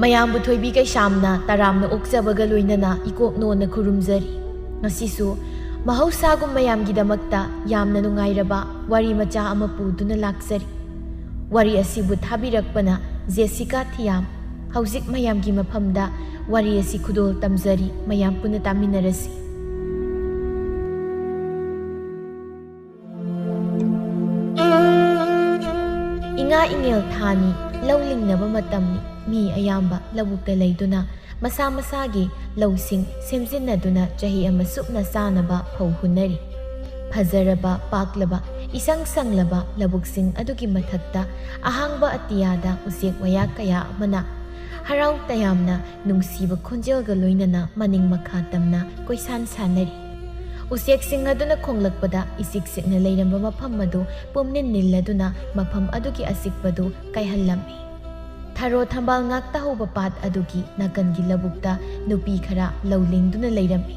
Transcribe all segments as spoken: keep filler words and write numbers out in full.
ꯃꯌꯥꯝꯕꯨ ꯊꯣꯏꯕꯤ ꯀꯩꯁꯥꯝꯅ ꯇꯔꯥꯝꯅ ꯑꯣꯛꯆꯕꯒ ꯂꯣꯏꯅꯅ ꯏꯀꯣꯛ ꯅꯣꯟꯅ ꯈꯨꯔꯨꯝꯖꯔꯤ꯫ ꯉꯁꯤꯁꯨ ꯃꯍꯧꯁꯥꯒꯨꯝ ꯃꯌꯥꯝꯒꯤꯗꯃꯛꯇ ꯌꯥꯝꯅ ꯅꯨꯡꯉꯥꯏꯔꯕ ꯋꯥꯔꯤ ꯃꯆꯥ ꯑꯃ ꯄꯨꯗꯨꯅ ꯂꯥꯛꯆꯔꯤ꯫ ꯋꯥꯔꯤ ꯑꯁꯤꯕꯨ ꯊꯥꯕꯤꯔꯛꯄꯅ ꯖꯦꯁꯤꯀꯥ ꯊꯤꯌꯥꯝ꯫ ꯍꯧꯖꯤꯛ ꯃꯌꯥꯝꯒꯤ ꯃꯐꯝꯗ ꯋꯥꯔꯤ ꯑꯁꯤ ꯈꯨꯗꯣꯜ ꯇꯝꯖꯔꯤ, ꯃꯌꯥꯝ ꯄꯨꯟꯅ ꯇꯥꯃꯤꯟꯅꯔꯁꯤ꯫ ꯏꯉꯥ ꯏꯉꯦꯜ ꯊꯥꯅꯤ, ꯂꯧ ꯂꯤꯡꯅꯕ ꯃꯇꯝꯅꯤ꯫ ꯃꯤ ꯑꯌꯥꯝꯕ ꯂꯧꯕꯨꯛꯇ ꯂꯩꯗꯨꯅ ꯃꯁꯥ ꯃꯁꯥꯒꯤ ꯂꯧꯁꯤꯡ ꯁꯦꯝꯖꯤꯟꯅꯗꯨꯅ ꯆꯍꯤ ꯑꯃ ꯆꯨꯞꯅ ꯆꯥꯅꯕ ꯐꯧ ꯍꯨꯟꯅꯔꯤ꯫ ꯐꯖꯔꯕ, ꯄꯥꯛꯂꯕ, ꯏꯁꯪ ꯁꯪꯂꯕ ꯂꯧꯕꯨꯛꯁꯤꯡ ꯑꯗꯨꯒꯤ ꯃꯊꯛꯇ ꯑꯍꯥꯡꯕ ꯑꯇꯤꯌꯥꯗ ꯎꯆꯦꯛ ꯋꯥꯌꯥ ꯀꯌꯥ ꯑꯃꯅ ꯍꯔꯥꯎ ꯇꯌꯥꯝꯅ ꯅꯨꯡꯁꯤꯕ ꯈꯣꯟꯖꯦꯜꯒ ꯂꯣꯏꯅꯅ ꯃꯅꯤꯡ ꯃꯈꯥ ꯇꯝꯅ ꯀꯣꯏꯁꯥꯟ ꯁꯥꯟꯅꯔꯤ꯫ ꯎꯆꯦꯛꯁꯤꯡ ꯑꯗꯨꯅ ꯈꯣꯡꯂꯛꯄꯗ ꯏꯆꯤꯛ ꯆꯤꯛꯅ ꯂꯩꯔꯝꯕ ꯃꯐꯝ ꯑꯗꯨ ꯄꯨꯝꯅꯤꯜ ꯅꯤꯜꯂꯗꯨꯅ ꯃꯐꯝ ꯑꯗꯨꯒꯤ ꯑꯆꯤꯛꯄꯗꯨ ꯀꯥꯏꯍꯜꯂꯝꯃꯤ꯫ ꯊꯔꯣ ꯊꯝꯕꯥꯜ ꯉꯥꯛꯇ ꯍꯧꯕ ꯄꯥꯠ ꯑꯗꯨꯒꯤ ꯅꯥꯀꯟꯒꯤ ꯂꯧꯕꯨꯛꯇ ꯅꯨꯄꯤ ꯈꯔ ꯂꯧ ꯂꯤꯡꯗꯨꯅ ꯂꯩꯔꯝꯃꯤ꯫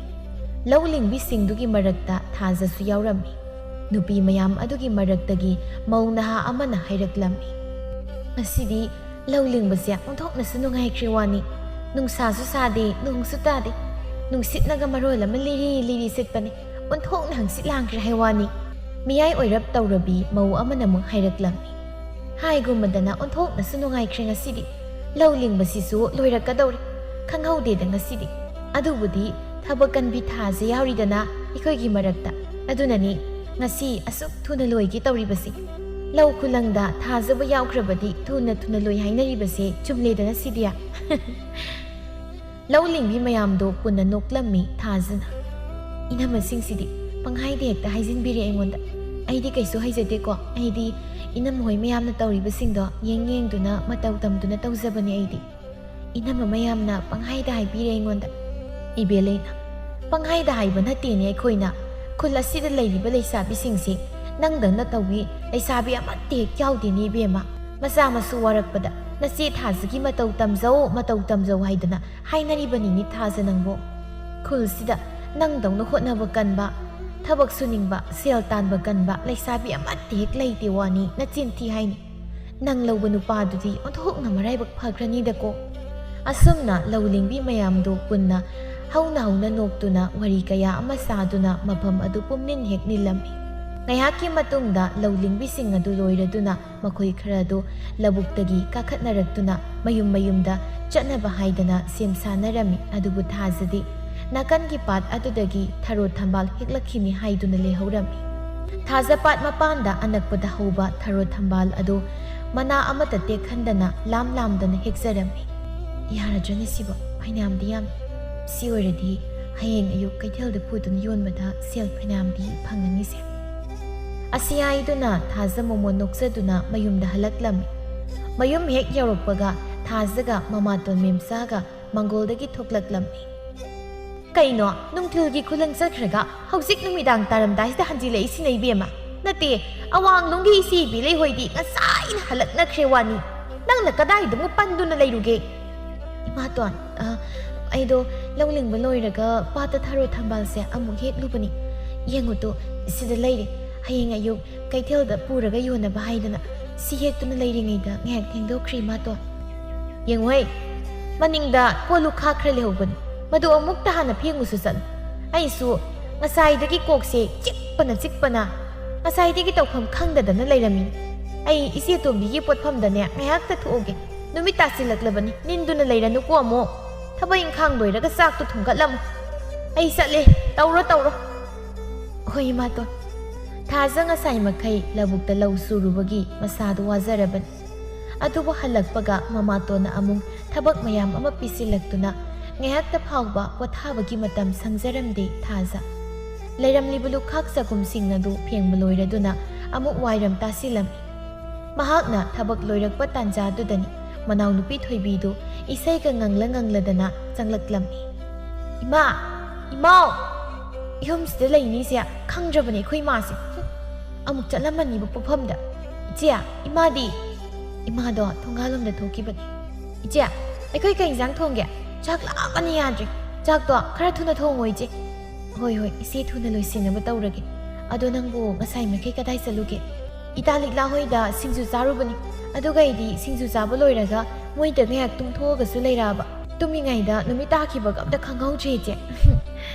ꯂꯧ ꯂꯤꯡꯕꯤꯁꯤꯡꯗꯨꯒꯤ ꯃꯔꯛꯇ ꯊꯥꯖꯁꯨ ꯌꯥꯎꯔꯝꯃꯤ꯫ ꯅꯨꯄꯤ ꯃꯌꯥꯝ ꯑꯗꯨꯒꯤ ꯃꯔꯛꯇꯒꯤ ꯃꯧ ꯅꯍꯥ ꯑꯃꯅ ꯍꯥꯏꯔꯛꯂꯝꯃꯤ, "ꯉꯁꯤꯗꯤ ꯂꯧ ꯂꯤꯡꯕꯁꯦ ꯑꯣꯟꯊꯣꯛꯅꯁꯨ ꯅꯨꯡꯉꯥꯏꯈ꯭ꯔꯦ ꯋꯥꯅꯤ꯫ ꯅꯨꯡꯁꯥꯁꯨ ꯁꯥꯗꯦ, ꯅꯣꯡꯁꯨ ꯇꯥꯗꯦ꯫ ꯅꯨꯡꯁꯤꯠꯅꯒ ꯃꯔꯣꯜ ꯑꯃ ꯂꯤꯔꯤ ꯂꯤꯔꯤ ꯁꯤꯠꯄꯅꯦ꯫ ꯑꯣꯟꯊꯣꯛꯅ ꯍꯪꯆꯤꯠ ꯂꯥꯡꯈ꯭ꯔꯦ ꯍꯥꯏ ꯋꯥꯅꯤ"꯫ ꯃꯤꯌꯥꯏ ꯑꯣꯏꯔꯞ ꯇꯧꯔꯕꯤ ꯃꯧ ꯑꯃꯅ ꯑꯃꯨꯛ ꯍꯥꯏꯔꯛꯂꯝꯃꯤ, "ꯍꯥꯏꯒꯨꯝꯕꯗꯅ ꯑꯣꯟꯊꯣꯛꯅꯁꯨ ꯅꯨꯡꯉꯥꯏꯈ꯭ꯔꯦ ꯉꯁꯤꯗꯤ꯫ ꯂꯧ ꯂꯤꯡꯕꯁꯤꯁꯨ ꯂꯣꯏꯔꯛꯀꯗꯧꯔꯦ꯫ ꯈꯪꯍꯧꯗꯦꯗ ꯉꯁꯤꯗꯤ꯫ ꯑꯗꯨꯕꯨꯗꯤ ꯊꯕꯛ ꯀꯟꯕꯤ ꯊꯥꯁꯦ ꯌꯥꯎꯔꯤꯗꯅ ꯑꯩꯈꯣꯏꯒꯤ ꯃꯔꯛꯇ꯫ ꯑꯗꯨꯅꯅꯤ ꯉꯁꯤ ꯑꯁꯨꯛ ꯊꯨꯅ ꯂꯣꯏꯒꯦ ꯇꯧꯔꯤꯕꯁꯤ꯫ ꯂꯧ ꯈꯨꯂꯪꯗ ꯊꯥꯖꯕꯨ ꯌꯥꯎꯈ꯭ꯔꯕꯗꯤ ꯊꯨꯅ ꯊꯨꯅ ꯂꯣꯏ ꯍꯥꯏꯅꯔꯤꯕꯁꯦ ꯆꯨꯝꯂꯦꯗꯅ ꯁꯤꯗꯤ"꯫ ꯂꯧ ꯂꯤꯡꯕꯤ ꯃꯌꯥꯝꯗꯣ ꯄꯨꯟꯅ ꯅꯣꯛꯂꯝꯃꯤ ꯊꯥꯖꯅ꯫ "ꯏꯅꯝꯃꯁꯤꯡꯁꯤꯗꯤ ꯄꯪꯍꯥꯏꯗ ꯍꯦꯛꯇ ꯍꯥꯏꯖꯤꯟꯕꯤꯔꯦ ꯑꯩꯉꯣꯟꯗ꯫ ꯑꯩꯗꯤ ꯀꯩꯁꯨ ꯍꯩꯖꯗꯦꯀꯣ꯫ ꯑꯩꯗꯤ ꯏꯅꯝꯃ ꯍꯣꯏ ꯃꯌꯥꯝꯅ ꯇꯧꯔꯤꯕꯁꯤꯡꯗꯣ ꯌꯦꯡ ꯌꯦꯡꯗꯨꯅ ꯃꯇꯧ ꯇꯝꯗꯨꯅ ꯇꯧꯖꯕꯅꯦ ꯑꯩꯗꯤ"꯫ ꯏꯅꯝꯃ ꯃꯌꯥꯝꯅ ꯄꯪꯍꯥꯏꯗ ꯍꯥꯏꯕꯤꯔꯦ ꯑꯩꯉꯣꯟꯗ꯫ ꯏꯕꯦꯂꯩꯅ, "ꯄꯪꯍꯥꯏꯗ ꯍꯥꯏꯕ ꯅꯠꯇꯦꯅꯦ ꯑꯩꯈꯣꯏꯅ꯫ ꯈꯨꯜ ꯑꯁꯤꯗ ꯂꯩꯔꯤꯕ ꯂꯩꯁꯥꯕꯤꯁꯤꯡꯁꯦ ꯅꯪꯗꯧꯅ ꯇꯧꯕꯤ ꯂꯩꯁꯥꯕꯤ ꯑꯃꯠꯇ ꯍꯦꯛ ꯌꯥꯎꯗꯦꯅꯦ ꯏꯕꯦꯝꯃ꯫ ꯃꯆꯥ ꯃꯁꯨ ꯋꯥꯔꯛꯄꯗ ꯅꯆꯦ ꯊꯥꯖꯒꯤ ꯃꯇꯧ ꯇꯝꯖꯧ, ꯃꯇꯧ ꯇꯝꯖꯧ ꯍꯥꯏꯗꯅ ꯍꯥꯏꯅꯔꯤꯕꯅꯤꯅꯦ ꯊꯥꯖ ꯅꯪꯕꯨ꯫ ꯈꯨꯜꯁꯤꯗ ꯅꯪꯗꯧꯅ ꯍꯣꯠꯅꯕ ꯀꯟꯕ, ꯊꯕꯛ ꯁꯨꯅꯤꯡꯕ, ꯁꯦꯜ ꯇꯥꯟꯕ ꯀꯟꯕ ꯂꯩꯁꯥꯕꯤ ꯑꯃꯠꯇ ꯍꯦꯛ ꯂꯩꯇꯦ ꯋꯥꯅꯤ, ꯅꯆꯤꯟ ꯊꯤ ꯍꯥꯏꯅꯤ꯫ ꯅꯪ ꯂꯧꯕ ꯅꯨꯄꯥꯗꯨꯗꯤ ꯑꯣꯟꯊꯣꯛꯅ ꯃꯔꯥꯏꯕꯛ ꯐꯈ꯭ꯔꯅꯤꯗꯀꯣ꯫ ꯑꯁꯨꯝꯅ ꯂꯧ ꯂꯤꯡꯕꯤ ꯃꯌꯥꯝꯗꯨ ꯄꯨꯟꯅ ꯍꯧꯅ ꯍꯧꯅ ꯅꯣꯛꯇꯨꯅ ꯋꯥꯔꯤ ꯀꯌꯥ ꯑꯃ ꯁꯥꯗꯨꯅ ꯃꯐꯝ ꯑꯗꯨ ꯄꯨꯝꯅꯤꯟ ꯍꯦꯛ ꯅꯤꯜꯂꯝꯃꯤ꯫ ꯉꯥꯏꯍꯥꯛꯀꯤ ꯃꯇꯨꯡꯗ ꯂꯧ ꯂꯤꯡꯕꯤꯁꯤꯡ ꯑꯗꯨ ꯂꯣꯏꯔꯗꯨꯅ ꯃꯈꯣꯏ ꯈꯔꯗꯨ ꯂꯧꯕꯨꯛꯇꯒꯤ ꯀꯥꯈꯠꯅꯔꯛꯇꯨꯅ ꯃꯌꯨꯝ ꯃꯌꯨꯝꯗ ꯆꯠꯅꯕ ꯍꯥꯏꯗꯅ ꯁꯦꯝ ꯁꯥꯅꯔꯝꯃꯤ꯫ ꯑꯗꯨꯕꯨ ꯊꯥꯖꯗꯤ ꯅꯥꯀꯟꯒꯤ ꯄꯥꯠ ꯑꯗꯨꯗꯒꯤ ꯊꯔꯣ ꯊꯝꯕꯥꯜ ꯍꯦꯛꯂꯛꯈꯤꯅꯤ ꯍꯥꯏꯗꯨꯅ ꯂꯩꯍꯧꯔꯝꯃꯤ꯫ ꯊꯥꯖ ꯄꯥꯠ ꯃꯄꯥꯟꯗ ꯑꯅꯛꯄꯗ ꯍꯧꯕ ꯊꯔꯣ ꯊꯝꯕꯥꯜ ꯑꯗꯨ ꯃꯅꯥ ꯑꯃꯠꯇ ꯇꯦꯛꯍꯟꯗꯅ ꯂꯥꯝ ꯂꯥꯝꯗꯅ ꯍꯦꯛꯆꯔꯝꯃꯤ꯫ "ꯌꯥꯔꯗ꯭ꯔꯅꯦ ꯁꯤꯕꯣ? ꯐꯅꯌꯥꯝꯗꯤ ꯌꯥꯝꯃꯤ꯫ ꯁꯤ ꯑꯣꯏꯔꯗꯤ ꯍꯌꯦꯡ ꯑꯌꯨꯛ ꯀꯩꯊꯦꯜꯗ ꯄꯨꯗꯨꯅ ꯌꯣꯟꯕꯗ ꯁꯦꯜ ꯐꯅꯌꯥꯝꯗꯤ ꯐꯪꯒꯅꯤꯁꯦ꯫" ꯑꯁꯤ ꯍꯥꯏꯗꯨꯅ ꯊꯥꯖ ꯃꯣꯃꯣꯟ ꯅꯣꯛꯆꯗꯨꯅ ꯃꯌꯨꯝꯗ ꯍꯜꯂꯛꯂꯝꯃꯤ꯫ ꯃꯌꯨꯝ ꯍꯦꯛ ꯌꯧꯔꯛꯄꯒ ꯊꯥꯖꯒ ꯃꯃꯥꯇꯣꯟ ꯃꯦꯝꯆꯥꯒ ꯃꯪꯒꯣꯜꯗꯒꯤ ꯊꯣꯛꯂꯛꯂꯝꯃꯤ꯫ "ꯀꯩꯅꯣ, ꯅꯨꯡꯊꯤꯜꯒꯤ ꯈꯨꯂꯪ ꯆꯠꯈ꯭ꯔꯒ ꯍꯧꯖꯤꯛ ꯅꯨꯃꯤꯗꯥꯡ ꯇꯥꯔꯝꯗꯥꯏꯁꯤꯗ ꯍꯟꯖꯤꯜꯂꯛꯏꯁꯤꯅ, ꯏꯕꯦꯝꯃ? ꯅꯠꯇꯦ, ꯑꯋꯥꯡꯂꯣꯝꯒꯤ ꯏꯆꯦ ꯏꯕꯤ ꯂꯩꯍꯣꯏꯗꯤ ꯉꯁꯥꯏꯅ ꯍꯜꯂꯛꯅꯈ꯭ꯔꯦ ꯋꯥꯅꯤ꯫ ꯅꯪꯅ ꯀꯗꯥꯏꯗ ꯑꯃꯨꯛ ꯄꯟꯗꯨꯅ ꯂꯩꯔꯨꯒꯦ?" "ꯏꯃꯥꯇꯣꯟ, ꯑ, ꯑꯩꯗꯣ ꯂꯧ ꯂꯤꯡꯕ ꯂꯣꯏꯔꯒ ꯄꯥꯠꯇ ꯊꯔꯣ ꯊꯝꯕꯥꯜꯁꯦ ꯑꯃꯨꯛ ꯍꯦꯛꯂꯨꯕꯅꯤ꯫ ꯌꯦꯡꯉꯨꯇꯣ, ꯁꯤꯗ ꯂꯩꯔꯦ꯫ ꯍꯌꯦꯡ ꯑꯌꯨꯛ ꯀꯩꯊꯦꯜꯗ ꯄꯨꯔꯒ ꯌꯣꯟꯅꯕ ꯍꯥꯏꯗꯅ ꯁꯤ ꯍꯦꯛꯇꯨꯅ ꯂꯩꯔꯤꯉꯩꯗ ꯉꯥꯏꯍꯥꯛ ꯊꯦꯡꯗꯣꯛꯈ꯭ꯔꯦ, ꯏꯃꯥꯇꯣꯟ꯫ ꯌꯦꯡꯉꯨꯍꯦ, ꯃꯅꯤꯡꯗ ꯀꯣꯜ ꯂꯨꯈꯥꯛ ꯈꯔ ꯂꯩꯍꯧꯕꯅꯤ, ꯃꯗꯨ ꯑꯃꯨꯛꯇ ꯍꯥꯟꯅ ꯐꯦꯡꯉꯨꯁꯨ ꯆꯠꯂꯨ꯫ ꯑꯩꯁꯨ ꯉꯁꯥꯏꯗꯒꯤ ꯀꯣꯛꯁꯦ ꯆꯤꯛꯄꯅ ꯆꯤꯛꯄꯅ ꯉꯁꯥꯏꯗꯒꯤ ꯇꯧꯐꯝ ꯈꯪꯗꯗꯅ ꯂꯩꯔꯝꯃꯤꯅꯤ꯫ ꯑꯩ ꯏꯆꯦ ꯇꯣꯝꯕꯤꯒꯤ ꯄꯣꯠꯐꯝꯗꯅꯦ ꯉꯥꯏꯍꯥꯛꯇ ꯊꯣꯛꯎꯒꯦ꯫ ꯅꯨꯃꯤꯠ ꯇꯥꯁꯤꯜꯂꯛꯂꯕꯅꯤ, ꯅꯤꯟꯗꯨꯅ ꯂꯩꯔꯅꯨꯀꯣ ꯑꯃꯨꯛ꯫ ꯊꯕꯛ ꯏꯪꯈꯥꯡ ꯂꯣꯏꯔꯒ ꯆꯥꯛꯇꯣ ꯊꯣꯡꯒꯠꯂꯝꯃꯨ꯫ ꯑꯩ ꯆꯠꯂꯦ, ꯇꯧꯔꯣ ꯇꯧꯔꯣ꯫" "ꯍꯣꯏ, ꯏꯃꯥꯇꯣꯟ꯫" ꯊꯥꯖ ꯉꯁꯥꯏ ꯃꯈꯩ ꯂꯧꯕꯨꯛꯇ ꯂꯧ ꯁꯨꯔꯨꯕꯒꯤ ꯃꯁꯥꯗꯨ ꯋꯥꯖꯔꯕꯅꯤ꯫ ꯑꯗꯨꯕꯨ ꯍꯜꯂꯛꯄꯒ ꯃꯃꯥꯇꯣꯟꯅ ꯑꯃꯨꯛ ꯊꯕꯛ ꯃꯌꯥꯝ ꯑꯃ ꯄꯤꯁꯤꯜꯂꯛꯇꯨꯅ ꯉꯥꯏꯍꯥꯛꯇ ꯐꯥꯎꯕ ꯄꯣꯊꯥꯕꯒꯤ ꯃꯇꯝ ꯁꯪꯖꯔꯝꯗꯦ ꯊꯥꯖ꯫ ꯂꯩꯔꯝꯂꯤꯕ ꯂꯨꯈꯥꯛ ꯆꯒꯨꯝꯁꯤꯡ ꯑꯗꯨ ꯐꯦꯡꯕ ꯂꯣꯏꯔꯗꯨꯅ ꯑꯃꯨꯛ ꯋꯥꯏꯔꯝ ꯇꯥꯁꯤꯜꯂꯝꯃꯤ꯫ ꯃꯍꯥꯛꯅ ꯊꯕꯛ ꯂꯣꯏꯔꯛꯄ ꯇꯥꯟꯖꯥꯗꯨꯗꯅꯤ ꯃꯅꯥꯎꯅꯨꯄꯤ ꯊꯣꯏꯕꯤꯗꯨ ꯏꯁꯩꯒ ꯉꯪꯂ ꯉꯪꯂꯗꯅ ꯆꯪꯂꯛꯂꯝꯃꯤ꯫ "ꯏꯃꯥ! ꯏꯃꯥꯎ! ꯌꯨꯝꯁꯤꯗ ꯂꯩꯅꯤꯁꯦ ꯈꯪꯗ꯭ꯔꯕꯅꯦ ꯑꯩꯈꯣꯏ ꯏꯃꯥꯁꯦ꯫ ꯍꯨꯝ, ꯑꯃꯨꯛ ꯆꯠꯂꯝꯃꯅꯤꯕ ꯄꯣꯠꯐꯝꯗ꯫ ꯏꯆꯦ, ꯏꯃꯥꯗꯤ?" "ꯏꯃꯥꯗꯣ ꯊꯣꯡꯒꯥꯜꯂꯣꯝꯗ ꯊꯣꯛꯈꯤꯕꯅꯤ꯫" "ꯏꯆꯦ, ꯑꯩꯈꯣꯏ ꯀꯩ ꯏꯟꯖꯥꯡ ꯊꯣꯡꯒꯦ? ꯆꯥꯛ ꯂꯥꯝꯕꯅ ꯌꯥꯗ꯭ꯔꯦ꯫ ꯆꯥꯛꯇꯣ ꯈꯔ ꯊꯨꯅ ꯊꯣꯡꯉꯣ, ꯏꯆꯦ꯫" "ꯍꯣꯏ, ꯍꯣꯏ, ꯏꯆꯦ, ꯊꯨꯅ ꯂꯣꯏꯁꯤꯟꯅꯕ ꯇꯧꯔꯒꯦ꯫ ꯑꯗꯣ ꯅꯪꯕꯨ ꯉꯁꯥꯏ ꯃꯈꯩ ꯀꯗꯥꯏ ꯆꯠꯂꯨꯒꯦ?" "ꯏꯇꯥ ꯂꯤꯛꯂꯥ ꯍꯣꯏꯗ ꯁꯤꯡꯖꯨ ꯆꯥꯔꯨꯕꯅꯤ꯫ ꯑꯗꯨꯒ ꯑꯩꯗꯤ ꯁꯤꯡꯖꯨ ꯆꯥꯕ ꯂꯣꯏꯔꯒ ꯃꯣꯏꯗ ꯉꯥꯏꯍꯥꯛ ꯇꯨꯝꯊꯣꯛꯑꯒꯁꯨ ꯂꯩꯔꯛꯑꯕ꯫ ꯇꯨꯝꯃꯤꯉꯩꯗ ꯅꯨꯃꯤꯠ ꯇꯥꯈꯤꯕꯒ ꯑꯝꯇ ꯈꯪꯍꯧꯗ꯭ꯔꯦ, ꯏꯆꯦ꯫"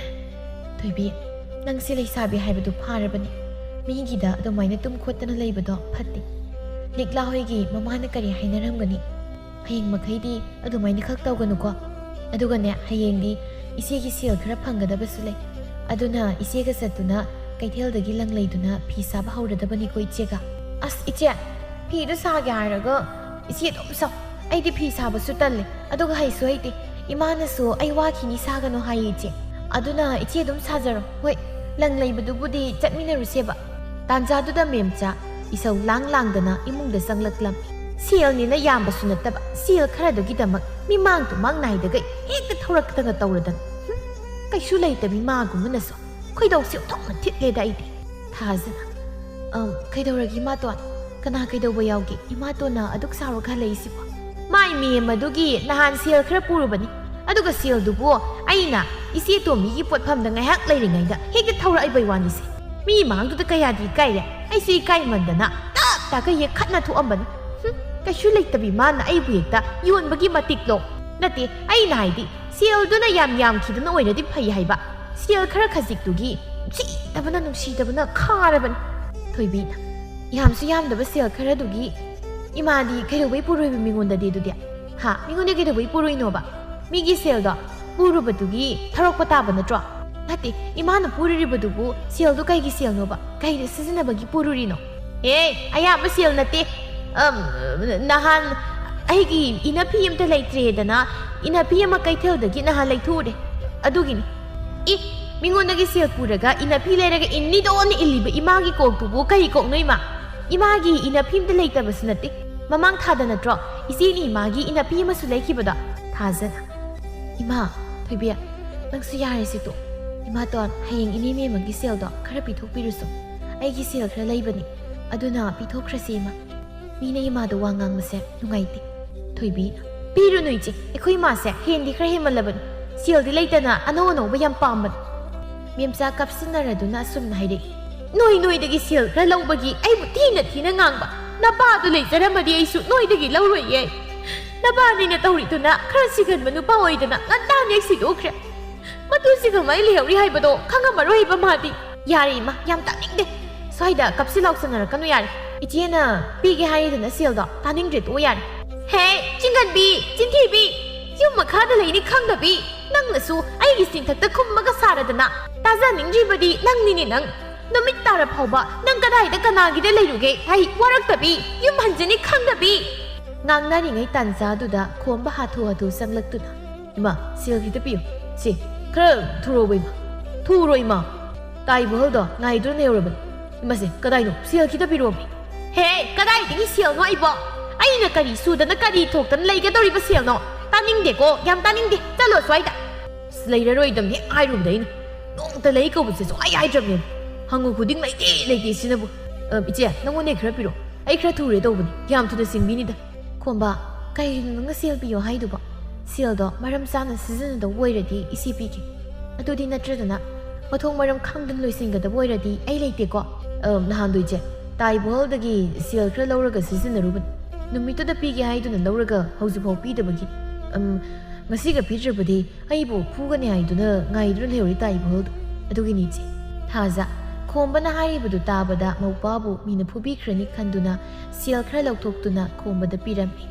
"ꯊꯣꯏꯕꯤ, ꯅꯪꯁꯦ ꯂꯩꯁꯥꯕꯤ ꯍꯥꯏꯕꯗꯨ ꯐꯥꯔꯕꯅꯤ꯫ ꯃꯤꯒꯤꯗ ꯑꯗꯨꯃꯥꯏꯅ ꯇꯨꯝ ꯈꯣꯠꯇꯅ ꯂꯩꯕꯗꯣ ꯐꯠꯇꯦ꯫ ꯂꯤꯛꯂꯥ ꯍꯣꯏꯒꯤ ꯃꯃꯥꯅ ꯀꯔꯤ ꯍꯥꯏꯅꯔꯝꯒꯅꯤ? ꯍꯌꯦꯡ ꯃꯈꯩꯗꯤ ꯑꯗꯨꯃꯥꯏꯅ ꯈꯛ ꯇꯧꯒꯅꯨꯀꯣ꯫ ꯑꯗꯨꯒꯅꯦ, ꯍꯌꯦꯡꯗꯤ ꯏꯆꯦꯒꯤ ꯁꯦꯜ ꯈꯔ ꯐꯪꯒꯗꯕꯁꯨ ꯂꯩ꯫ ꯑꯗꯨꯅ ꯏꯆꯦꯒ ꯆꯠꯇꯨꯅ ꯀꯩꯊꯦꯜꯗꯒꯤ ꯂꯪ ꯂꯩꯗꯨꯅ ꯐꯤ ꯁꯥꯕ ꯍꯧꯔꯗꯕꯅꯤꯀꯣ ꯏꯆꯦꯒ꯫" "ꯑꯁ ꯏꯆꯦ, ꯐꯤꯗꯨ ꯁꯥꯒꯦ ꯍꯥꯏꯔꯒ ꯏꯆꯦ ꯑꯗꯨꯝ ꯁꯥꯎ꯫ ꯑꯩꯗꯤ ꯐꯤ ꯁꯥꯕꯁꯨ ꯇꯜꯂꯦ, ꯑꯗꯨꯒ ꯍꯩꯁꯨ ꯍꯩꯇꯦ꯫ ꯏꯃꯥꯅꯁꯨ ꯑꯩ ꯋꯥꯈꯤꯅꯤ ꯁꯥꯒꯅꯨ ꯍꯥꯏꯌꯦ ꯏꯆꯦ꯫ ꯑꯗꯨꯅ ꯏꯆꯦ ꯑꯗꯨꯝ ꯁꯥꯖꯔꯣ꯫ ꯍꯣꯏ, ꯂꯪ ꯂꯩꯕꯗꯨꯕꯨꯗꯤ ꯆꯠꯃꯤꯟꯅꯔꯨꯁꯦꯕ꯫" ꯇꯥꯟꯖꯥꯗꯨꯗ ꯃꯦꯝꯆꯥ ꯏꯁꯧ ꯂꯥꯡ ꯂꯥꯡꯗꯅ ꯏꯃꯨꯡꯗ ꯆꯪꯂꯛꯂꯝꯃꯤ꯫ "ꯁꯦꯜꯅꯤꯅ ꯌꯥꯝꯕꯁꯨ ꯅꯠꯇꯕ, ꯁꯦꯜ ꯈꯔꯗꯨꯒꯤꯗꯃꯛ ꯃꯤꯃꯥꯡ ꯇꯨꯃꯥꯡ ꯅꯥꯏꯗꯒꯩ ꯍꯦꯛꯇ ꯊꯧꯔꯛꯇꯅ ꯇꯧꯔꯗꯅ꯫ ꯍꯨꯝ, ꯀꯩꯁꯨ ꯂꯩꯇꯕꯤ ꯃꯥꯒꯨꯝꯕꯅꯁꯨ꯫ ꯈꯣꯏꯗꯧꯁꯤ ꯑꯣꯟꯊꯣꯛꯅ ꯊꯤꯠꯂꯦꯗ ꯑꯩꯗꯤ꯫" ꯊꯥꯖꯅ, "ꯑꯝ, ꯀꯩꯗꯧꯔꯒꯦ ꯏꯃꯥꯇꯣꯟ? ꯀꯅꯥ ꯀꯩꯗꯧꯕ ꯌꯥꯎꯒꯦ? ꯏꯃꯥꯇꯣꯟꯅ ꯑꯗꯨꯛ ꯁꯥꯎꯔꯒ ꯍꯜꯂꯛꯏꯁꯤꯕꯣ?" "ꯃꯥꯏ ꯃꯦꯝ ꯑꯗꯨꯒꯤ ꯅꯍꯥꯟ ꯁꯦꯜ ꯈꯔ ꯄꯨꯔꯨꯕꯅꯤ꯫ ꯑꯗꯨꯒ ꯁꯦꯜꯗꯨꯕꯨ ꯑꯩꯅ ꯏꯆꯦ ꯇꯣꯝꯕꯤꯒꯤ ꯄꯣꯠꯐꯝꯗ ꯉꯥꯏꯍꯥꯛ ꯂꯩꯔꯤꯉꯩꯗ ꯍꯦꯛꯇ ꯊꯧꯔꯛꯏꯕꯩ ꯋꯥꯅꯤꯁꯦ꯫ ꯃꯤ ꯃꯥꯡꯗꯨꯗ ꯀꯌꯥꯗꯤ ꯏꯀꯥꯏꯔꯦ꯫ ꯑꯩꯁꯨ ꯏꯀꯥꯏꯃꯟꯗꯅ ꯇꯞ ꯇꯥꯒ ꯍꯦꯛ ꯈꯠꯅ ꯊꯣꯛꯑꯝꯕꯅꯤ꯫ ꯍꯨꯝ, ꯀꯩꯁꯨ ꯂꯩꯇꯕꯤ ꯃꯥꯅ ꯑꯩꯕꯨ ꯍꯦꯛꯇ ꯌꯣꯟꯕꯒꯤ ꯃꯇꯤꯛꯂꯣ? ꯅꯠꯇꯦ, ꯑꯩꯅ ꯍꯥꯏꯗꯤ ꯁꯦꯜꯗꯨꯅ ꯌꯥꯝ ꯌꯥꯝꯈꯤꯗꯅ ꯑꯣꯏꯔꯗꯤ ꯐꯩ ꯍꯥꯏꯕ꯫ ꯁꯦꯜ ꯈꯔ ꯈꯖꯤꯛꯇꯨꯒꯤ ꯅꯨꯡꯁꯤꯗꯕꯅ, ꯅꯨꯡꯁꯤꯗꯕꯅ ꯈꯥꯔꯕꯅꯤ꯫" ꯊꯣꯏꯕꯤꯅ, "ꯌꯥꯝꯁꯨ ꯌꯥꯝꯗꯕ ꯁꯦꯜ ꯈꯔꯗꯨꯒꯤ ꯏꯃꯥꯗꯤ ꯀꯩꯗꯧꯕꯩ ꯄꯨꯔꯣꯏꯕ ꯃꯤꯉꯣꯟꯗꯗꯤ ꯑꯗꯨꯗꯤ? ꯍꯥ? ꯃꯤꯉꯣꯟꯗ ꯀꯩꯗꯧꯕꯩ ꯄꯨꯔꯨꯏꯅꯣꯕ? ꯃꯤꯒꯤ ꯁꯦꯜꯗꯣ ꯄꯨꯔꯨꯕꯗꯨꯒꯤ ꯊꯧꯔꯛꯄ ꯇꯥꯕ ꯅꯠꯇ꯭ꯔꯣ? ꯅꯠꯇꯦ, ꯏꯃꯥꯅ ꯄꯨꯔꯨꯔꯤꯕꯗꯨꯕꯨ ꯁꯦꯜꯗꯣ ꯀꯩꯒꯤ ꯁꯦꯜꯅꯣꯕ? ꯀꯩꯗ ꯁꯤꯖꯤꯟꯅꯕꯒꯤ ꯄꯨꯔꯨꯔꯤꯅꯣ?" "ꯑꯦ, ꯑꯌꯥꯝꯕ ꯁꯦꯜ ꯅꯠꯇꯦ꯫ ꯑꯝ, ꯅꯍꯥꯟ ꯑꯩꯒꯤ ꯏꯅꯐꯤ ꯑꯝꯇ ꯂꯩꯇ꯭ꯔꯦꯗꯅ ꯏꯅꯐꯤ ꯑꯃ ꯀꯩꯊꯦꯜꯗꯒꯤ ꯅꯍꯥꯟ ꯂꯩꯊꯣꯛꯎꯔꯦ꯫ ꯑꯗꯨꯒꯤꯅꯤ꯫" "ꯏ, ꯃꯤꯉꯣꯟꯗꯒꯤ ꯁꯦꯜ ꯄꯨꯔꯒ ꯏꯅꯐꯤ ꯂꯩꯔꯒ ꯏꯟꯅꯤꯗꯣꯅ ꯏꯜꯂꯤꯕ ꯏꯃꯥꯒꯤ ꯀꯣꯛꯇꯨꯕꯨ ꯀꯔꯤ ꯀꯣꯛꯅꯣ ꯏꯃꯥ? ꯏꯃꯥꯒꯤ ꯏꯅꯐꯤ ꯑꯝꯇ ꯂꯩꯇꯕꯁꯨ ꯅꯠꯇꯦ꯫ ꯃꯃꯥꯡ ꯊꯥꯗ ꯅꯠꯇ꯭ꯔꯣ ꯏꯆꯦꯅ ꯏꯃꯥꯒꯤ ꯏꯅꯐꯤ ꯑꯃꯁꯨ ꯂꯩꯈꯤꯕꯗꯣ?" ꯊꯥꯖꯅ, "ꯏꯃꯥ, ꯊꯣꯏꯕꯤ, ꯅꯪꯁꯨ ꯌꯥꯔꯦꯁꯦ ꯇꯣꯛ꯫ ꯏꯃꯥꯇꯣꯟ, ꯍꯌꯦꯡ ꯏꯅꯦ ꯃꯦꯝꯃꯒꯤ ꯁꯦꯜꯗꯣ ꯈꯔ ꯄꯤꯊꯣꯛꯄꯤꯔꯨꯁꯣ꯫ ꯑꯩꯒꯤ ꯁꯦꯜ ꯈꯔ ꯂꯩꯕꯅꯤ, ꯑꯗꯨꯅ ꯄꯤꯊꯣꯛꯈ꯭ꯔꯁꯦ ꯏꯃꯥ꯫ ꯃꯤꯅ ꯏꯃꯥꯗ ꯋꯥ ꯉꯥꯡꯕꯁꯦ ꯅꯨꯡꯉꯥꯏꯇꯦ꯫" ꯊꯣꯏꯕꯤꯅ, "ꯄꯤꯔꯨꯅꯨ ꯏꯆꯦ, ꯑꯩꯈꯣꯏ ꯏꯃꯥꯁꯦ ꯍꯦꯟꯗꯤ ꯈꯔ ꯍꯦꯟꯃꯜꯂꯕꯅꯤ꯫ ꯁꯦꯜꯗꯤ ꯂꯩꯇꯅ ꯑꯅꯧ ꯑꯅꯧꯕ ꯌꯥꯝ ꯄꯥꯝꯕꯅꯤ꯫" ꯃꯦꯝꯆꯥ ꯀꯞꯁꯤꯟꯅꯔꯗꯨꯅ ꯑꯁꯨꯝꯅ ꯍꯥꯏꯔꯛꯏ, "ꯅꯣꯏ ꯅꯣꯏꯗꯒꯤ ꯁꯦꯜ ꯈꯔ ꯂꯧꯕꯒꯤ ꯑꯩꯕꯨ ꯊꯤꯅ ꯊꯤꯅ ꯉꯥꯡꯕ ꯅꯄꯥꯗꯨ ꯂꯩꯖꯔꯝꯃꯗꯤ ꯑꯩꯁꯨ ꯅꯣꯏꯗꯒꯤ ꯂꯧꯔꯣꯏꯌꯦ꯫ ꯅꯄꯥꯅꯤꯅ ꯇꯧꯔꯤꯗꯨꯅ ꯈꯔ ꯁꯤꯒꯟꯕ ꯅꯨꯄꯥ ꯑꯣꯏꯗꯅ ꯉꯟꯇꯥꯅ ꯍꯦꯛ ꯁꯤꯗꯣꯛꯈ꯭ꯔꯦ꯫ ꯃꯇꯨꯁꯤ ꯀꯃꯥꯏ ꯂꯩꯍꯧꯔꯤ ꯍꯥꯏꯕꯗꯣ ꯈꯪꯉꯝꯃꯔꯣꯏꯕ ꯃꯥꯗꯤ꯫" "ꯌꯥꯔꯦ ꯏꯃꯥ, ꯌꯥꯝ ꯇꯥꯅꯤꯡꯗꯦ꯫ ꯁ꯭ꯋꯥꯏꯗ ꯀꯞꯁꯤ ꯂꯥꯎꯁꯟꯅꯔꯛꯀꯅꯨ ꯌꯥꯔꯦ꯫ ꯏꯆꯦꯅ ꯄꯤꯒꯦ ꯍꯥꯏꯔꯤꯗꯅ ꯁꯦꯜꯗꯣ, ꯇꯥꯅꯤꯡꯗ꯭ꯔꯦ, ꯇꯣꯛꯑꯣ ꯌꯥꯔꯦ꯫" "ꯍꯦ, ꯆꯤꯡꯒꯟꯕꯤ, ꯆꯤꯟꯊꯤꯕꯤ, ꯌꯨꯝ ꯃꯈꯥꯗ ꯂꯩꯅꯤ ꯈꯪꯗꯕꯤ, ꯅꯪꯅꯁꯨ ꯑꯩꯒꯤ ꯆꯤꯟꯊꯛꯇ ꯈꯨꯝꯃꯒ ꯁꯥꯔꯗꯅ꯫ ꯇꯥꯖꯅꯤꯡꯗ꯭ꯔꯤꯕꯗꯤ ꯅꯪꯅꯤꯅꯦ ꯅꯪ꯫ ꯅꯨꯃꯤꯠ ꯇꯥꯔ ꯐꯥꯎꯕ ꯅꯪ ꯀꯗꯥꯏꯗ ꯀꯅꯥꯒꯤꯗ ꯂꯩꯔꯨꯒꯦ ꯑꯩ ꯋꯥꯔꯛꯇꯕꯤ, ꯌꯨꯝ ꯍꯟꯖꯅꯤ ꯈꯪꯗꯕꯤ꯫" ꯉꯥꯡꯅꯔꯤꯉꯩ ꯇꯥꯟꯖꯥꯗꯨꯗ ꯈꯣꯝꯕ ꯍꯥꯊꯨ ꯍꯥꯊꯨ ꯆꯪꯂꯛꯇꯨꯅ, "ꯏꯃꯥ, ꯁꯦꯜ ꯈꯤꯇ ꯄꯤꯌꯨ꯫ ꯁꯦ, ꯈꯔ ꯊꯨꯔꯣꯕ ꯏꯃꯥ, ꯊꯨꯔꯣ ꯏꯃꯥ꯫ ꯇꯥꯏꯕꯍꯜꯗꯣ ꯉꯥꯏꯗꯨꯅ ꯂꯩꯍꯧꯔꯕꯅꯤ꯫ ꯏꯃꯥꯁꯦ, ꯀꯗꯥꯏꯅꯣ? ꯁꯦꯜ ꯈꯤꯇ ꯄꯤꯔꯣꯃꯤ꯫" "ꯍꯦ, ꯀꯗꯥꯏꯗꯒꯤ ꯁꯦꯜꯅꯣ ꯑꯩꯕꯣ? ꯑꯩꯅ ꯀꯔꯤ ꯁꯨꯗꯅ ꯀꯔꯤ ꯊꯣꯛꯇꯅ ꯂꯩꯒꯗꯧꯔꯤꯕ ꯁꯦꯜꯅꯣ? ꯇꯥꯅꯤꯡꯗꯦꯀꯣ, ꯌꯥꯝ ꯇꯥꯅꯤꯡꯗꯦ꯫ ꯆꯠꯂꯣ ꯁ꯭ꯋꯥꯏꯗ꯫" "ꯑꯁ, ꯂꯩꯔꯔꯣꯏꯗꯝꯅꯤ ꯍꯦꯛ ꯍꯥꯏꯔꯨꯕꯗ ꯑꯩꯅ꯫ ꯅꯣꯡꯇ ꯂꯩ ꯀꯧꯕꯁꯦ ꯁꯨꯡꯍꯥꯏ ꯍꯥꯏꯗ꯭ꯔꯕꯅꯦꯕ꯫ ꯍꯪꯉꯨ ꯈꯨꯗꯤꯡ ꯂꯩꯇꯦ, ꯂꯩꯇꯦ ꯁꯤꯅꯕꯨ꯫ ꯑ, ꯏꯆꯦ, ꯅꯉꯣꯟꯗꯩ ꯈꯔ ꯄꯤꯔꯣ꯫ ꯑꯩ ꯈꯔ ꯊꯨꯔꯦ ꯇꯧꯕꯅꯤ꯫ ꯌꯥꯝ ꯊꯨꯅ ꯁꯤꯡꯕꯤꯅꯤꯗ꯫" "ꯈꯣꯝꯕ, ꯀꯩꯒꯤꯅꯣ ꯅꯪꯅ ꯁꯦꯜ ꯄꯤꯌꯣ ꯍꯥꯏꯗꯨꯕꯣ? ꯁꯦꯜꯗꯣ ꯃꯔꯝ ꯆꯥꯅ ꯁꯤꯖꯤꯟꯅꯗꯧꯕ ꯑꯣꯏꯔꯗꯤ ꯏꯆꯦ ꯄꯤꯒꯦ꯫ ꯑꯗꯨꯗꯤ ꯅꯠꯇ꯭ꯔꯗꯅ ꯃꯊꯣꯡ ꯃꯔꯝ ꯈꯪꯗꯅ ꯂꯣꯏꯁꯤꯟꯒꯗꯕ ꯑꯣꯏꯔꯗꯤ ꯑꯩ ꯂꯩꯇꯦꯀꯣ꯫" "ꯑ, ꯅꯍꯥꯟꯗꯣ ꯏꯆꯦ, ꯇꯥꯏꯕꯍꯜꯗꯒꯤ ꯁꯦꯜ ꯈꯔ ꯂꯧꯔꯒ ꯁꯤꯖꯤꯟꯅꯔꯨꯕꯅꯤ꯫ ꯅꯨꯃꯤꯠꯇꯨꯗ ꯄꯤꯒꯦ ꯍꯥꯏꯗꯨꯅ ꯂꯧꯔꯒ ꯍꯧꯖꯤꯛꯐꯥꯎ ꯄꯤꯗꯕꯒꯤ, ꯑꯝ, ꯉꯁꯤꯒ ꯄꯤꯗ꯭ꯔꯕꯗꯤ ꯑꯩꯕꯨ ꯐꯨꯒꯅꯤ ꯍꯥꯏꯗꯨꯅ ꯉꯥꯏꯗꯨꯅ ꯂꯩꯍꯧꯔꯤ ꯇꯥꯏꯕꯍꯜꯗꯣ꯫ ꯑꯗꯨꯒꯤꯅꯤ ꯏꯆꯦ꯫" ꯊꯥꯖ, ꯈꯣꯝꯕꯅ ꯍꯥꯏꯔꯤꯕꯗꯨ ꯇꯥꯕꯗ ꯃꯧꯄꯥꯕꯨ ꯃꯤꯅ ꯐꯨꯕꯤꯈ꯭ꯔꯅꯤ ꯈꯟꯗꯨꯅ ꯁꯦꯜ ꯈꯔ ꯂꯧꯊꯣꯛꯇꯨꯅ ꯈꯣꯝꯕꯗ ꯄꯤꯔꯝꯃꯤ꯫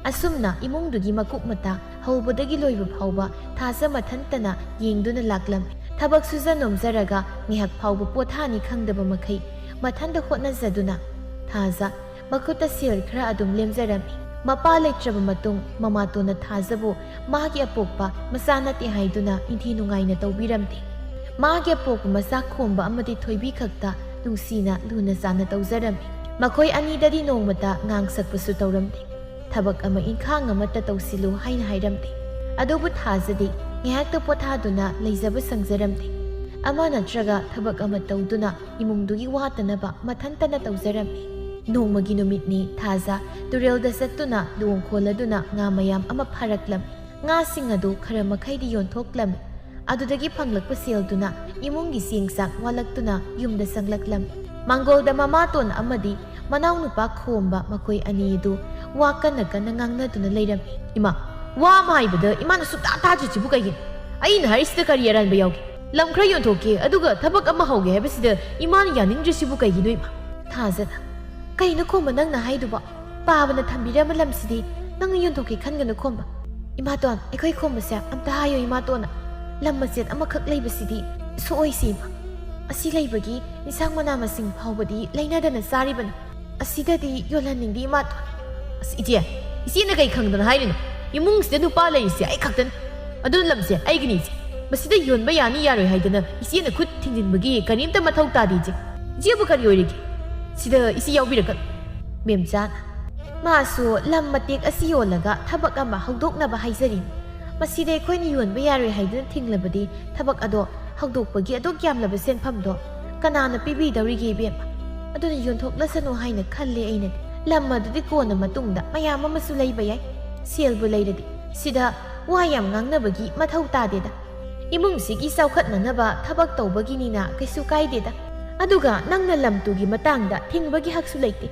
ꯑꯁꯨꯝꯅ ꯏꯃꯨꯡꯗꯨꯒꯤ ꯃꯀꯨꯞ ꯃꯇꯥ ꯍꯧꯕꯗꯒꯤ ꯂꯣꯏꯕ ꯐꯥꯎꯕ ꯊꯥꯖ ꯃꯊꯟꯇꯅ ꯌꯦꯡꯗꯨꯅ ꯂꯥꯛꯂꯝꯃꯤ꯫ ꯊꯕꯛ ꯁꯨꯖ ꯅꯣꯝꯖꯔꯒ ꯉꯥꯏꯍꯥꯛ ꯐꯥꯎꯕ ꯄꯣꯊꯥꯅꯤ ꯈꯪꯗꯕ ꯃꯈꯩ ꯃꯊꯟꯇ ꯍꯣꯠꯅꯖꯗꯨꯅ ꯊꯥꯖ ꯃꯈꯨꯠꯇ ꯁꯦꯜ ꯈꯔ ꯑꯗꯨꯝ ꯂꯦꯝꯖꯔꯝꯃꯤ꯫ ꯃꯄꯥ ꯂꯩꯇ꯭ꯔꯕ ꯃꯇꯨꯡ ꯃꯃꯥꯇꯣꯟꯅ ꯊꯥꯖꯕꯨ ꯃꯥꯒꯤ ꯑꯄꯣꯛꯄ ꯃꯆꯥ ꯅꯠꯇꯦ ꯍꯥꯏꯗꯨꯅ ꯏꯟꯊꯤ ꯅꯨꯡꯉꯥꯏꯅ ꯇꯧꯕꯤꯔꯝꯗꯦ꯫ ꯃꯥꯒꯤ ꯑꯄꯣꯛꯄ ꯃꯆꯥ ꯈꯣꯝꯕ ꯑꯃꯗꯤ ꯊꯣꯏꯕꯤ ꯈꯛꯇ ꯅꯨꯡꯁꯤꯅ ꯂꯨꯅ ꯆꯥꯟꯅ ꯇꯧꯖꯔꯝꯃꯤ꯫ ꯃꯈꯣꯏ ꯑꯅꯤꯗꯗꯤ ꯅꯣꯡꯃꯇ ꯉꯥꯡ ꯁꯛꯄꯁꯨ ꯇꯧꯔꯝꯗꯦ꯫ ꯊꯕꯛ ꯑꯃ ꯏꯪꯈꯥꯡ ꯑꯃꯠꯇ ꯇꯧꯁꯤꯜꯂꯨ ꯍꯥꯏꯅ ꯍꯥꯏꯔꯝꯗꯦ꯫ ꯑꯗꯨꯕꯨ ꯊꯥꯖꯗꯤ ꯉꯥꯏꯍꯥꯛꯇ ꯄꯣꯊꯥꯗꯨꯅ ꯂꯩꯖꯕ ꯁꯪꯖꯔꯝꯗꯦ꯫ ꯑꯃ ꯅꯠꯇ꯭ꯔꯒ ꯊꯕꯛ ꯑꯃ ꯇꯧꯗꯨꯅ ꯏꯃꯨꯡꯗꯨꯒꯤ ꯋꯥꯠꯇꯅꯕ ꯃꯊꯟꯇꯅ ꯇꯧꯖꯔꯝꯃꯤ꯫ ꯅꯣꯡꯃꯒꯤ ꯅꯨꯃꯤꯠꯅꯤ꯫ ꯊꯥꯖ ꯇꯨꯔꯦꯜꯗ ꯆꯠꯇꯨꯅ ꯂꯣꯡ ꯈꯣꯜꯂꯗꯨꯅ ꯉꯥ ꯃꯌꯥꯝ ꯑꯃ ꯐꯥꯔꯛꯂꯝꯃꯤ꯫ ꯉꯥꯁꯤꯡ ꯑꯗꯨ ꯈꯔ ꯃꯈꯩꯗꯤ ꯌꯣꯟꯊꯣꯛꯂꯝꯃꯤ꯫ ꯑꯗꯨꯗꯒꯤ ꯐꯪꯂꯛꯄ ꯁꯦꯜꯗꯨꯅ ꯏꯃꯨꯡꯒꯤ ꯆꯦꯡ ꯆꯥꯛ ꯋꯥꯠꯂꯛꯇꯨꯅ ꯌꯨꯝꯗ ꯆꯪꯂꯛꯂꯝꯃꯤ꯫ ꯃꯥꯡꯒꯣꯜꯗ ꯃꯃꯥꯇꯣꯟ ꯑꯃꯗꯤ ꯃꯅꯥꯎꯅꯨꯄꯥ ꯈꯣꯝꯕ, ꯃꯈꯣꯏ ꯑꯅꯤ ꯑꯗꯨ ꯋꯥ ꯀꯟꯅ ꯀꯟꯅ ꯉꯥꯡꯅꯗꯨꯅ ꯂꯩꯔꯝꯃꯤ꯫ "ꯏꯃꯥ, ꯋꯥ ꯑꯃ ꯍꯥꯏꯕꯗ ꯏꯃꯥꯅ ꯁꯨꯛꯇꯥ ꯇꯥꯗ꯭ꯔꯤꯁꯤꯕꯨ ꯀꯩꯒꯤꯅꯣ? ꯑꯩꯅ ꯍꯥꯏꯔꯤꯁꯤꯗ ꯀꯔꯤ ꯑꯔꯥꯟꯕ ꯌꯥꯎꯒꯦ? ꯂꯝ ꯈꯔ ꯌꯣꯟꯊꯣꯛꯀꯦ, ꯑꯗꯨꯒ ꯊꯕꯛ ꯑꯃ ꯍꯧꯒꯦ ꯍꯥꯏꯕꯁꯤꯗ ꯏꯃꯥꯅ ꯌꯥꯅꯤꯡꯗ꯭ꯔꯤꯁꯤꯕꯨ ꯀꯩꯒꯤꯅꯣ, ꯏꯃꯥ?" ꯊꯥꯖꯅ, "ꯀꯩꯅꯣ ꯈꯣꯝꯕ ꯅꯪꯅ ꯍꯥꯏꯗꯨꯕꯣ? ꯄꯥꯕꯅ ꯊꯝꯕꯤꯔꯝꯕ ꯂꯝꯁꯤꯗꯤ ꯅꯪꯅ ꯌꯣꯟꯊꯣꯛꯀꯦ ꯈꯟꯒꯅꯨ ꯈꯣꯝꯕ꯫ ꯏꯃꯥꯇꯣꯟ, ꯑꯩꯈꯣꯏ ꯈꯣꯝꯕꯁꯦ ꯑꯝꯇ ꯍꯥꯏꯌꯣ ꯏꯃꯥꯇꯣꯟꯅ꯫ ꯂꯝ ꯃꯆꯦꯠ ꯑꯃꯈꯛ ꯂꯩꯕꯁꯤꯗꯤ ꯁꯣꯛꯑꯣꯏꯁꯤ ꯏꯃꯥ꯫ ꯑꯁꯤ ꯂꯩꯕꯒꯤ ꯏꯟꯁꯥꯡ ꯃꯅꯥ ꯃꯁꯤꯡ ꯐꯥꯎꯕꯗꯤ ꯂꯩꯅꯗꯅ ꯆꯥꯔꯤꯕꯅꯤ꯫ ꯑꯁꯤꯗꯗꯤ ꯌꯣꯜꯍꯟꯅꯤꯡꯗꯦ ꯏꯃꯥꯇꯣꯟ꯫" "ꯑꯁ ꯏꯆꯦ, ꯏꯆꯦꯅ ꯀꯩ ꯈꯪꯗꯅ ꯍꯥꯏꯔꯤꯅꯣ? ꯏꯃꯨꯡꯁꯤꯗ ꯅꯨꯄꯥ ꯂꯩꯔꯤꯁꯦ ꯑꯩ ꯈꯛꯇꯅꯤ꯫ ꯑꯗꯨꯅ ꯂꯝꯁꯦ ꯑꯩꯒꯤꯅꯤ ꯏꯆꯦ꯫ ꯃꯁꯤꯗ ꯌꯣꯟꯕ ꯌꯥꯅꯤ ꯌꯥꯔꯣꯏ ꯍꯥꯏꯗꯅ ꯏꯆꯦꯅ ꯈꯨꯠ ꯊꯤꯡꯖꯤꯟꯕꯒꯤ ꯀꯔꯤꯝꯇ ꯃꯊꯧ ꯇꯥꯗꯦ ꯏꯆꯦ꯫ ꯏꯆꯦꯕꯨ ꯀꯔꯤ ꯑꯣꯏꯔꯤꯒꯦ? ꯁꯤꯗ ꯏꯆꯦ ꯌꯥꯎꯕꯤꯔꯛꯀꯅꯨ꯫" ꯃꯦꯝꯆꯥꯅ, "ꯃꯥꯁꯨ ꯂꯝ ꯃꯇꯦꯛ ꯑꯁꯤ ꯌꯣꯜꯂꯒ ꯊꯕꯛ ꯑꯃ ꯍꯧꯗꯣꯛꯅꯕ ꯍꯥꯏꯖꯔꯤꯅꯤ꯫ ꯃꯁꯤꯗ ꯑꯩꯈꯣꯏꯅ ꯌꯣꯟꯕ ꯌꯥꯔꯣꯏ ꯍꯥꯏꯗꯨꯅ ꯊꯤꯡꯂꯕꯗꯤ ꯊꯕꯛ ꯑꯗꯣ ꯍꯧꯗꯣꯛꯄꯒꯤ ꯑꯗꯨꯛ ꯌꯥꯝꯂꯕ ꯁꯦꯟꯐꯝꯗꯣ ꯀꯅꯥꯅ ꯄꯤꯕꯤꯗꯧꯔꯤꯒꯦ ꯏꯕꯦꯝꯃ? ꯑꯗꯨꯅ ꯌꯣꯟꯊꯣꯛꯂꯁꯅꯨ ꯍꯥꯏꯅ ꯈꯜꯂꯦ ꯑꯩꯅꯗꯤ꯫ ꯂꯝ ꯑꯗꯨꯗꯤ ꯀꯣꯟꯅ ꯃꯇꯨꯡꯗ ꯃꯌꯥꯝ ꯑꯃꯁꯨ ꯂꯩꯕ ꯌꯥꯏ꯫ ꯁꯦꯜꯕꯨ ꯂꯩꯔꯗꯤ ꯁꯤꯗ ꯋꯥ ꯌꯥꯝ ꯉꯥꯡꯅꯕꯒꯤ ꯃꯊꯧ ꯇꯥꯗꯦꯗ꯫ ꯏꯃꯨꯡꯁꯤꯒꯤ ꯆꯥꯎꯈꯠꯅꯅꯕ ꯊꯕꯛ ꯇꯧꯕꯒꯤꯅꯤꯅ ꯀꯩꯁꯨ ꯀꯥꯏꯗꯦꯗ꯫ ꯑꯗꯨꯒ ꯅꯪꯅ ꯂꯝ ꯇꯨꯒꯤ ꯃꯇꯥꯡꯗ ꯊꯤꯡꯕꯒꯤ ꯍꯛꯁꯨ ꯂꯩꯇꯦ꯫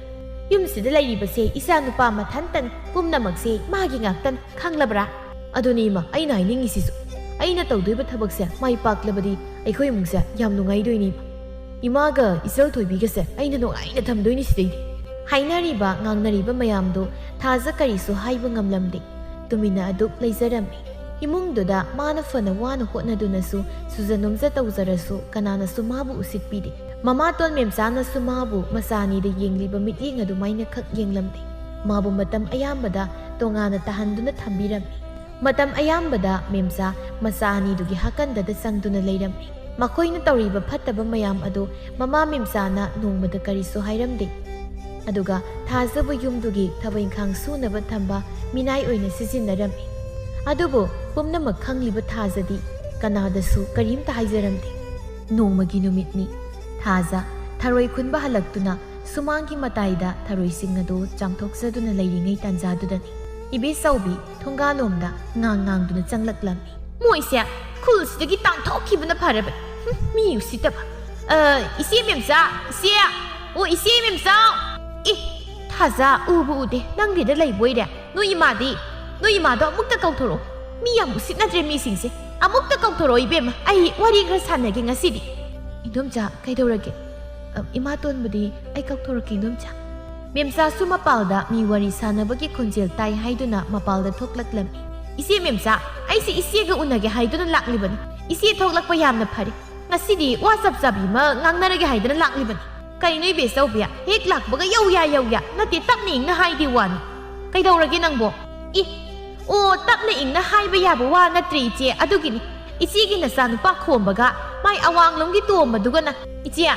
ꯌꯨꯝꯁꯤꯗ ꯂꯩꯔꯤꯕꯁꯦ ꯏꯆꯥ ꯅꯨꯄꯥ ꯃꯊꯟꯇꯅꯤ, ꯄꯨꯝꯅꯃꯛꯁꯦ ꯃꯥꯒꯤ ꯉꯥꯛꯇꯅꯤ, ꯈꯪꯂꯕ꯭ꯔꯥ?" "ꯑꯗꯨꯅꯤ ꯏꯃꯥ, ꯑꯩꯅ ꯍꯥꯏꯅꯤꯡꯉꯤꯁꯤꯁꯨ꯫ ꯑꯩꯅ ꯇꯧꯗꯣꯏꯕ ꯊꯕꯛꯁꯦ ꯃꯥꯏ ꯄꯥꯛꯂꯕꯗꯤ ꯑꯩꯈꯣꯏ ꯏꯃꯨꯡꯁꯦ ꯌꯥꯝ ꯅꯨꯡꯉꯥꯏꯗꯣꯏꯅꯤ ꯏꯃꯥ꯫ ꯏꯃꯥꯒ ꯏꯆꯜ ꯊꯣꯏꯕꯤꯒꯁꯦ ꯑꯩꯅ ꯅꯨꯡꯉꯥꯏꯅ ꯊꯝꯗꯣꯏꯅꯤ ꯁꯤꯗꯩꯗꯤ꯫" ꯍꯥꯏꯅꯔꯤꯕ ꯉꯥꯡꯅꯔꯤꯕ ꯃꯌꯥꯝꯗꯨ ꯊꯥꯖ ꯀꯔꯤꯁꯨ ꯍꯥꯏꯕ ꯉꯝꯂꯝꯗꯦ꯫ ꯇꯨꯃꯤꯟꯅ ꯑꯗꯨꯛ ꯂꯩꯖꯔꯝꯃꯤ꯫ ꯏꯃꯨꯡꯗꯨꯗ ꯃꯥꯅ ꯐꯅ ꯋꯥꯅ ꯍꯣꯠꯅꯗꯨꯅꯁꯨ, ꯁꯨꯖ ꯅꯣꯝꯖ ꯇꯧꯖꯔꯁꯨ ꯀꯅꯥꯅꯁꯨ ꯃꯥꯕꯨ ꯎꯁꯤꯠꯄꯤꯗꯦ꯫ ꯃꯃꯥꯇꯣꯟ ꯃꯦꯝꯆꯥꯅꯁꯨ ꯃꯥꯕꯨ ꯃꯆꯥ ꯑꯅꯤꯗ ꯌꯦꯡꯂꯤꯕ ꯃꯤꯠꯌꯦꯡ ꯑꯗꯨꯃꯥꯏꯅ ꯈꯛ ꯌꯦꯡꯂꯝꯗꯦ꯫ ꯃꯥꯕꯨ ꯃꯇꯝ ꯑꯌꯥꯝꯕꯗ ꯇꯣꯉꯥꯟꯅ ꯇꯥꯍꯟꯗꯨꯅ ꯊꯝꯕꯤꯔꯝꯃꯤ꯫ ꯃꯇꯝ ꯑꯌꯥꯝꯕꯗ ꯃꯦꯝꯆꯥ ꯃꯆꯥ ꯑꯅꯤꯗꯨꯒꯤ ꯍꯥꯀꯟꯗꯗ ꯆꯪꯗꯨꯅ ꯂꯩꯔꯝꯃꯤ꯫ ꯃꯈꯣꯏꯅ ꯇꯧꯔꯤꯕ ꯐꯠꯇꯕ ꯃꯌꯥꯝ ꯑꯗꯨ ꯃꯃꯥ ꯃꯦꯝꯆꯥꯅ ꯅꯣꯡꯃꯗ ꯀꯔꯤꯁꯨ ꯍꯥꯏꯔꯝꯗꯦ꯫ ꯑꯗꯨꯒ ꯊꯥꯖꯕꯨ ꯌꯨꯝꯗꯨꯒꯤ ꯊꯕꯛ ꯏꯪꯈꯥꯡ ꯁꯨꯅꯕ ꯊꯝꯕ ꯃꯤꯅꯥꯏ ꯑꯣꯏꯅ ꯁꯤꯖꯤꯟꯅꯔꯝꯃꯤ꯫ ꯑꯗꯨꯕꯨ ꯄꯨꯝꯅꯃꯛ ꯈꯪꯂꯤꯕ ꯊꯥꯖꯗꯤ ꯀꯅꯥꯗꯁꯨ ꯀꯔꯤꯝꯇ ꯍꯥꯏꯖꯔꯝꯗꯦ꯫ ꯅꯣꯡꯃꯒꯤ ꯅꯨꯃꯤꯠꯅꯤ꯫ ꯊꯥꯖ ꯊꯔꯣꯏ ꯈꯨꯟꯕ ꯍꯜꯂꯛꯇꯨꯅ ꯁꯨꯃꯥꯡꯒꯤ ꯃꯇꯥꯏꯗ ꯊꯔꯣꯏꯁꯤꯡ ꯑꯗꯨ ꯆꯥꯝꯊꯣꯛꯆꯗꯨꯅ ꯂꯩꯔꯤꯉꯩ ꯇꯥꯟꯖꯥꯗꯨꯗꯅꯤ ꯏꯕꯦꯆꯧꯕꯤ ꯊꯣꯡꯒꯥꯜꯂꯣꯝꯗ ꯉꯥꯡ ꯉꯥꯡꯗꯨꯅ ꯆꯪꯂꯛꯂꯝꯃꯤ꯫ "ꯃꯣꯏꯁꯦ ꯈꯨꯜꯁꯤꯗꯒꯤ ꯇꯥꯟꯊꯣꯛꯈꯤꯕꯅ ꯐꯔꯕꯅꯤ꯫ ꯍꯨꯝ, ꯃꯤ ꯎꯁꯤꯠꯇꯕ꯫ ꯑ, ꯏꯆꯦ ꯃꯦꯝꯆꯥ, ꯏꯆꯦ꯫ ꯑꯣ, ꯏꯆꯦ ꯃꯦꯝꯆꯥ꯫ ꯑꯦ, ꯊꯥꯖ, ꯎꯕꯨ ꯎꯗꯦ, ꯅꯪꯒꯤꯗ ꯂꯩꯕꯣꯏꯔꯦ꯫ ꯅꯣꯏ ꯏꯃꯥꯗꯤ? ꯅꯣꯏ ꯏꯃꯥꯗꯣ ꯑꯃꯨꯛꯇ ꯀꯧꯊꯣꯔꯛꯑꯣ꯫ ꯃꯤ ꯌꯥꯝ ꯎꯁꯤꯠꯅꯗ꯭ꯔꯦ ꯃꯤꯁꯤꯡꯁꯦ꯫ ꯑꯃꯨꯛꯇ ꯀꯧꯊꯣꯔꯛꯑꯣ ꯏꯕꯦꯝꯃ, ꯑꯩ ꯋꯥꯔꯤ ꯈꯔ ꯁꯥꯟꯅꯒꯦ ꯉꯁꯤꯗꯤ꯫ ꯏꯗꯣꯝꯆꯥ, ꯀꯩꯗꯧꯔꯒꯦ? ꯑ, ꯏꯃꯥꯇꯣꯟꯕꯨꯗꯤ ꯑꯩ ꯀꯧꯊꯣꯔꯛꯀꯦ, ꯏꯗꯣꯝꯆꯥ꯫ ꯃꯦꯝꯆꯥꯁꯨ ꯃꯄꯥꯜꯗ ꯃꯤ ꯋꯥꯔꯤ ꯁꯥꯟꯅꯕꯒꯤ ꯈꯣꯟꯖꯦꯜ ꯇꯥꯏ ꯍꯥꯏꯗꯨꯅ ꯃꯄꯥꯜꯗ ꯊꯣꯛꯂꯛꯂꯝꯃꯤ꯫ "ꯏꯆꯦ ꯃꯦꯝꯆꯥ, ꯑꯩꯁꯦ ꯏꯆꯦꯒ ꯎꯅꯒꯦ ꯍꯥꯏꯗꯨꯅ ꯂꯥꯛꯂꯤꯕꯅꯤ꯫ ꯏꯆꯦ ꯊꯣꯛꯂꯛꯄ ꯌꯥꯝꯅ ꯐꯔꯦ꯫ ꯉꯁꯤꯗꯤ ꯋꯥ ꯆꯞ ꯆꯥꯕꯤ ꯑꯃ ꯉꯥꯡꯅꯔꯒꯦ ꯍꯥꯏꯗꯨꯅ ꯂꯥꯛꯂꯤꯕꯅꯤ꯫" "ꯀꯩꯅꯣ ꯏꯕꯦꯆꯧꯕꯤ? ꯍꯦꯛ ꯂꯥꯛꯄꯒ ꯌꯧ ꯌꯥ, ꯌꯧ ꯌꯥ꯫ ꯅꯠꯇꯦ, ꯇꯞꯅ ꯏꯪꯅ ꯍꯥꯏꯗꯦ ꯋꯥꯅꯤ꯫ ꯀꯩꯗꯧꯔꯒꯦ ꯅꯪꯕꯣ?" "ꯏ, ꯑꯣ, ꯇꯞꯅ ꯏꯪꯅ ꯍꯥꯏꯕ ꯌꯥꯕ ꯋꯥ ꯅꯠꯇ꯭ꯔꯦ ꯏꯆꯦ꯫ ꯑꯗꯨꯒꯤꯅꯤ ꯏꯆꯦꯒꯤ ꯅꯆꯥꯅꯨꯄꯥ ꯈꯣꯝꯕꯒ ꯃꯥꯏ ꯑꯋꯥꯡꯂꯣꯝꯒꯤ ꯇꯣꯝꯕꯗꯨꯒꯅ꯫ ꯏꯆꯦ,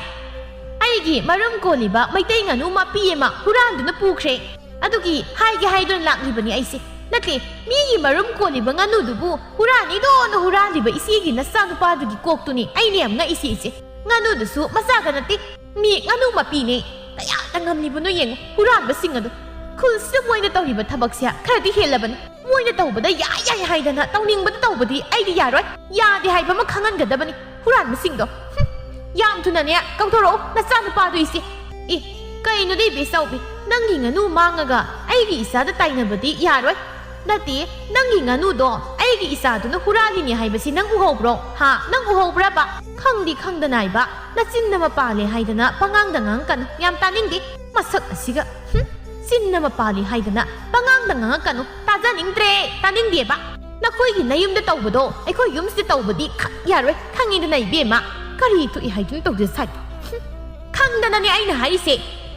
ꯑꯩꯒꯤ ꯃꯔꯨꯝ ꯀꯣꯜꯂꯤꯕ ꯃꯩꯇꯩ ꯉꯥꯅꯨ ꯃꯄꯤ ꯑꯃ ꯍꯨꯔꯥꯟꯗꯨꯅ ꯄꯨꯈ꯭ꯔꯦ꯫ ꯑꯗꯨꯒꯤ ꯍꯥꯏꯒꯦ ꯍꯥꯏꯗꯨꯅ ꯂꯥꯛꯂꯤꯕꯅꯤ ꯑꯩꯁꯦ꯫ ꯅꯠꯇꯦ, ꯃꯤꯒꯤ ꯃꯔꯨꯝ ꯀꯣꯜꯂꯤꯕ ꯉꯥꯅꯨꯗꯨꯕꯨ ꯍꯨꯔꯥꯟꯅꯤꯗꯣꯅ ꯍꯨꯔꯥꯜꯂꯤꯕ ꯏꯆꯦꯒꯤ ꯅꯆꯥꯅꯨꯄꯥꯗꯨꯒꯤ ꯀꯣꯛꯇꯨꯅꯤ ꯑꯩꯅ ꯌꯥꯝ ꯉꯛꯏꯁꯦ ꯏꯆꯦ꯫ ꯉꯥꯅꯨꯗꯨꯁꯨ ꯃꯆꯥꯒ ꯅꯠꯇꯦ, ꯃꯤ ꯉꯥꯅꯨ ꯃꯄꯤꯅꯦ꯫ ꯀꯌꯥꯗ ꯉꯝꯂꯤꯕꯅꯣ ꯌꯦꯡꯉꯨ, ꯍꯨꯔꯥꯟꯕꯁꯤꯡ ꯑꯗꯨ꯫ ꯈꯨꯜꯁꯤꯗ ꯃꯣꯏꯅ ꯇꯧꯔꯤꯕ ꯊꯕꯛꯁꯦ ꯈꯔꯗꯤ ꯍꯦꯜꯂꯕꯅꯤ꯫ ꯃꯣꯏꯅ ꯇꯧꯕꯗ ꯌꯥꯏ ꯌꯥꯏ ꯍꯥꯏꯗꯅ ꯇꯧꯅꯤꯡꯕꯗ ꯇꯧꯕꯗꯤ ꯑꯩꯗꯤ ꯌꯥꯔꯣꯏ꯫ ꯌꯥꯗꯦ ꯍꯥꯏꯕ ꯑꯃ ꯈꯪꯍꯟꯒꯗꯕꯅꯤ ꯍꯨꯔꯥꯟꯕꯁꯤꯡꯗꯣ꯫ ꯍꯨꯝ, ꯌꯥꯝ ꯊꯨꯅꯅꯦ ꯀꯧꯊꯣꯔꯛꯑꯣ ꯅꯆꯥꯅꯨꯄꯥꯗꯣ ꯏꯆꯦ꯫" "ꯑꯦ, ꯀꯩꯅꯣꯗ ꯏꯕꯦꯆꯧꯕꯤ, ꯅꯪꯒꯤ ꯉꯥꯅꯨ ꯃꯥꯡꯉꯒ ꯑꯩꯒꯤ ꯏꯆꯥꯗ ꯇꯥꯏꯅꯕꯗꯤ ꯌꯥꯔꯣꯏ꯫ ꯅꯠꯇꯦ, ꯅꯪꯒꯤ ꯉꯥꯅꯨꯗꯣ ꯑꯩꯒꯤ ꯏꯆꯥꯗꯨꯅ ꯍꯨꯔꯥꯜꯂꯤꯅꯦ ꯍꯥꯏꯕꯁꯤ ꯅꯪ ꯎꯍꯧꯕ꯭ꯔꯣ? ꯍꯥ? ꯅꯪ ꯎꯍꯧꯕ꯭ꯔꯕ? ꯈꯪꯗꯤ ꯈꯪꯗꯅ ꯍꯥꯏꯕ, ꯅꯆꯤꯟ ꯑꯃ ꯄꯥꯜꯂꯦ ꯍꯥꯏꯗꯅ ꯄꯉꯥꯡꯗ ꯉꯥꯡꯉꯛꯀꯅꯨ, ꯌꯥꯝ ꯇꯥꯅꯤꯡꯗꯦ꯫ ꯃꯁꯛ ꯑꯁꯤꯒ, ꯍꯨꯝ, ꯆꯤꯟ ꯑꯃ ꯄꯥꯜꯂꯤ ꯍꯥꯏꯗꯅ ꯄꯉꯥꯡꯗ ꯉꯥꯡꯉꯛꯀꯅꯨ, ꯇꯥꯖꯅꯤꯡꯗ꯭ꯔꯦ, ꯇꯥꯅꯤꯡꯗꯦꯕ꯫ ꯅꯈꯣꯏꯒꯤ ꯅꯌꯨꯝꯗ ꯇꯧꯕꯗꯣ ꯑꯩꯈꯣꯏ ꯌꯨꯝꯁꯤꯗ ꯇꯧꯕꯗꯤ ꯈꯛ ꯌꯥꯔꯣꯏ, ꯈꯪꯉꯤꯗꯅ ꯏꯕꯦꯝꯃ꯫ ꯀꯔꯤ ꯊꯣꯛꯏ ꯍꯥꯏꯗꯨꯅ ꯇꯧꯗꯦ ꯁꯥꯏꯗꯣ꯫ ꯍꯨꯝ, ꯈꯪꯗꯅꯅꯦ ꯑꯩꯅ ꯍꯥꯏꯔꯤꯁꯦ꯫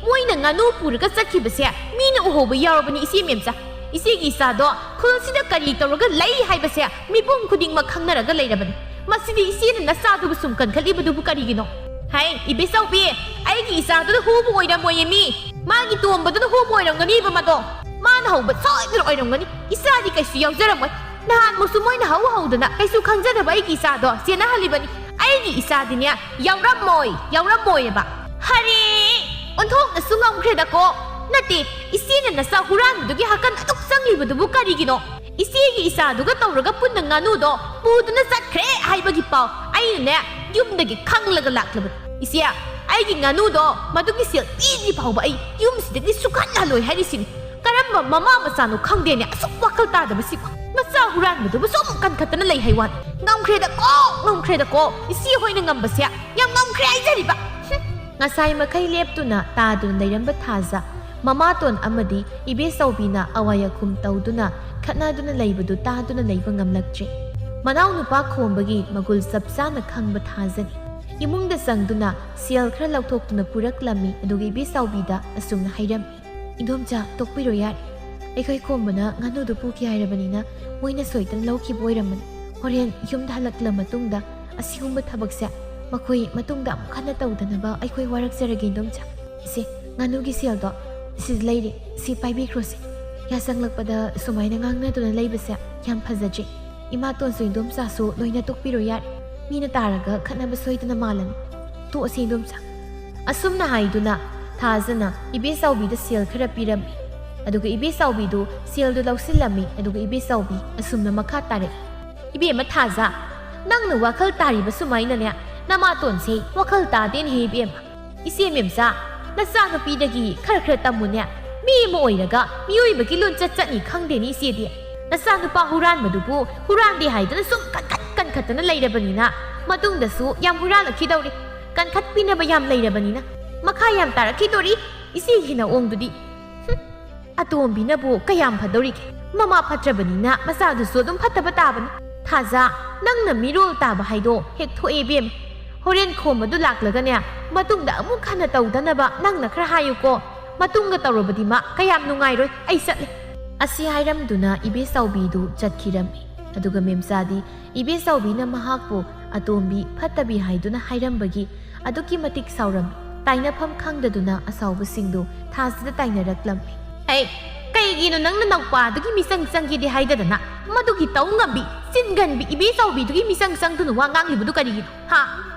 ꯃꯣꯏꯅ ꯉꯥꯅꯨ ꯄꯨꯔꯒ ꯆꯠꯈꯤꯕꯁꯦ ꯃꯤꯅ ꯎꯍꯧꯕ ꯌꯥꯎꯔꯕꯅꯤ ꯏꯆꯦ ꯃꯦꯝꯆꯥ꯫ ꯏꯆꯦꯒꯤ ꯏꯆꯥꯗꯣ ꯈꯨꯜꯁꯤꯗ ꯀꯔꯤ ꯇꯧꯔꯒ ꯂꯩ ꯍꯥꯏꯕꯁꯦ ꯃꯤꯄꯨꯝ ꯈꯨꯗꯤꯡꯃꯛ ꯈꯪꯅꯔꯒ ꯂꯩꯔꯕꯅꯤ꯫ ꯃꯁꯤꯗꯤ ꯏꯆꯦꯅ ꯅꯆꯥꯗꯨꯕꯨ ꯁꯨꯝ ꯀꯟꯈꯠꯂꯤꯕꯗꯨꯕꯨ ꯀꯔꯤꯒꯤꯅꯣ? ꯍꯩ, ꯏꯕꯦꯆꯧꯕꯤ, ꯑꯩꯒꯤ ꯏꯆꯥꯗꯨꯅ ꯍꯨꯕ ꯑꯣꯏꯔꯝꯃꯣꯏꯌꯦ ꯃꯤ꯫ ꯃꯥꯒꯤ ꯇꯣꯝꯕꯗꯨꯅ ꯍꯨꯕ ꯑꯣꯏꯔꯝꯒꯅꯤꯕ ꯃꯗꯣ꯫ ꯃꯥꯅ ꯍꯧꯕ ꯁꯣꯏꯗꯅ ꯑꯣꯏꯔꯝꯒꯅꯤ꯫ ꯏꯆꯥꯗꯤ ꯀꯩꯁꯨ ꯌꯥꯎꯖꯔꯝꯃꯣꯏ꯫ ꯅꯍꯥꯟꯃꯨꯛꯁꯨ ꯃꯣꯏꯅ ꯍꯧ ꯍꯧꯗꯅ ꯀꯩꯁꯨ ꯈꯪꯖꯗꯕ ꯑꯩꯒꯤ ꯏꯆꯥꯗꯣ ꯆꯦꯟꯅꯍꯜꯂꯤꯕꯅꯤ꯫ ꯑꯩꯒꯤ ꯏꯆꯥꯗꯤꯅꯦ ꯌꯥꯎꯔꯝꯃꯣꯏ, ꯌꯥꯎꯔꯝꯃꯣꯏꯑꯕ꯫ ꯍꯔꯦ! ꯑꯣꯟꯊꯣꯛꯅꯁꯨ ꯉꯝꯈ꯭ꯔꯦꯗꯀꯣ꯫ ꯅꯠꯇꯦ, ꯏꯆꯦꯅ ꯅꯆꯥ ꯍꯨꯔꯥꯟꯕꯗꯨꯒꯤ ꯍꯀꯟ ꯑꯗꯨꯛ ꯆꯪꯂꯤꯕꯗꯨꯕꯨ ꯀꯔꯤꯒꯤꯅꯣ? "ꯏꯆꯦꯒꯤ ꯏꯆꯥꯗꯨꯒ ꯇꯧꯔꯒ ꯄꯨꯟꯅ ꯉꯥꯅꯨꯗꯣ ꯄꯨꯗꯨꯅ ꯆꯠꯈ꯭ꯔꯦ ꯍꯥꯏꯕꯒꯤ ꯄꯥꯎ ꯑꯩꯅꯅꯦ ꯌꯨꯝꯗꯒꯤ ꯈꯪꯂꯒ ꯂꯥꯛꯂꯕꯅꯤ꯫ ꯏꯆꯦ, ꯑꯩꯒꯤ ꯉꯥꯅꯨꯗꯣ ꯃꯗꯨꯒꯤ ꯁꯦꯜ ꯄꯤꯗ꯭ꯔꯤ ꯐꯥꯎꯕ ꯑꯩ ꯌꯨꯝꯁꯤꯗꯒꯤ ꯁꯨꯛꯍꯜ ꯍꯜꯂꯣꯏ ꯍꯥꯏꯔꯤꯁꯤꯅꯤ꯫ ꯀꯔꯝꯕ ꯃꯃꯥ ꯃꯆꯥꯅꯣ ꯈꯪꯗꯦꯅꯦ, ꯑꯁꯨꯛ ꯋꯥꯈꯜ ꯇꯥꯗꯕꯁꯤꯕꯨ꯫ ꯃꯆꯥ ꯍꯨꯔꯥꯟꯕꯗꯨꯕꯨ ꯁꯨꯝ ꯀꯟꯈꯠꯇꯅ ꯂꯩ ꯍꯥꯏ ꯋꯥꯅꯤ꯫ ꯉꯝꯈ꯭ꯔꯦꯗꯀꯣ, ꯉꯝꯈ꯭ꯔꯦꯗꯀꯣ, ꯏꯆꯦ ꯍꯣꯏꯅ ꯉꯝꯕꯁꯦ ꯌꯥꯝ ꯉꯝꯈ꯭ꯔꯦ ꯍꯥꯏꯖꯔꯤꯕ꯫" ꯍꯨꯝ꯫ ꯉꯁꯥꯏ ꯃꯈꯩ ꯂꯦꯞꯇꯨꯅ ꯇꯥꯗꯨꯅ ꯂꯩꯔꯝꯕ ꯊꯥꯖ, ꯃꯃꯥꯇꯣꯟ ꯑꯃꯗꯤ ꯏꯕꯦꯆꯧꯕꯤꯅ ꯑꯋꯥ ꯌꯥꯈꯨꯝ ꯇꯧꯗꯨꯅ ꯈꯠꯅꯗꯨꯅ ꯂꯩꯕꯗꯨ ꯇꯥꯗꯨꯅ ꯂꯩꯕ ꯉꯝꯂꯛꯇ꯭ꯔꯦ꯫ ꯃꯅꯥꯎꯅꯨꯄꯥ ꯈꯣꯝꯕꯒꯤ ꯃꯒꯨꯜ ꯆꯞ ꯆꯥꯅ ꯈꯪꯕ ꯊꯥꯖꯅꯤ꯫ ꯏꯃꯨꯡꯗ ꯆꯪꯗꯨꯅ ꯁꯦꯜ ꯈꯔ ꯂꯧꯊꯣꯛꯇꯨꯅ ꯄꯨꯔꯛꯂꯝꯃꯤ, ꯑꯗꯨꯒ ꯏꯕꯦꯆꯧꯕꯤꯗ ꯑꯁꯨꯝꯅ ꯍꯥꯏꯔꯝꯃꯤ, "ꯏꯟꯗꯣꯝꯆꯥ, ꯇꯣꯛꯄꯤꯔꯣ ꯌꯥꯔꯦ꯫ ꯑꯩꯈꯣꯏ ꯈꯣꯝꯕꯅ ꯉꯥꯅꯨꯗꯨ ꯄꯨꯈꯤ ꯍꯥꯏꯔꯕꯅꯤꯅ ꯃꯣꯏꯅ ꯁꯣꯏꯗꯅ ꯂꯧꯈꯤꯕ ꯑꯣꯏꯔꯝꯃꯅꯤ꯫ ꯍꯣꯔꯦꯟ ꯌꯨꯝꯗ ꯍꯜꯂꯛꯂ ꯃꯇꯨꯡꯗ ꯑꯁꯤꯒꯨꯝꯕ ꯊꯕꯛꯁꯦ ꯃꯈꯣꯏ ꯃꯇꯨꯡꯗ ꯑꯃꯨꯛ ꯍꯟꯅ ꯇꯧꯗꯅꯕ ꯑꯩꯈꯣꯏ ꯋꯥꯔꯛꯆꯔꯒꯦ, ꯏꯟꯗꯣꯝꯆꯥ꯫ ꯁꯦ, ꯉꯥꯅꯨꯒꯤ ꯁꯦꯜꯗꯣ ꯁꯤꯗ ꯂꯩꯔꯦ, ꯁꯤ ꯄꯥꯏꯕꯤꯈ꯭ꯔꯣꯁꯦ꯫ ꯌꯥꯆꯪꯂꯛꯄꯗ ꯁꯨꯃꯥꯏꯅ ꯉꯥꯡꯅꯗꯨꯅ ꯂꯩꯕꯁꯦ ꯌꯥꯝ ꯐꯖꯗ꯭ꯔꯦ꯫ ꯏꯃꯥꯇꯣꯟꯁꯨ ꯏꯟꯗꯣꯝꯆꯥꯁꯨ ꯂꯣꯏꯅ ꯇꯣꯛꯄꯤꯔꯣ ꯌꯥꯔꯦ꯫ ꯃꯤꯅ ꯇꯥꯔꯒ ꯈꯠꯅꯕ ꯁꯣꯏꯗꯅ ꯃꯥꯜꯂꯅꯤ꯫ ꯇꯣꯛꯑꯁꯤ, ꯏꯟꯗꯣꯝꯆꯥ꯫" ꯑꯁꯨꯝꯅ ꯍꯥꯏꯗꯨꯅ ꯊꯥꯖꯅ ꯏꯕꯦꯆꯧꯕꯤꯗ ꯁꯦꯜ ꯈꯔ ꯄꯤꯔꯝꯃꯤ꯫ ꯑꯗꯨꯒ ꯏꯕꯦꯆꯧꯕꯤꯗꯨ ꯁꯦꯜꯗꯨ ꯂꯧꯁꯤꯜꯂꯝꯃꯤ꯫ ꯑꯗꯨꯒ ꯏꯕꯦꯆꯧꯕꯤ ꯑꯁꯨꯝꯅ ꯃꯈꯥ ꯇꯥꯔꯛꯏ, "ꯏꯕꯦꯝꯃ ꯊꯥꯖ, ꯅꯪꯅ ꯋꯥꯈꯜ ꯇꯥꯔꯤꯕ ꯁꯨꯃꯥꯏꯅꯅꯦ, ꯅꯃꯥꯇꯣꯟꯁꯦ ꯋꯥꯈꯜ ꯇꯥꯗꯦꯅꯦꯍꯦ ꯏꯕꯦꯝꯃ꯫ ꯏꯆꯦ ꯃꯦꯝꯆꯥ, ꯅꯆꯥꯅꯨꯄꯤꯗꯒꯤ ꯈꯔ ꯈꯔ ꯇꯝꯃꯨꯅꯦ꯫ ꯃꯤ ꯑꯃ ꯑꯣꯏꯔꯒ ꯃꯤꯑꯣꯏꯕꯒꯤ ꯂꯣꯟꯆꯠ ꯆꯠꯅꯤ ꯈꯪꯗꯦꯅꯦ ꯏꯆꯦꯗꯤ꯫ ꯅꯆꯥꯅꯨꯄꯥ ꯍꯨꯔꯥꯟꯕꯗꯨꯕꯨ ꯍꯨꯔꯥꯟꯗꯦ ꯍꯥꯏꯗꯨꯅ ꯁꯨꯝ ꯀꯟꯈꯠ ꯀꯟꯈꯠꯇꯅ ꯂꯩꯔꯕꯅꯤꯅ ꯃꯇꯨꯡꯗꯁꯨ ꯌꯥꯝ ꯍꯨꯔꯥꯜꯂꯛꯈꯤꯗꯧꯔꯤ꯫ ꯀꯟꯈꯠꯄꯤꯅꯕ ꯌꯥꯝ ꯂꯩꯔꯕꯅꯤꯅ ꯃꯈꯥ ꯌꯥꯝ ꯇꯥꯔꯛꯈꯤꯗꯣꯔꯤ꯫ ꯏꯆꯦꯒꯤ ꯅꯑꯣꯡꯗꯨꯗꯤ꯫ ꯍꯨꯝ, ꯑꯇꯣꯝꯕꯤꯅꯕꯨ ꯀꯌꯥꯝ ꯐꯗꯧꯔꯤꯒꯦ? ꯃꯃꯥ ꯐꯠꯇ꯭ꯔꯕꯅꯤꯅ ꯃꯆꯥꯗꯨꯁꯨ ꯑꯗꯨꯝ ꯐꯠꯇꯕ ꯇꯥꯕꯅꯤ꯫ ꯊꯥꯖ, ꯅꯪꯅ ꯃꯤꯔꯣꯜ ꯇꯥꯕ ꯍꯥꯏꯗꯣ ꯍꯦꯛ ꯊꯣꯛꯑꯦ ꯏꯕꯦꯝꯃ꯫ ꯍꯣꯔꯦꯟ ꯈꯣꯝꯕꯗꯨ ꯂꯥꯛꯂꯒꯅꯦ, ꯃꯇꯨꯡꯗ ꯑꯃꯨꯛ ꯍꯟꯅ ꯇꯧꯗꯅꯕ ꯅꯪꯅ ꯈꯔ ꯍꯥꯏꯌꯨꯀꯣ꯫ ꯃꯇꯨꯡꯒ ꯇꯧꯔꯕꯗꯤ ꯃꯥ ꯀꯌꯥꯝ ꯅꯨꯡꯉꯥꯏꯔꯣꯏ꯫ ꯑꯩ ꯆꯠꯂꯦ꯫" ꯑꯁꯤ ꯍꯥꯏꯔꯝꯗꯨꯅ ꯏꯕꯦꯆꯧꯕꯤꯗꯨ ꯆꯠꯈꯤꯔꯝꯃꯤ꯫ ꯑꯗꯨꯒ ꯃꯦꯝꯆꯥꯗꯤ ꯏꯕꯦꯆꯧꯕꯤꯅ ꯃꯍꯥꯛꯄꯨ ꯑꯇꯣꯝꯕꯤ ꯐꯠꯇꯕꯤ ꯍꯥꯏꯗꯨꯅ ꯍꯥꯏꯔꯝꯕꯒꯤ ꯑꯗꯨꯛꯀꯤ ꯃꯇꯤꯛ ꯁꯥꯎꯔꯝꯃꯤ꯫ ꯇꯥꯏꯅꯐꯝ ꯈꯪꯗꯗꯨꯅ ꯑꯁꯥꯎꯕꯁꯤꯡꯗꯨ ꯊꯥꯖꯗ ꯇꯥꯏꯅꯔꯛꯂꯝꯃꯤ꯫ "ꯍꯩ, ꯀꯩꯒꯤꯅꯣ ꯅꯪꯅ ꯅꯧꯄꯥꯗꯨꯒꯤ ꯃꯤꯆꯪ ꯆꯪꯒꯦꯗꯤ ꯍꯥꯏꯗꯗꯅ ꯃꯗꯨꯒꯤ ꯇꯧ ꯉꯝꯕꯤ, ꯆꯤꯟꯒꯟꯕꯤ ꯏꯕꯦꯆꯧꯕꯤꯗꯨꯒꯤ ꯃꯤꯆꯪ ꯆꯪꯗꯨꯅ ꯋꯥ ꯉꯥꯡꯂꯤꯕꯗꯨ ꯀꯔꯤꯒꯤꯅꯣ? ꯍꯥ?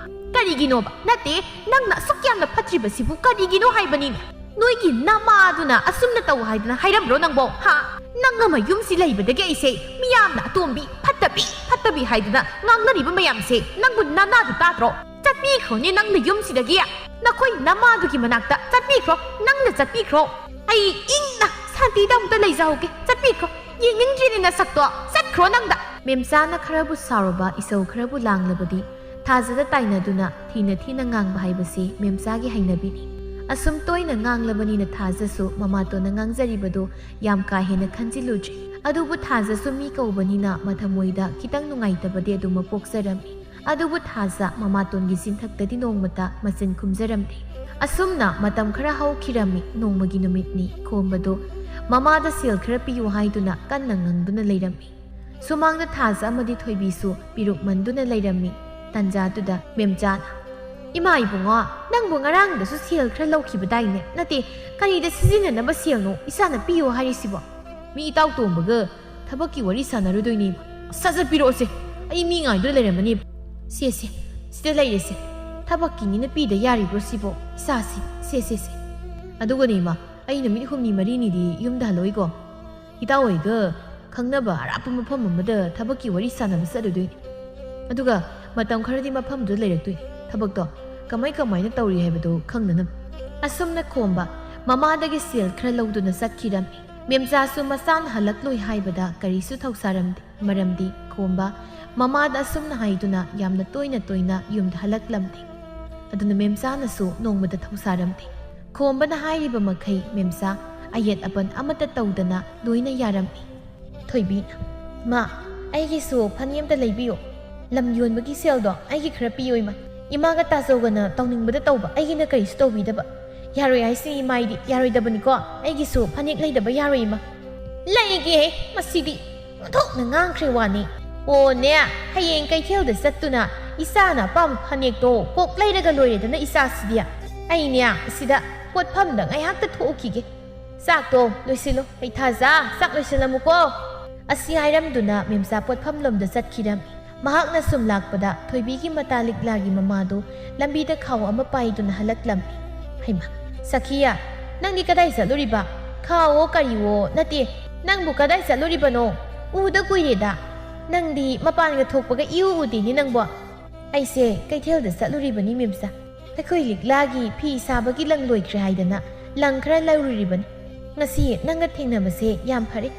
ꯀꯔꯤꯒꯤꯅꯣꯕ? ꯅꯠꯇꯦ, ꯅꯪꯅ ꯑꯁꯨꯛ ꯌꯥꯝꯅ ꯐꯠꯇ꯭ꯔꯤꯕꯁꯤꯕꯨ ꯀꯔꯤꯒꯤꯅꯣ ꯍꯥꯏꯕꯅꯤꯅꯦ? ꯅꯣꯏꯒꯤ ꯅꯃꯥꯗꯨꯅ ꯑꯁꯨꯝꯅ ꯇꯧ ꯍꯥꯏꯗꯅ ꯍꯥꯏꯔꯝꯕ꯭ꯔꯣ ꯅꯪꯕꯣ? ꯍꯥ? ꯅꯪ ꯑꯃ ꯌꯨꯝꯁꯤ ꯂꯩꯕꯗꯒꯤ ꯑꯩꯁꯦ ꯃꯤꯌꯥꯝꯅ ꯑꯇꯣꯝꯕꯤ ꯐꯠꯇꯕꯤ ꯐꯠꯇꯕꯤ ꯍꯥꯏꯗꯅ ꯉꯥꯡꯅꯔꯤꯕ ꯃꯌꯥꯝꯁꯦ ꯅꯪꯕꯨ ꯅꯅꯥꯗꯨ ꯇꯥꯗ꯭ꯔꯣ? ꯆꯠꯄꯤꯈ꯭ꯔꯣꯅꯦ ꯅꯪꯅ ꯌꯨꯝꯁꯤꯗꯒꯤ꯫ ꯅꯈꯣꯏ ꯅꯃꯥꯗꯨꯒꯤ ꯃꯅꯥꯛꯇ ꯆꯠꯄꯤꯈ꯭ꯔꯣ꯫ ꯅꯪꯅ ꯆꯠꯄꯤꯈ꯭ꯔꯣ꯫ ꯑꯩ ꯏꯪꯅ ꯁꯥꯟꯇꯤꯗ ꯑꯃꯨꯛꯇ ꯂꯩꯖꯍꯧꯒꯦ꯫ ꯆꯠꯄꯤꯈ꯭ꯔꯣ꯫ ꯌꯦꯡꯅꯤꯡꯗ꯭ꯔꯤꯅꯦ ꯅꯁꯛꯇꯣ꯫ ꯆꯠꯈ꯭ꯔꯣ ꯅꯪꯗ꯫ ꯃꯦꯝꯆꯥꯅ ꯈꯔꯕꯨ ꯁꯥꯎꯔꯕ, ꯏꯁꯧ ꯈꯔꯕꯨ ꯂꯥꯡꯂꯕꯗꯤ ꯊꯥꯖꯗ ꯇꯥꯏꯅꯗꯨꯅ ꯊꯤꯅ ꯊꯤꯅ ꯉꯥꯡꯕ ꯍꯥꯏꯕꯁꯤ ꯃꯦꯝꯆꯥꯒꯤ ꯍꯩꯅꯕꯤꯅꯤ꯫ ꯑꯁꯨꯝ ꯇꯣꯏꯅ ꯉꯥꯡꯂꯕꯅꯤꯅ ꯊꯥꯖꯁꯨ ꯃꯃꯥꯇꯣꯟꯅ ꯉꯥꯡꯖꯔꯤꯕꯗꯨ ꯌꯥꯝ ꯀꯥ ꯍꯦꯟꯅ ꯈꯟꯖꯤꯜꯂꯨꯗ꯭ꯔꯦ꯫ ꯑꯗꯨꯕꯨ ꯊꯥꯖꯁꯨ ꯃꯤ ꯀꯧꯕꯅꯤꯅ ꯃꯊꯃꯣꯏꯗ ꯈꯤꯇꯪ ꯅꯨꯡꯉꯥꯏꯇꯕꯗꯤ ꯑꯗꯨꯃꯛ ꯄꯣꯛꯆꯔꯝꯃꯤ꯫ ꯑꯗꯨꯕꯨ ꯊꯥꯖ ꯃꯃꯥꯇꯣꯟꯒꯤ ꯆꯤꯟꯊꯛꯇꯗꯤ ꯅꯣꯡꯃꯇ ꯃꯆꯤꯟ ꯈꯨꯝꯖꯔꯝꯗꯦ꯫ ꯑꯁꯨꯝꯅ ꯃꯇꯝ ꯈꯔ ꯍꯧꯈꯤꯔꯝꯃꯤ꯫ ꯅꯣꯡꯃꯒꯤ ꯅꯨꯃꯤꯠꯅꯤ꯫ ꯈꯣꯝꯕꯗꯨ ꯃꯃꯥꯗ ꯁꯦꯜ ꯈꯔ ꯄꯤꯌꯨ ꯍꯥꯏꯗꯨꯅ ꯀꯟꯅ ꯉꯪꯗꯨꯅ ꯂꯩꯔꯝꯃꯤ꯫ ꯁꯨꯃꯥꯡꯗ ꯊꯥꯖ ꯑꯃꯗꯤ ꯊꯣꯏꯕꯤꯁꯨ ꯄꯤꯔꯨꯛꯃꯟꯗꯨꯅ ꯂꯩꯔꯝꯃꯤ꯫ ꯇꯟꯖꯥꯗꯨꯗ ꯃꯦꯝꯆꯥꯅ, "ꯏꯃꯥ ꯏꯕꯨꯡꯉꯣ, ꯅꯪꯕꯨ ꯉꯔꯥꯡꯗꯁꯨ ꯁꯦꯜ ꯈꯔ ꯂꯧꯈꯤꯕꯗꯥꯏꯅꯦ? ꯅꯠꯇꯦ, ꯀꯔꯤꯗ ꯁꯤꯖꯤꯟꯅꯅꯕ ꯁꯦꯜꯅꯣ ꯏꯆꯥꯅ ꯄꯤꯌꯨ ꯍꯥꯏꯔꯤꯁꯤꯕꯣ? ꯃꯤ ꯏꯇꯥꯎ ꯇꯣꯝꯕꯒ ꯊꯕꯛꯀꯤ ꯋꯥꯔꯤ ꯁꯥꯟꯅꯔꯨꯗꯣꯏꯅꯦ꯫ ꯁꯠ ꯁꯠ ꯄꯤꯔꯛꯑꯣꯁꯦ, ꯑꯩ ꯃꯤ ꯉꯥꯏꯗꯨꯅ ꯂꯩꯔꯝꯃꯅꯦꯕ꯫ ꯁꯦ, ꯁꯦ, ꯁꯤꯗ ꯂꯩꯔꯦꯁꯦ꯫ ꯊꯕꯛꯀꯤꯅꯤꯅ ꯄꯤꯗ ꯌꯥꯔꯤꯕ꯭ꯔꯣ ꯁꯤꯕꯣ? ꯏꯆꯥꯁꯤ, ꯁꯦ, ꯁꯦ, ꯁꯦ꯫ ꯑꯗꯨꯒꯅꯦ ꯏꯃꯥ, ꯑꯩ ꯅꯨꯃꯤꯠ ꯍꯨꯝꯅꯤ ꯃꯔꯤꯅꯤꯗꯤ ꯌꯨꯝꯗ ꯍꯜꯂꯛꯑꯣꯏꯀꯣ꯫ ꯏꯇꯥꯎ ꯍꯣꯏꯒ ꯈꯪꯅꯕ ꯑꯔꯥꯞꯄ ꯃꯐꯝ ꯑꯃꯗ ꯊꯕꯛꯀꯤ ꯋꯥꯔꯤ ꯁꯥꯟꯅꯕ ꯆꯠꯂꯨꯗꯣꯏꯅꯦ꯫ ꯑꯗꯨꯒ ꯃꯇꯝ ꯈꯔꯗꯤ ꯃꯐꯝꯗꯨꯗ ꯂꯩꯔꯛꯇꯣꯏꯅꯦ꯫ ꯊꯕꯛꯇꯣ ꯀꯃꯥꯏ ꯀꯃꯥꯏꯅ ꯇꯧꯔꯤ ꯍꯥꯏꯕꯗꯨ ꯈꯪꯅꯅꯕ꯫" ꯑꯁꯨꯝꯅ ꯈꯣꯝꯕ ꯃꯃꯥꯗꯒꯤ ꯁꯦꯜ ꯈꯔ ꯂꯧꯗꯨꯅ ꯆꯠꯈꯤꯔꯝꯃꯤ꯫ ꯃꯦꯝꯆꯥꯁꯨ ꯃꯆꯥꯅ ꯍꯜꯂꯛꯂꯣꯏ ꯍꯥꯏꯕꯗ ꯀꯔꯤꯁꯨ ꯊꯧꯁꯥꯔꯝꯗꯦ꯫ ꯃꯔꯝꯗꯤ ꯈꯣꯝꯕ ꯃꯃꯥꯗ ꯑꯁꯨꯝꯅ ꯍꯥꯏꯗꯨꯅ ꯌꯥꯝꯅ ꯇꯣꯏꯅ ꯇꯣꯏꯅ ꯌꯨꯝꯗ ꯍꯜꯂꯛꯂꯝꯗꯦ꯫ ꯑꯗꯨꯅ ꯃꯦꯝꯆꯥꯅꯁꯨ ꯅꯣꯡꯃꯇ ꯊꯧꯁꯥꯔꯝꯗꯦ꯫ ꯈꯣꯝꯕꯅ ꯍꯥꯏꯔꯤꯕ ꯃꯈꯩ ꯃꯦꯝꯆꯥ ꯑꯌꯦꯠ ꯑꯄꯟ ꯑꯃꯠꯇ ꯇꯧꯗꯅ ꯂꯣꯏꯅ ꯌꯥꯔꯝꯃꯤ꯫ ꯊꯣꯏꯕꯤꯅ, "ꯃꯥ, ꯑꯩꯒꯤꯁꯨ ꯐꯅꯦꯛ ꯑꯃꯇ ꯂꯩꯕꯤꯌꯨ꯫ ꯂꯝ ꯌꯣꯟꯕꯒꯤ ꯁꯦꯜꯗꯣ ꯑꯩꯒꯤ ꯈꯔ ꯄꯤꯌꯨ ꯏꯃꯥ꯫ ꯏꯃꯥꯒ ꯇꯥꯆꯧꯒꯅ ꯇꯧꯅꯤꯡꯕꯗ ꯇꯧꯕ, ꯑꯩꯒꯤꯅ ꯀꯔꯤꯁꯨ ꯇꯧꯕꯤꯗꯕ꯫ ꯌꯥꯔꯣꯏ ꯍꯥꯏꯁꯤꯅꯤ ꯏꯃꯥ, ꯑꯩꯗꯤ ꯌꯥꯔꯣꯏꯗꯕꯅꯤꯀꯣ꯫ ꯑꯩꯒꯤꯁꯨ ꯐꯅꯦꯛ ꯂꯩꯗꯕ ꯌꯥꯔꯣꯏ ꯏꯃꯥ꯫" "ꯂꯩꯒꯦꯍꯦ, ꯃꯁꯤꯗꯤ ꯑꯣꯟꯊꯣꯛꯅ ꯉꯥꯡꯈ꯭ꯔꯦ ꯋꯥꯅꯤ꯫ ꯑꯣꯅꯦ, ꯍꯌꯦꯡ ꯀꯩꯊꯦꯜꯗ ꯆꯠꯇꯨꯅ ꯏꯆꯥꯅ ꯑꯄꯥꯝꯕ ꯐꯅꯦꯛꯇꯣ ꯀꯣꯛ ꯂꯩꯔꯒ ꯂꯣꯏꯔꯦꯗꯅ ꯏꯆꯥꯁꯤꯗꯤ꯫ ꯑꯩꯅꯦ, ꯑꯁꯤꯗ ꯄꯣꯠꯐꯝꯗ ꯉꯥꯏꯍꯥꯛꯇ ꯊꯣꯛꯎꯈꯤꯒꯦ꯫ ꯆꯥꯛꯇꯣ ꯂꯣꯏꯁꯤꯜꯂꯣ꯫ ꯍꯩꯊꯥꯖ, ꯆꯥꯛ ꯂꯣꯏꯁꯤꯜꯂꯝꯃꯨꯀꯣ꯫" ꯑꯁꯤ ꯍꯥꯏꯔꯝꯗꯨꯅ ꯃꯦꯝꯆꯥ ꯄꯣꯠꯐꯝꯂꯣꯝꯗ ꯆꯠꯈꯤꯔꯝꯃꯤ꯫ ꯃꯍꯥꯛꯅ ꯁꯨꯝ ꯂꯥꯛꯄꯗ ꯊꯣꯏꯕꯤꯒꯤ ꯃꯇꯥ ꯂꯤꯛꯂꯥꯒꯤ ꯃꯃꯥꯗꯨ ꯂꯝꯕꯤꯗ ꯈꯥꯎ ꯑꯃ ꯄꯥꯏꯗꯨꯅ ꯍꯜꯂꯛꯂꯝꯃꯤ꯫ "ꯍꯩꯃꯥ, ꯁꯈꯤꯌꯥ, ꯅꯪꯗꯤ ꯀꯗꯥꯏ ꯆꯠꯂꯨꯔꯤꯕ? ꯈꯥꯎꯑꯣ ꯀꯔꯤꯑꯣ ꯅꯠꯇꯦ, ꯅꯪꯕꯨ ꯀꯗꯥꯏ ꯆꯠꯂꯨꯔꯤꯕꯅꯣ? ꯎꯗ ꯀꯨꯏꯔꯦꯗ꯫ ꯅꯪꯗꯤ ꯃꯄꯥꯟꯒ ꯊꯣꯛꯄꯒ ꯏꯎ ꯎꯗꯦꯅꯦ ꯅꯪꯕꯣ꯫ ꯑꯩꯁꯦ ꯀꯩꯊꯦꯜꯗ ꯆꯠꯂꯨꯔꯤꯕꯅꯤ ꯃꯦꯝꯆꯥ꯫ ꯑꯩꯈꯣꯏ ꯂꯤꯛꯂꯥꯒꯤ ꯐꯤ ꯁꯥꯕꯒꯤ ꯂꯪ ꯂꯣꯏꯈ꯭ꯔꯦ ꯍꯥꯏꯗꯅ ꯂꯪ ꯈꯔ ꯂꯧꯔꯨꯔꯤꯕꯅꯤ꯫ ꯉꯁꯤ ꯅꯪꯒ ꯊꯦꯡꯅꯕꯁꯦ ꯌꯥꯝ ꯐꯔꯦ꯫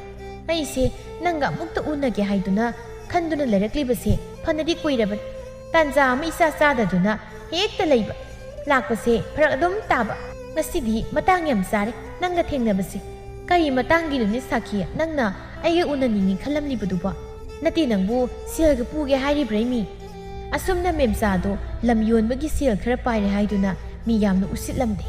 ꯑꯩꯁꯦ ꯅꯪꯒ ꯑꯃꯨꯛꯇ ꯎꯅꯒꯦ ꯍꯥꯏꯗꯨꯅ ꯈꯟꯗꯨꯅ ꯂꯩꯔꯛꯂꯤꯕꯁꯦ ꯐꯅꯗꯤ ꯀꯨꯏꯔꯕꯅꯤ꯫ ꯇꯥꯟꯖꯥ ꯑꯃ ꯏꯆꯥ ꯆꯥꯗꯗꯨꯅ ꯍꯦꯛꯇ ꯂꯩꯕ꯫ ꯂꯥꯛꯄꯁꯦ ꯐꯔꯛ ꯑꯗꯨꯝ ꯇꯥꯕ꯫ ꯉꯁꯤꯗꯤ ꯃꯇꯥꯡ ꯌꯥꯝ ꯆꯥꯔꯦ ꯅꯪꯒ ꯊꯦꯡꯅꯕꯁꯦ꯫ ꯀꯔꯤ ꯃꯇꯥꯡꯒꯤꯅꯣꯅꯦ ꯁꯥꯈꯤ, ꯅꯪꯅ ꯑꯩꯒ ꯎꯅꯅꯤꯡꯉꯤ ꯈꯜꯂꯝꯂꯤꯕꯗꯨꯕꯣ? ꯅꯠꯇꯦ, ꯅꯪꯕꯨ ꯁꯦꯜꯒ ꯄꯨꯒꯦ ꯍꯥꯏꯔꯤꯕ꯭ꯔꯥ ꯃꯤ? ꯑꯁꯨꯝꯅ ꯃꯦꯝꯆꯥꯗꯣ ꯂꯝ ꯌꯣꯟꯕꯒꯤ ꯁꯦꯜ ꯈꯔ ꯄꯥꯏꯔꯦ ꯍꯥꯏꯗꯨꯅ ꯃꯤ ꯌꯥꯝꯅ ꯎꯁꯤꯠꯂꯝꯗꯦ꯫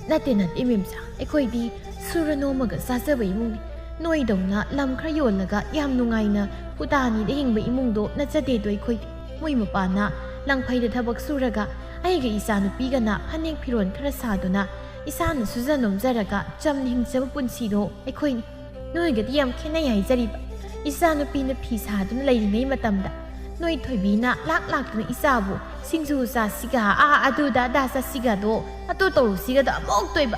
ꯅꯠꯇꯦ, ꯅꯠꯇꯦ ꯃꯦꯝꯆꯥ, ꯑꯩꯈꯣꯏꯗꯤ ꯁꯨꯔ ꯅꯣꯝꯃꯒ ꯆꯥꯖꯕ ꯏꯃꯨꯡꯅꯤ꯫ ꯅꯣꯏꯗꯧꯅ ꯂꯝ ꯈꯔ ꯌꯣꯜꯂꯒ ꯌꯥꯝ ꯅꯨꯡꯉꯥꯏꯅ ꯍꯨꯗꯥꯅꯤꯗ ꯍꯤꯡꯕ ꯏꯃꯨꯡꯗꯣ ꯅꯠꯆꯗꯦꯗꯣ ꯑꯩꯈꯣꯏꯗꯤ꯫ ꯃꯣꯏ ꯃꯄꯥꯅ ꯂꯪꯐꯩꯗ ꯊꯕꯛ ꯁꯨꯔꯒ ꯑꯩꯒ ꯏꯆꯥꯅꯨꯄꯤꯒꯅ ꯐꯅꯦꯛ ꯐꯤꯔꯣꯜ ꯈꯔ ꯁꯥꯗꯨꯅ ꯏꯁꯥꯅ ꯁꯨꯖ ꯅꯣꯝꯖꯔꯒ ꯆꯝꯅ ꯍꯤꯡꯖꯕ ꯄꯨꯟꯁꯤꯗꯣ ꯑꯩꯈꯣꯏꯅꯤ꯫ ꯅꯣꯏꯒꯗꯤ ꯌꯥꯝ ꯈꯦꯠꯅꯩ ꯍꯥꯏꯖꯔꯤꯕ꯫ ꯏꯆꯥꯅꯨꯄꯤꯅ ꯐꯤ ꯁꯥꯗꯨꯅ ꯂꯩꯔꯤꯉꯩ ꯃꯇꯝꯗ ꯅꯣꯏ ꯊꯣꯏꯕꯤꯅ ꯂꯥꯛ ꯂꯥꯛꯇꯨꯅ ꯏꯆꯥꯕꯨ ꯁꯤꯡꯖꯨ ꯆꯥꯁꯤꯒ, ꯑꯥ ꯑꯗꯨꯗ ꯑꯗꯥ ꯆꯥꯁꯤꯒꯗꯣ ꯑꯗꯨ ꯇꯧꯔꯨꯁꯤꯒꯗꯣ ꯑꯃꯨꯛ ꯇꯣꯏꯕ꯫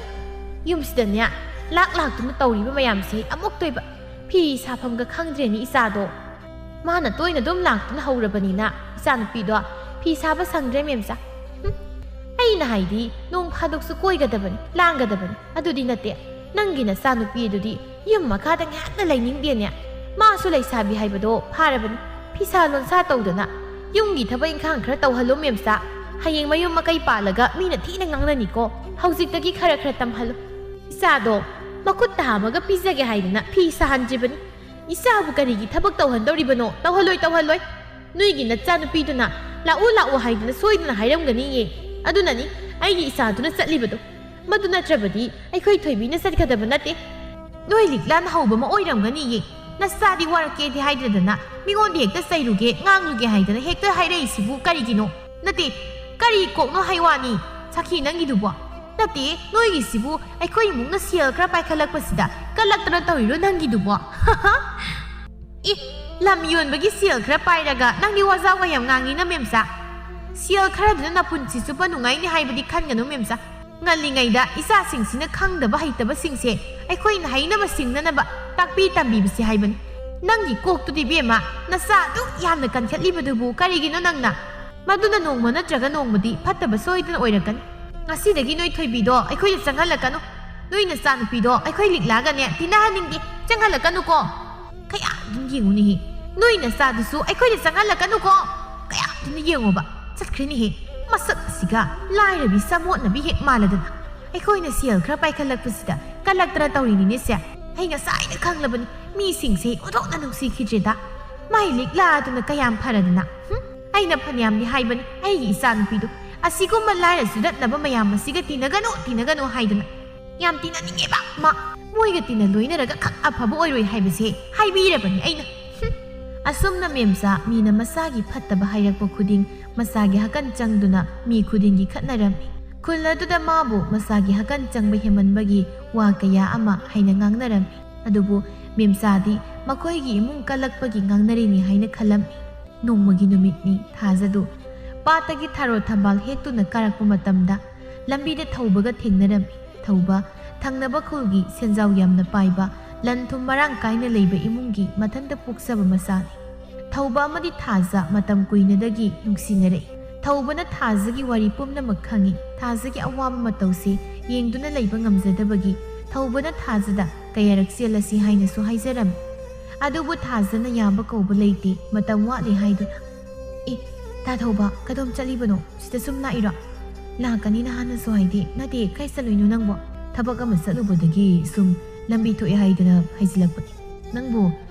ꯌꯨꯝꯁꯤꯗꯅꯦ ꯂꯥꯛ ꯂꯥꯛꯇꯨꯅ ꯇꯧꯔꯤꯕ ꯃꯌꯥꯝꯁꯦ ꯑꯃꯨꯛ ꯇꯣꯏꯕ꯫ ꯐꯤ ꯁꯥꯐꯝꯒ ꯈꯪꯗ꯭ꯔꯦꯅꯦ ꯏꯆꯥꯗꯣ꯫ ꯃꯥꯅ ꯇꯣꯏꯅ ꯑꯗꯨꯝ ꯂꯥꯛꯇꯨꯅ ꯍꯧꯔꯕꯅꯤꯅ ꯏꯆꯥꯅꯨꯄꯤꯗꯣ ꯐꯤ ꯁꯥꯕ ꯁꯪꯗ꯭ꯔꯦ ꯃꯦꯝꯆꯥ꯫ ꯍꯨꯝ, ꯑꯩꯅ ꯍꯥꯏꯗꯤ ꯅꯣꯡ ꯐꯥꯗꯣꯛꯁꯨ ꯀꯣꯏꯒꯗꯕꯅꯤ, ꯂꯥꯡꯒꯗꯕꯅꯤ꯫ ꯑꯗꯨꯗꯤ ꯅꯠꯇꯦ, ꯅꯪꯒꯤ ꯅꯆꯥꯅꯨꯄꯤ ꯑꯗꯨꯗꯤ ꯌꯨꯝ ꯃꯈꯥꯗ ꯉꯥꯏꯍꯥꯛꯅ ꯂꯩꯅꯤꯡꯗꯦꯅꯦ꯫ ꯃꯥꯁꯨ ꯂꯩꯁꯥꯕꯤ ꯍꯥꯏꯕꯗꯣ ꯐꯥꯔꯕꯅꯤ꯫ ꯐꯤꯁꯥ ꯂꯣꯟꯁꯥ ꯇꯧꯗꯅ ꯌꯨꯝꯒꯤ ꯊꯕꯛ ꯏꯪꯈꯥꯡ ꯈꯔ ꯇꯧꯍꯜꯂꯣ ꯃꯦꯝꯆꯥ꯫ ꯍꯌꯦꯡ ꯃꯌꯨꯝ ꯃꯀꯩ ꯄꯥꯜꯂꯒ ꯃꯤꯅ ꯊꯤꯅ ꯉꯥꯡꯅꯅꯤꯀꯣ꯫ ꯍꯧꯖꯤꯛꯇꯒꯤ ꯈꯔ ꯈꯔ ꯇꯝꯍꯜꯂꯣ꯫ ꯏꯆꯥꯗꯣ ꯃꯈꯨꯠ ꯊꯥ ꯑꯃꯒ ꯄꯤꯖꯒꯦ ꯍꯥꯏꯗꯅ ꯐꯤ ꯁꯥꯍꯟꯗ꯭ꯔꯤꯕꯅꯤ꯫ ꯏꯆꯥꯕꯨ ꯀꯔꯤꯒꯤ ꯊꯕꯛ ꯇꯧꯍꯟꯗꯧꯔꯤꯕꯅꯣ? ꯇꯧꯍꯜꯂꯣꯏ, ꯇꯧꯍꯜꯂꯣꯏ꯫ ꯅꯣꯏꯒꯤ ꯅꯆꯥꯅꯨꯄꯤꯗꯨꯅ ꯂꯥꯛꯎ ꯂꯥꯛꯎ ꯍꯥꯏꯗꯨꯅ ꯁꯣꯏꯗꯅ ꯍꯥꯏꯔꯝꯒꯅꯤꯌꯦ꯫ ꯑꯗꯨꯅꯅꯤ ꯑꯩꯒꯤ ꯏꯆꯥꯗꯨꯅ ꯆꯠꯂꯤꯕꯗꯣ꯫ ꯃꯗꯨ ꯅꯠꯇ꯭ꯔꯕꯗꯤ ꯑꯩꯈꯣꯏ ꯊꯣꯏꯕꯤꯅ ꯆꯠꯀꯗꯕ ꯅꯠꯇꯦ꯫ ꯅꯣꯏ ꯂꯤꯛꯂꯥꯅ ꯍꯧꯕ ꯑꯃ ꯑꯣꯏꯔꯝꯒꯅꯤꯌꯦ꯫ ꯅꯆꯥꯗꯤ ꯋꯥꯔꯛꯀꯦꯗꯤ ꯍꯥꯏꯗ꯭ꯔꯗꯅ ꯃꯤꯉꯣꯟꯗ ꯍꯦꯛꯇ ꯆꯩꯔꯨꯒꯦ, ꯉꯥꯡꯂꯨꯒꯦ ꯍꯥꯏꯗꯅ ꯍꯦꯛꯇ ꯍꯥꯏꯔꯛꯏꯁꯤꯕꯨ ꯀꯔꯤꯒꯤꯅꯣ? ꯅꯠꯇꯦ, ꯀꯔꯤ ꯀꯣꯛꯅꯣ ꯍꯥꯏꯋꯥꯅꯤ, ꯁꯥꯈꯤ ꯅꯪꯒꯤꯗꯨꯕꯣ? ꯅꯠꯇꯦ, ꯅꯣꯏꯒꯤꯁꯤꯕꯨ ꯑꯩꯈꯣꯏ ꯏꯃꯨꯡꯅ ꯁꯦꯜ ꯈꯔ ꯄꯥꯏꯈꯠꯂꯛꯄꯁꯤꯗ ꯀꯜꯂꯛꯇꯅ ꯇꯧꯔꯤꯔꯣ ꯅꯪꯒꯤꯗꯨꯕꯣ? ꯏ, ꯂꯝ ꯌꯣꯟꯕꯒꯤ ꯁꯦꯜ ꯈꯔ ꯄꯥꯏꯔꯒ ꯅꯪꯗꯤ ꯋꯥꯖꯥꯎꯒ ꯌꯥꯝ ꯉꯥꯡꯉꯤꯅ ꯃꯦꯝꯆꯥ꯫ ꯁꯦꯜ ꯈꯔꯗꯨꯅ ꯅꯄꯨꯟꯁꯤ ꯆꯨꯞꯄ ꯅꯨꯡꯉꯥꯏꯅꯤ ꯍꯥꯏꯕꯗꯤ ꯈꯟꯒꯅꯨ ꯃꯦꯝꯆꯥ꯫ ꯉꯜꯂꯤꯉꯩꯗ ꯏꯆꯥꯁꯤꯡꯁꯤꯅ ꯈꯪꯗꯕ ꯍꯩꯇꯕꯁꯤꯡꯁꯦ ꯑꯩꯈꯣꯏꯅ ꯍꯩꯅꯕ ꯁꯤꯡꯅꯅꯕ ꯇꯥꯛꯄꯤ ꯇꯝꯕꯤꯕꯁꯤ ꯍꯥꯏꯕꯅꯤ꯫ ꯅꯪꯒꯤ ꯀꯣꯛꯇꯨꯗꯤ ꯏꯕꯦꯝꯃ, ꯅꯆꯥ ꯑꯗꯨꯛ ꯌꯥꯝꯅ ꯀꯟꯈꯠꯂꯤꯕꯗꯨꯕꯨ ꯀꯔꯤꯒꯤꯅꯣ ꯅꯪꯅ? ꯃꯗꯨꯅ ꯅꯣꯡꯃ ꯅꯠꯇ꯭ꯔꯒ ꯅꯣꯡꯃꯗꯤ ꯐꯠꯇꯕ ꯁꯣꯏꯗꯅ ꯑꯣꯏꯔꯛꯀꯅꯤ꯫ ꯉꯁꯤꯗꯒꯤ ꯅꯣꯏ ꯊꯣꯏꯕꯤꯗꯣ ꯑꯩꯈꯣꯏꯗ ꯆꯪꯍꯜꯂꯛꯀꯅꯨ꯫ ꯅꯣꯏ ꯅꯆꯥꯅꯨꯄꯤꯗꯣ ꯑꯩꯈꯣꯏ ꯂꯤꯛꯂꯥꯒꯅꯦ ꯇꯤꯟꯅꯍꯟꯅꯤꯡꯗꯦ, ꯆꯪꯍꯜꯂꯛꯀꯅꯨꯀꯣ꯫ ꯀꯌꯥ ꯑꯗꯨꯝ ꯌꯦꯡꯉꯨꯅꯦꯍꯦ꯫ ꯅꯣꯏ ꯅꯆꯥꯗꯨꯁꯨ ꯑꯩꯈꯣꯏꯗ ꯆꯪꯍꯜꯂꯛꯀꯅꯨꯀꯣ꯫ ꯀꯌꯥ ꯑꯗꯨꯝ ꯌꯦꯡꯉꯣꯕ꯫ ꯆꯠꯈ꯭ꯔꯦꯅꯦꯍꯦ꯫ ꯃꯁꯛ ꯑꯁꯤꯒ ꯂꯥꯏꯔꯕꯤ ꯆꯃꯣꯠꯅꯕꯤ ꯍꯦꯛ ꯃꯥꯜꯂꯗꯅ꯫ ꯑꯩꯈꯣꯏꯅ ꯁꯦꯜ ꯈꯔ ꯄꯥꯏꯈꯠꯂꯛꯄꯁꯤꯗ ꯀꯜꯂꯛꯇꯅ ꯇꯧꯔꯤꯅꯤꯅꯦ ꯁꯦ꯫ ꯑꯩ ꯉꯁꯥꯏꯅ ꯈꯪꯂꯕꯅꯤ, ꯃꯤꯁꯤꯡꯁꯦ ꯑꯣꯟꯊꯣꯛꯅ ꯅꯨꯡꯁꯤꯈꯤꯗ꯭ꯔꯦꯗ꯫ ꯃꯥꯏ ꯂꯤꯛꯂꯥ ꯑꯗꯨꯅ ꯀꯌꯥꯝ ꯐꯔꯗꯅ꯫ ꯍꯨꯝ, ꯑꯩꯅ ꯐꯅꯌꯥꯝꯗꯤ ꯍꯥꯏꯕꯅꯤ, ꯑꯩꯒꯤ ꯏꯆꯥꯅꯨꯄꯤꯗꯨ ꯑꯁꯤꯒꯨꯝꯕ ꯂꯥꯏꯔ ꯆꯨꯗꯠꯅꯕ ꯃꯌꯥꯝ ꯑꯁꯤꯒ ꯇꯤꯟꯅꯒꯅꯨ, ꯇꯤꯟꯅꯒꯅꯨ ꯍꯥꯏꯗꯅ꯫ ꯌꯥꯝ ꯇꯤꯟꯅꯅꯤꯡꯉꯦꯕ ꯃꯥ꯫ ꯃꯣꯏꯒ ꯇꯤꯟꯅ ꯂꯣꯏꯅꯔꯒ ꯈꯛ ꯑꯐꯕ ꯑꯣꯏꯔꯣꯏ ꯍꯥꯏꯕꯁꯦ ꯍꯥꯏꯕꯤꯔꯕꯅꯤ ꯑꯩꯅ꯫ ꯍꯨꯝ꯫ ꯑꯁꯨꯝꯅ ꯃꯦꯝꯆꯥ ꯃꯤꯅ ꯃꯆꯥꯒꯤ ꯐꯠꯇꯕ ꯍꯥꯏꯔꯛꯄ ꯈꯨꯗꯤꯡ ꯃꯆꯥꯒꯤ ꯍꯀꯟ ꯆꯪꯗꯨꯅ ꯃꯤ ꯈꯨꯗꯤꯡꯒꯤ ꯈꯠꯅꯔꯝꯃꯤ꯫ ꯈꯨꯜ ꯑꯗꯨꯗ ꯃꯥꯕꯨ ꯃꯆꯥꯒꯤ ꯍꯀꯟ ꯆꯪꯕ ꯍꯦꯟꯃꯟꯕꯒꯤ ꯋꯥ ꯀꯌꯥ ꯑꯃ ꯍꯥꯏꯅ ꯉꯥꯡꯅꯔꯝꯃꯤ꯫ ꯑꯗꯨꯕꯨ ꯃꯦꯝꯆꯥꯗꯤ ꯃꯈꯣꯏꯒꯤ ꯏꯃꯨꯡ ꯀꯜꯂꯛꯄꯒꯤ ꯉꯥꯡꯅꯔꯤꯅꯤ ꯍꯥꯏꯅ ꯈꯜꯂꯝꯃꯤ꯫ ꯅꯣꯡꯃꯒꯤ ꯅꯨꯃꯤꯠꯅꯤ꯫ ꯊꯥꯖꯗꯨ ꯄꯥꯠꯇꯒꯤ ꯊꯔꯣ ꯊꯝꯕꯥꯜ ꯍꯦꯛꯇꯨꯅ ꯀꯥꯔꯛꯄ ꯃꯇꯝꯗ ꯂꯝꯕꯤꯗ ꯊꯧꯕꯒ ꯊꯦꯡꯅꯔꯝꯃꯤ꯫ ꯊꯧꯕ ꯊꯪꯅꯕ ꯈꯨꯜꯒꯤ ꯁꯦꯟꯖꯥꯎ ꯌꯥꯝꯅ ꯄꯥꯏꯕ, ꯂꯟ ꯊꯨꯝ ꯃꯔꯥꯡ ꯀꯥꯏꯅ ꯂꯩꯕ ꯏꯃꯨꯡꯒꯤ ꯃꯊꯟꯇ ꯄꯣꯛꯆꯕ ꯃꯆꯥꯅꯤ꯫ ꯊꯧꯕ ꯑꯃꯗꯤ ꯊꯥꯖ ꯃꯇꯝ ꯀꯨꯏꯅꯗꯒꯤ ꯅꯨꯡꯁꯤꯅꯔꯛꯏ꯫ ꯊꯧꯕꯅ ꯊꯥꯖꯒꯤ ꯋꯥꯔꯤ ꯄꯨꯝꯅꯃꯛ ꯈꯪꯏ꯫ ꯊꯥꯖꯒꯤ ꯑꯋꯥꯕ ꯃꯇꯧꯁꯦ ꯌꯦꯡꯗꯨꯅ ꯂꯩꯕ ꯉꯝꯖꯗꯕꯒꯤ ꯊꯧꯕꯅ ꯊꯥꯖꯗ ꯀꯌꯥꯔꯛ ꯆꯦꯜꯂꯁꯤ ꯍꯥꯏꯅꯁꯨ ꯍꯥꯏꯖꯔꯝꯃꯤ꯫ ꯑꯗꯨꯕꯨ ꯊꯥꯖꯅ ꯌꯥꯕ ꯀꯧꯕ ꯂꯩꯇꯦ, ꯃꯇꯝ ꯋꯥꯠꯂꯤ ꯍꯥꯏꯗꯨꯅ꯫ "ꯑꯦ, ꯇꯥ ꯊꯧꯕ, ꯀꯗꯣꯝ ꯆꯠꯂꯤꯕꯅꯣ? ꯁꯤꯗ ꯁꯨꯝ ꯂꯥꯛꯏꯔꯣ? ꯂꯥꯛꯀꯅꯤꯅ ꯍꯥꯟꯅꯁꯨ ꯍꯥꯏꯗꯦ꯫ ꯅꯠꯇꯦ, ꯀꯥꯏ ꯆꯠꯂꯨꯏꯅꯣ ꯅꯪꯕꯣ?" "ꯊꯕꯛ ꯑꯃ ꯆꯠꯂꯨꯕꯗꯒꯤ ꯁꯨꯝ ꯂꯝꯕꯤ ꯊꯣꯛꯑꯦ ꯍꯥꯏꯗꯅ ꯍꯥꯏꯖꯤꯜꯂꯛꯄꯅꯤ꯫ ꯅꯪꯕꯨ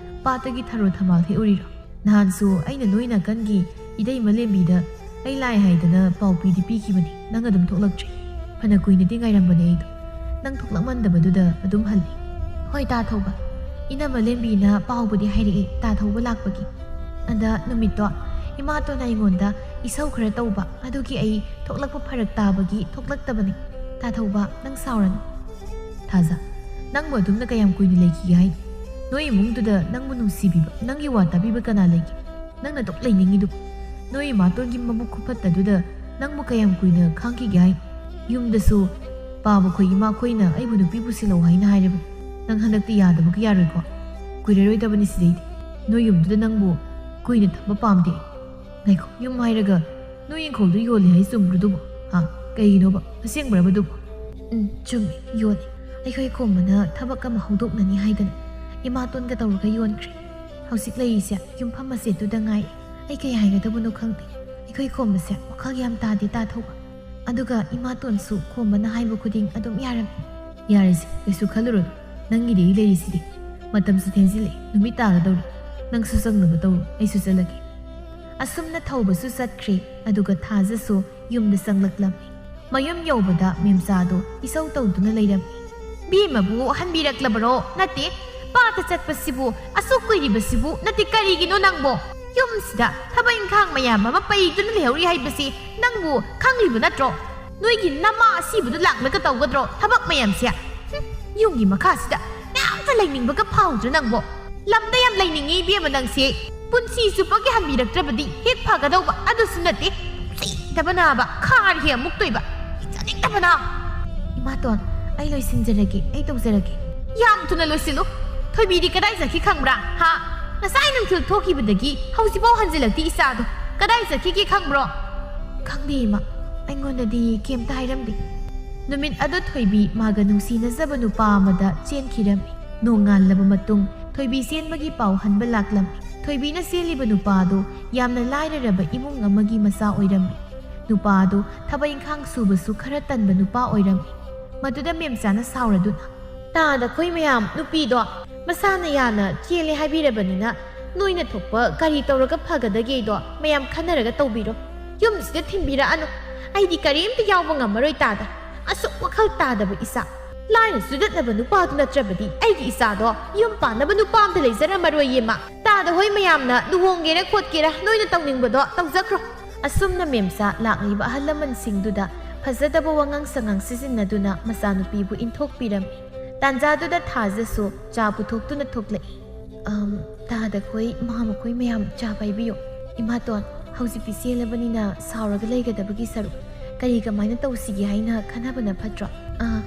ꯄꯥꯠꯇꯒꯤ ꯊꯔꯣ ꯊꯝꯕꯥꯜ ꯍꯦꯛꯎꯔꯤꯔꯣ? ꯅꯍꯥꯟꯁꯨ ꯑꯩꯅ ꯅꯣꯏ ꯅꯥꯀꯟꯒꯤ ꯏꯇꯩ ꯃꯂꯦꯝꯕꯤꯗ ꯑꯩ ꯂꯥꯛꯑꯦ ꯍꯥꯏꯗꯅ ꯄꯥꯎ ꯄꯤꯗꯤ ꯄꯤꯈꯤꯕꯅꯤ꯫ ꯅꯪ ꯑꯗꯨꯝ ꯊꯣꯛꯂꯛꯇ꯭ꯔꯦ꯫ ꯐꯅ ꯀꯨꯏꯅꯗꯤ ꯉꯥꯏꯔꯝꯕꯅꯦ ꯑꯩꯗꯣ꯫ ꯅꯪ ꯊꯣꯛꯂꯛꯃꯟꯗꯕꯗꯨꯗ ꯑꯗꯨꯝ ꯍꯜꯂꯤ꯫" "ꯍꯣꯏ, ꯇꯥ ꯊꯧꯕ, ꯏꯅꯝꯃ ꯂꯦꯝꯕꯤꯅ ꯄꯥꯎꯕꯨꯗꯤ ꯍꯥꯏꯔꯛꯏ ꯇꯥ ꯊꯧꯕ ꯂꯥꯛꯄꯒꯤ꯫ ꯑꯗ ꯅꯨꯃꯤꯠꯇꯣ ꯏꯃꯥꯇꯣꯟꯅ ꯑꯩꯉꯣꯟꯗ ꯏꯁꯧ ꯈꯔ ꯇꯧꯕ, ꯑꯗꯨꯒꯤ ꯑꯩ ꯊꯣꯛꯂꯛꯄ ꯐꯔꯛ ꯇꯥꯕꯒꯤ ꯊꯣꯛꯂꯛꯇꯕꯅꯤ꯫ ꯇꯥ ꯊꯧꯕ, ꯅꯪ ꯁꯥꯎꯔꯅꯨ꯫" "ꯊꯥꯖ, ꯅꯪꯕꯨ ꯑꯗꯨꯝꯅ ꯀꯌꯥꯝ ꯀꯨꯏꯅ ꯂꯩꯈꯤꯒꯦ ꯍꯥꯏꯅꯣ? ꯅꯣꯏ ꯏꯃꯨꯡꯗꯨꯗ ꯅꯪꯕꯨ ꯅꯨꯡꯁꯤꯕꯤꯕ, ꯅꯪꯒꯤ ꯋꯥ ꯇꯥꯕꯤꯕ ꯀꯅꯥ ꯂꯩꯒꯦ? ꯅꯪꯅ ꯑꯗꯨꯛ ꯂꯩꯅꯤꯡꯉꯤꯗꯨꯕꯨ? ꯅꯣꯏ ꯏꯃꯥꯇꯣꯟꯒꯤ ꯃꯕꯨꯛ ꯈꯨꯐꯠꯇꯗꯨꯗ ꯅꯪꯕꯨ ꯀꯌꯥꯝ ꯀꯨꯏꯅ ꯈꯥꯡꯈꯤꯒꯦ ꯍꯥꯏꯅꯣ? ꯌꯨꯝꯗꯁꯨ ꯄꯥꯕꯈꯣꯏ ꯏꯃꯥꯈꯣꯏꯅ ꯑꯩꯕꯨ ꯅꯨꯄꯤ ꯄꯨꯁꯤꯜꯂꯛꯑꯣ ꯍꯥꯏꯅ ꯍꯥꯏꯔꯕꯅꯤ꯫ ꯅꯪ ꯍꯟꯗꯛꯇꯤ ꯌꯥꯗꯕꯒ ꯌꯥꯔꯣꯏꯀꯣ? ꯀꯨꯏꯔꯔꯣꯏꯗꯕꯅꯤ ꯁꯤꯗꯩꯗꯤ꯫ ꯅꯣꯏ ꯌꯨꯝꯗꯨꯗ ꯅꯪꯕꯨ ꯀꯨꯏꯅ ꯊꯝꯕ ꯄꯥꯝꯗꯦ꯫ ꯉꯥꯏꯈꯣ, ꯌꯨꯝ ꯍꯥꯏꯔꯒ ꯅꯣꯏ ꯏꯪꯈꯣꯜꯗꯨ ꯌꯣꯜꯂꯤ ꯍꯥꯏ ꯆꯨꯝꯕ꯭ꯔꯣ ꯑꯗꯨꯕꯨ? ꯍꯥ? ꯀꯩꯒꯤꯅꯣꯕ? ꯑꯁꯦꯡꯕ꯭ꯔꯕ ꯑꯗꯨꯕꯨ? ꯎꯝ, ꯆꯨꯝꯃꯤ, ꯌꯣꯜꯂꯤ꯫ ꯑꯩꯈꯣꯏ ꯈꯣꯝꯕꯅ ꯊꯕꯛ ꯑꯃ ꯍꯧꯗꯣꯛꯅꯅꯤ ꯍꯥꯏꯗꯅ ꯏꯃꯥꯇꯣꯟꯒ ꯇꯧꯔꯒ ꯌꯣꯟꯈ꯭ꯔꯦ꯫ ꯍꯧꯖꯤꯛ ꯂꯩꯔꯤꯁꯦ ꯌꯨꯝꯐꯝ ꯃꯆꯦꯠꯇꯨꯗ ꯉꯥꯏ꯫ ꯑꯩ ꯀꯩ ꯍꯥꯏꯒꯗꯕꯅꯣ ꯈꯪꯗꯦ꯫ ꯑꯩꯈꯣꯏ ꯈꯣꯝꯕꯁꯦ ꯋꯥꯈꯜ ꯌꯥꯝ ꯇꯥꯗꯦ ꯇꯥ ꯊꯧꯕ꯫ ꯑꯗꯨꯒ ꯏꯃꯥꯇꯣꯟꯁꯨ ꯈꯣꯝꯕꯅ ꯍꯥꯏꯕ ꯈꯨꯗꯤꯡ ꯑꯗꯨꯝ ꯌꯥꯔꯝꯃꯤ꯫ ꯌꯥꯔꯦꯁꯦ, ꯀꯩꯁꯨ ꯈꯜꯂꯨꯔꯅꯨ꯫ ꯅꯪꯒꯤꯗꯤ ꯑꯩ ꯂꯩꯔꯤꯁꯤꯗꯤ꯫ ꯃꯇꯝꯁꯨ ꯊꯦꯡꯖꯤꯜꯂꯛꯑꯦ, ꯅꯨꯃꯤꯠ ꯇꯥꯒꯗꯧꯔꯦ꯫ ꯅꯪꯁꯨ ꯆꯪꯅꯕ ꯇꯧꯔꯣ, ꯑꯩꯁꯨ ꯆꯠꯂꯒꯦ꯫ ꯑꯁꯨꯝꯅ ꯊꯧꯕꯁꯨ ꯆꯠꯈ꯭ꯔꯦ, ꯑꯗꯨꯒ ꯊꯥꯖꯁꯨ ꯌꯨꯝꯗ ꯆꯪꯂꯛꯂꯝꯃꯤ꯫ ꯃꯌꯨꯝ ꯌꯧꯕꯗ ꯃꯦꯝꯆꯥꯗꯣ ꯏꯁꯧ ꯇꯧꯗꯨꯅ ꯂꯩꯔꯝꯃꯤ꯫ ꯕꯦꯝꯃꯕꯨ ꯍꯟꯕꯤꯔꯛꯂꯕꯔꯣ? ꯅꯠꯇꯦ, ꯄꯥꯠꯇ ꯆꯠꯄꯁꯤꯕꯨ ꯑꯁꯨꯛ ꯀꯨꯏꯔꯤꯕꯁꯤꯕꯨ? ꯅꯠꯇꯦ, ꯀꯔꯤꯒꯤꯅꯣ ꯅꯪꯕꯣ? ꯌꯨꯝꯁꯤꯗ ꯊꯕꯛ ꯏꯪꯈꯥꯡ ꯃꯌꯥꯝ ꯑꯃ ꯄꯩꯗꯨꯅ ꯂꯩꯍꯧꯔꯤ ꯍꯥꯏꯕꯁꯤ ꯅꯪꯕꯨ ꯈꯪꯂꯤꯕ ꯅꯠꯇ꯭ꯔꯣ? ꯅꯣꯏꯒꯤ ꯅꯃꯥ ꯑꯁꯤꯕꯗꯨ ꯂꯥꯛꯂꯒ ꯇꯧꯒꯗ꯭ꯔꯣ ꯊꯕꯛ ꯃꯌꯥꯝꯁꯦ? ꯍꯨꯝ, ꯌꯨꯝꯒꯤ ꯃꯈꯥꯁꯤꯗ ꯀꯌꯥꯝꯇ ꯂꯩꯅꯤꯡꯕꯒ ꯐꯥꯎꯗ꯭ꯔꯣ ꯅꯪꯕꯣ? ꯂꯝꯗ ꯌꯥꯝ ꯂꯩꯅꯤꯡꯉꯤ ꯏꯕꯦꯝꯃ ꯅꯪꯁꯦ꯫ ꯄꯨꯟꯁꯤ ꯆꯨꯞꯄꯒꯤ ꯍꯟꯕꯤꯔꯛꯇ꯭ꯔꯕꯗꯤ ꯍꯦꯛ ꯐꯒꯗꯧꯕ, ꯑꯗꯨꯁꯨ ꯅꯠꯇꯦ꯫ ꯁꯤꯗꯕ ꯅꯥꯕ ꯈꯥꯔ ꯍꯦꯛ ꯑꯃꯨꯛꯇꯣꯏꯕ꯫ ꯆꯥꯅꯤꯡꯗꯕꯅ꯫ ꯏꯃꯥꯇꯣꯟ, ꯑꯩ ꯂꯣꯏꯁꯤꯟꯖꯔꯒꯦ, ꯑꯩ ꯇꯧꯖꯔꯒꯦ꯫ ꯌꯥꯝ ꯊꯨꯅ ꯂꯣꯏꯁꯤꯜꯂꯨ꯫ ꯊꯣꯏꯕꯤꯗꯤ ꯀꯗꯥꯏ ꯆꯠꯈꯤ ꯈꯪꯕ꯭ꯔꯥ? ꯍꯥ? ꯉꯁꯥꯏ ꯅꯨꯡꯊꯤꯜ ꯊꯣꯛꯈꯤꯕꯗꯒꯤ ꯍꯧꯖꯤꯛꯐꯥꯎ ꯍꯟꯖꯤꯜꯂꯛꯇꯦ ꯏꯆꯥꯗꯣ꯫ ꯀꯗꯥꯏ ꯆꯠꯈꯤꯒꯦ ꯈꯪꯕ꯭ꯔꯣ? ꯈꯪꯗꯦ ꯏꯃꯥ, ꯑꯩꯉꯣꯟꯗꯗꯤ ꯀꯩꯝꯇ ꯍꯥꯏꯔꯝꯗꯦ꯫ ꯅꯨꯃꯤꯠ ꯑꯗꯨ ꯊꯣꯏꯕꯤ ꯃꯥꯒ ꯅꯨꯡꯁꯤꯅꯖꯕ ꯅꯨꯄꯥ ꯑꯃꯗ ꯆꯦꯟꯈꯤꯔꯝꯃꯤ꯫ ꯅꯣꯡꯉꯥꯜꯂꯕ ꯃꯇꯨꯡ ꯊꯣꯏꯕꯤ ꯆꯦꯟꯕꯒꯤ ꯄꯥꯎ ꯍꯟꯕ ꯂꯥꯛꯂꯝꯃꯤ꯫ ꯊꯣꯏꯕꯤꯅ ꯆꯦꯜꯂꯤꯕ ꯅꯨꯄꯥ ꯑꯗꯨ ꯌꯥꯝꯅ ꯂꯥꯏꯔꯔꯕ ꯏꯃꯨꯡ ꯑꯃꯒꯤ ꯃꯆꯥ ꯑꯣꯏꯔꯝꯃꯤ꯫ ꯅꯨꯄꯥ ꯑꯗꯨ ꯊꯕꯛ ꯏꯪꯈꯥꯡ ꯁꯨꯕꯁꯨ ꯈꯔ ꯇꯟꯕ ꯅꯨꯄꯥ ꯑꯣꯏꯔꯝꯃꯤ꯫ ꯃꯗꯨꯗ ꯃꯦꯝꯆꯥꯅ ꯁꯥꯎꯔꯗꯨꯅ, "ꯇꯥꯗ ꯑꯩꯈꯣꯏ ꯃꯌꯥꯝ ꯅꯨꯄꯤꯗꯣ ꯃꯁꯥꯅ ꯌꯥꯅ ꯆꯦꯜꯂꯦ ꯍꯥꯏꯕꯤꯔꯕꯅꯤꯅ ꯅꯣꯏꯅ ꯊꯣꯛꯄ ꯀꯔꯤ ꯇꯧꯔꯒ ꯐꯒꯗꯒꯦꯗꯣ ꯃꯌꯥꯝ ꯈꯟꯅꯔꯒ ꯇꯧꯕꯤꯔꯣ꯫ ꯌꯨꯝꯁꯤꯗ ꯊꯤꯟꯕꯤꯔꯛꯑꯅꯨ꯫ ꯑꯩꯗꯤ ꯀꯔꯤꯝꯇ ꯌꯥꯎꯕ ꯉꯝꯃꯔꯣꯏ ꯇꯥꯗ꯫ ꯑꯁꯨꯛ ꯋꯥꯈꯜ ꯇꯥꯗꯕ ꯏꯆꯥ꯫ ꯂꯥꯏꯔ ꯆꯨꯗꯠꯅꯕ ꯅꯨꯄꯥꯗꯨ ꯅꯠꯇ꯭ꯔꯕꯗꯤ ꯑꯩꯒꯤ ꯏꯆꯥꯗꯣ ꯌꯨꯝ ꯄꯥꯟꯅꯕ ꯅꯨꯄꯥ ꯑꯝꯇ ꯂꯩꯖꯔꯝꯃꯔꯣꯏꯌꯦ ꯃꯥ꯫ ꯇꯥꯗ ꯍꯣꯏ ꯃꯌꯥꯝꯅ ꯂꯨꯍꯣꯡꯒꯦꯔꯥ ꯈꯣꯠꯀꯦꯔꯥ ꯅꯣꯏꯅ ꯇꯧꯅꯤꯡꯕꯗꯣ ꯇꯧꯖꯈ꯭ꯔꯣ꯫" ꯑꯁꯨꯝꯅ ꯃꯦꯝꯆꯥ ꯂꯥꯛꯂꯤꯕ ꯑꯍꯜ ꯂꯃꯟꯁꯤꯡꯗꯨꯗ ꯐꯖꯗꯕ ꯋꯥꯉꯥꯡ ꯁꯉꯥꯡ ꯁꯤꯖꯤꯟꯅꯗꯨꯅ ꯃꯆꯥꯅꯨꯄꯤꯕꯨ ꯏꯟꯊꯣꯛꯄꯤꯔꯝꯃꯤ꯫ ꯇꯥꯟꯖꯥꯗꯨꯗ ꯊꯥꯖꯁꯨ ꯆꯥ ꯄꯨꯊꯣꯛꯇꯨꯅ ꯊꯣꯛꯂꯛꯏ꯫ "ꯑꯝ, ꯇꯥꯗ ꯈꯣꯏ ꯃꯥꯃꯈꯣꯏ ꯃꯌꯥꯝ ꯆꯥ ꯄꯥꯏꯕꯤꯌꯨ꯫ ꯏꯃꯥꯇꯣꯟ, ꯍꯧꯖꯤꯛꯇꯤ ꯆꯦꯜꯂꯕꯅꯤꯅ ꯁꯥꯎꯔꯒ ꯂꯩꯒꯗꯕꯒꯤ ꯁꯔꯨꯛ ꯀꯔꯤ ꯀꯃꯥꯏꯅ ꯇꯧꯁꯤꯒꯦ ꯍꯥꯏꯅ ꯈꯟꯅꯕꯅ ꯐꯠꯇ꯭ꯔꯣ?" "ꯑꯥ,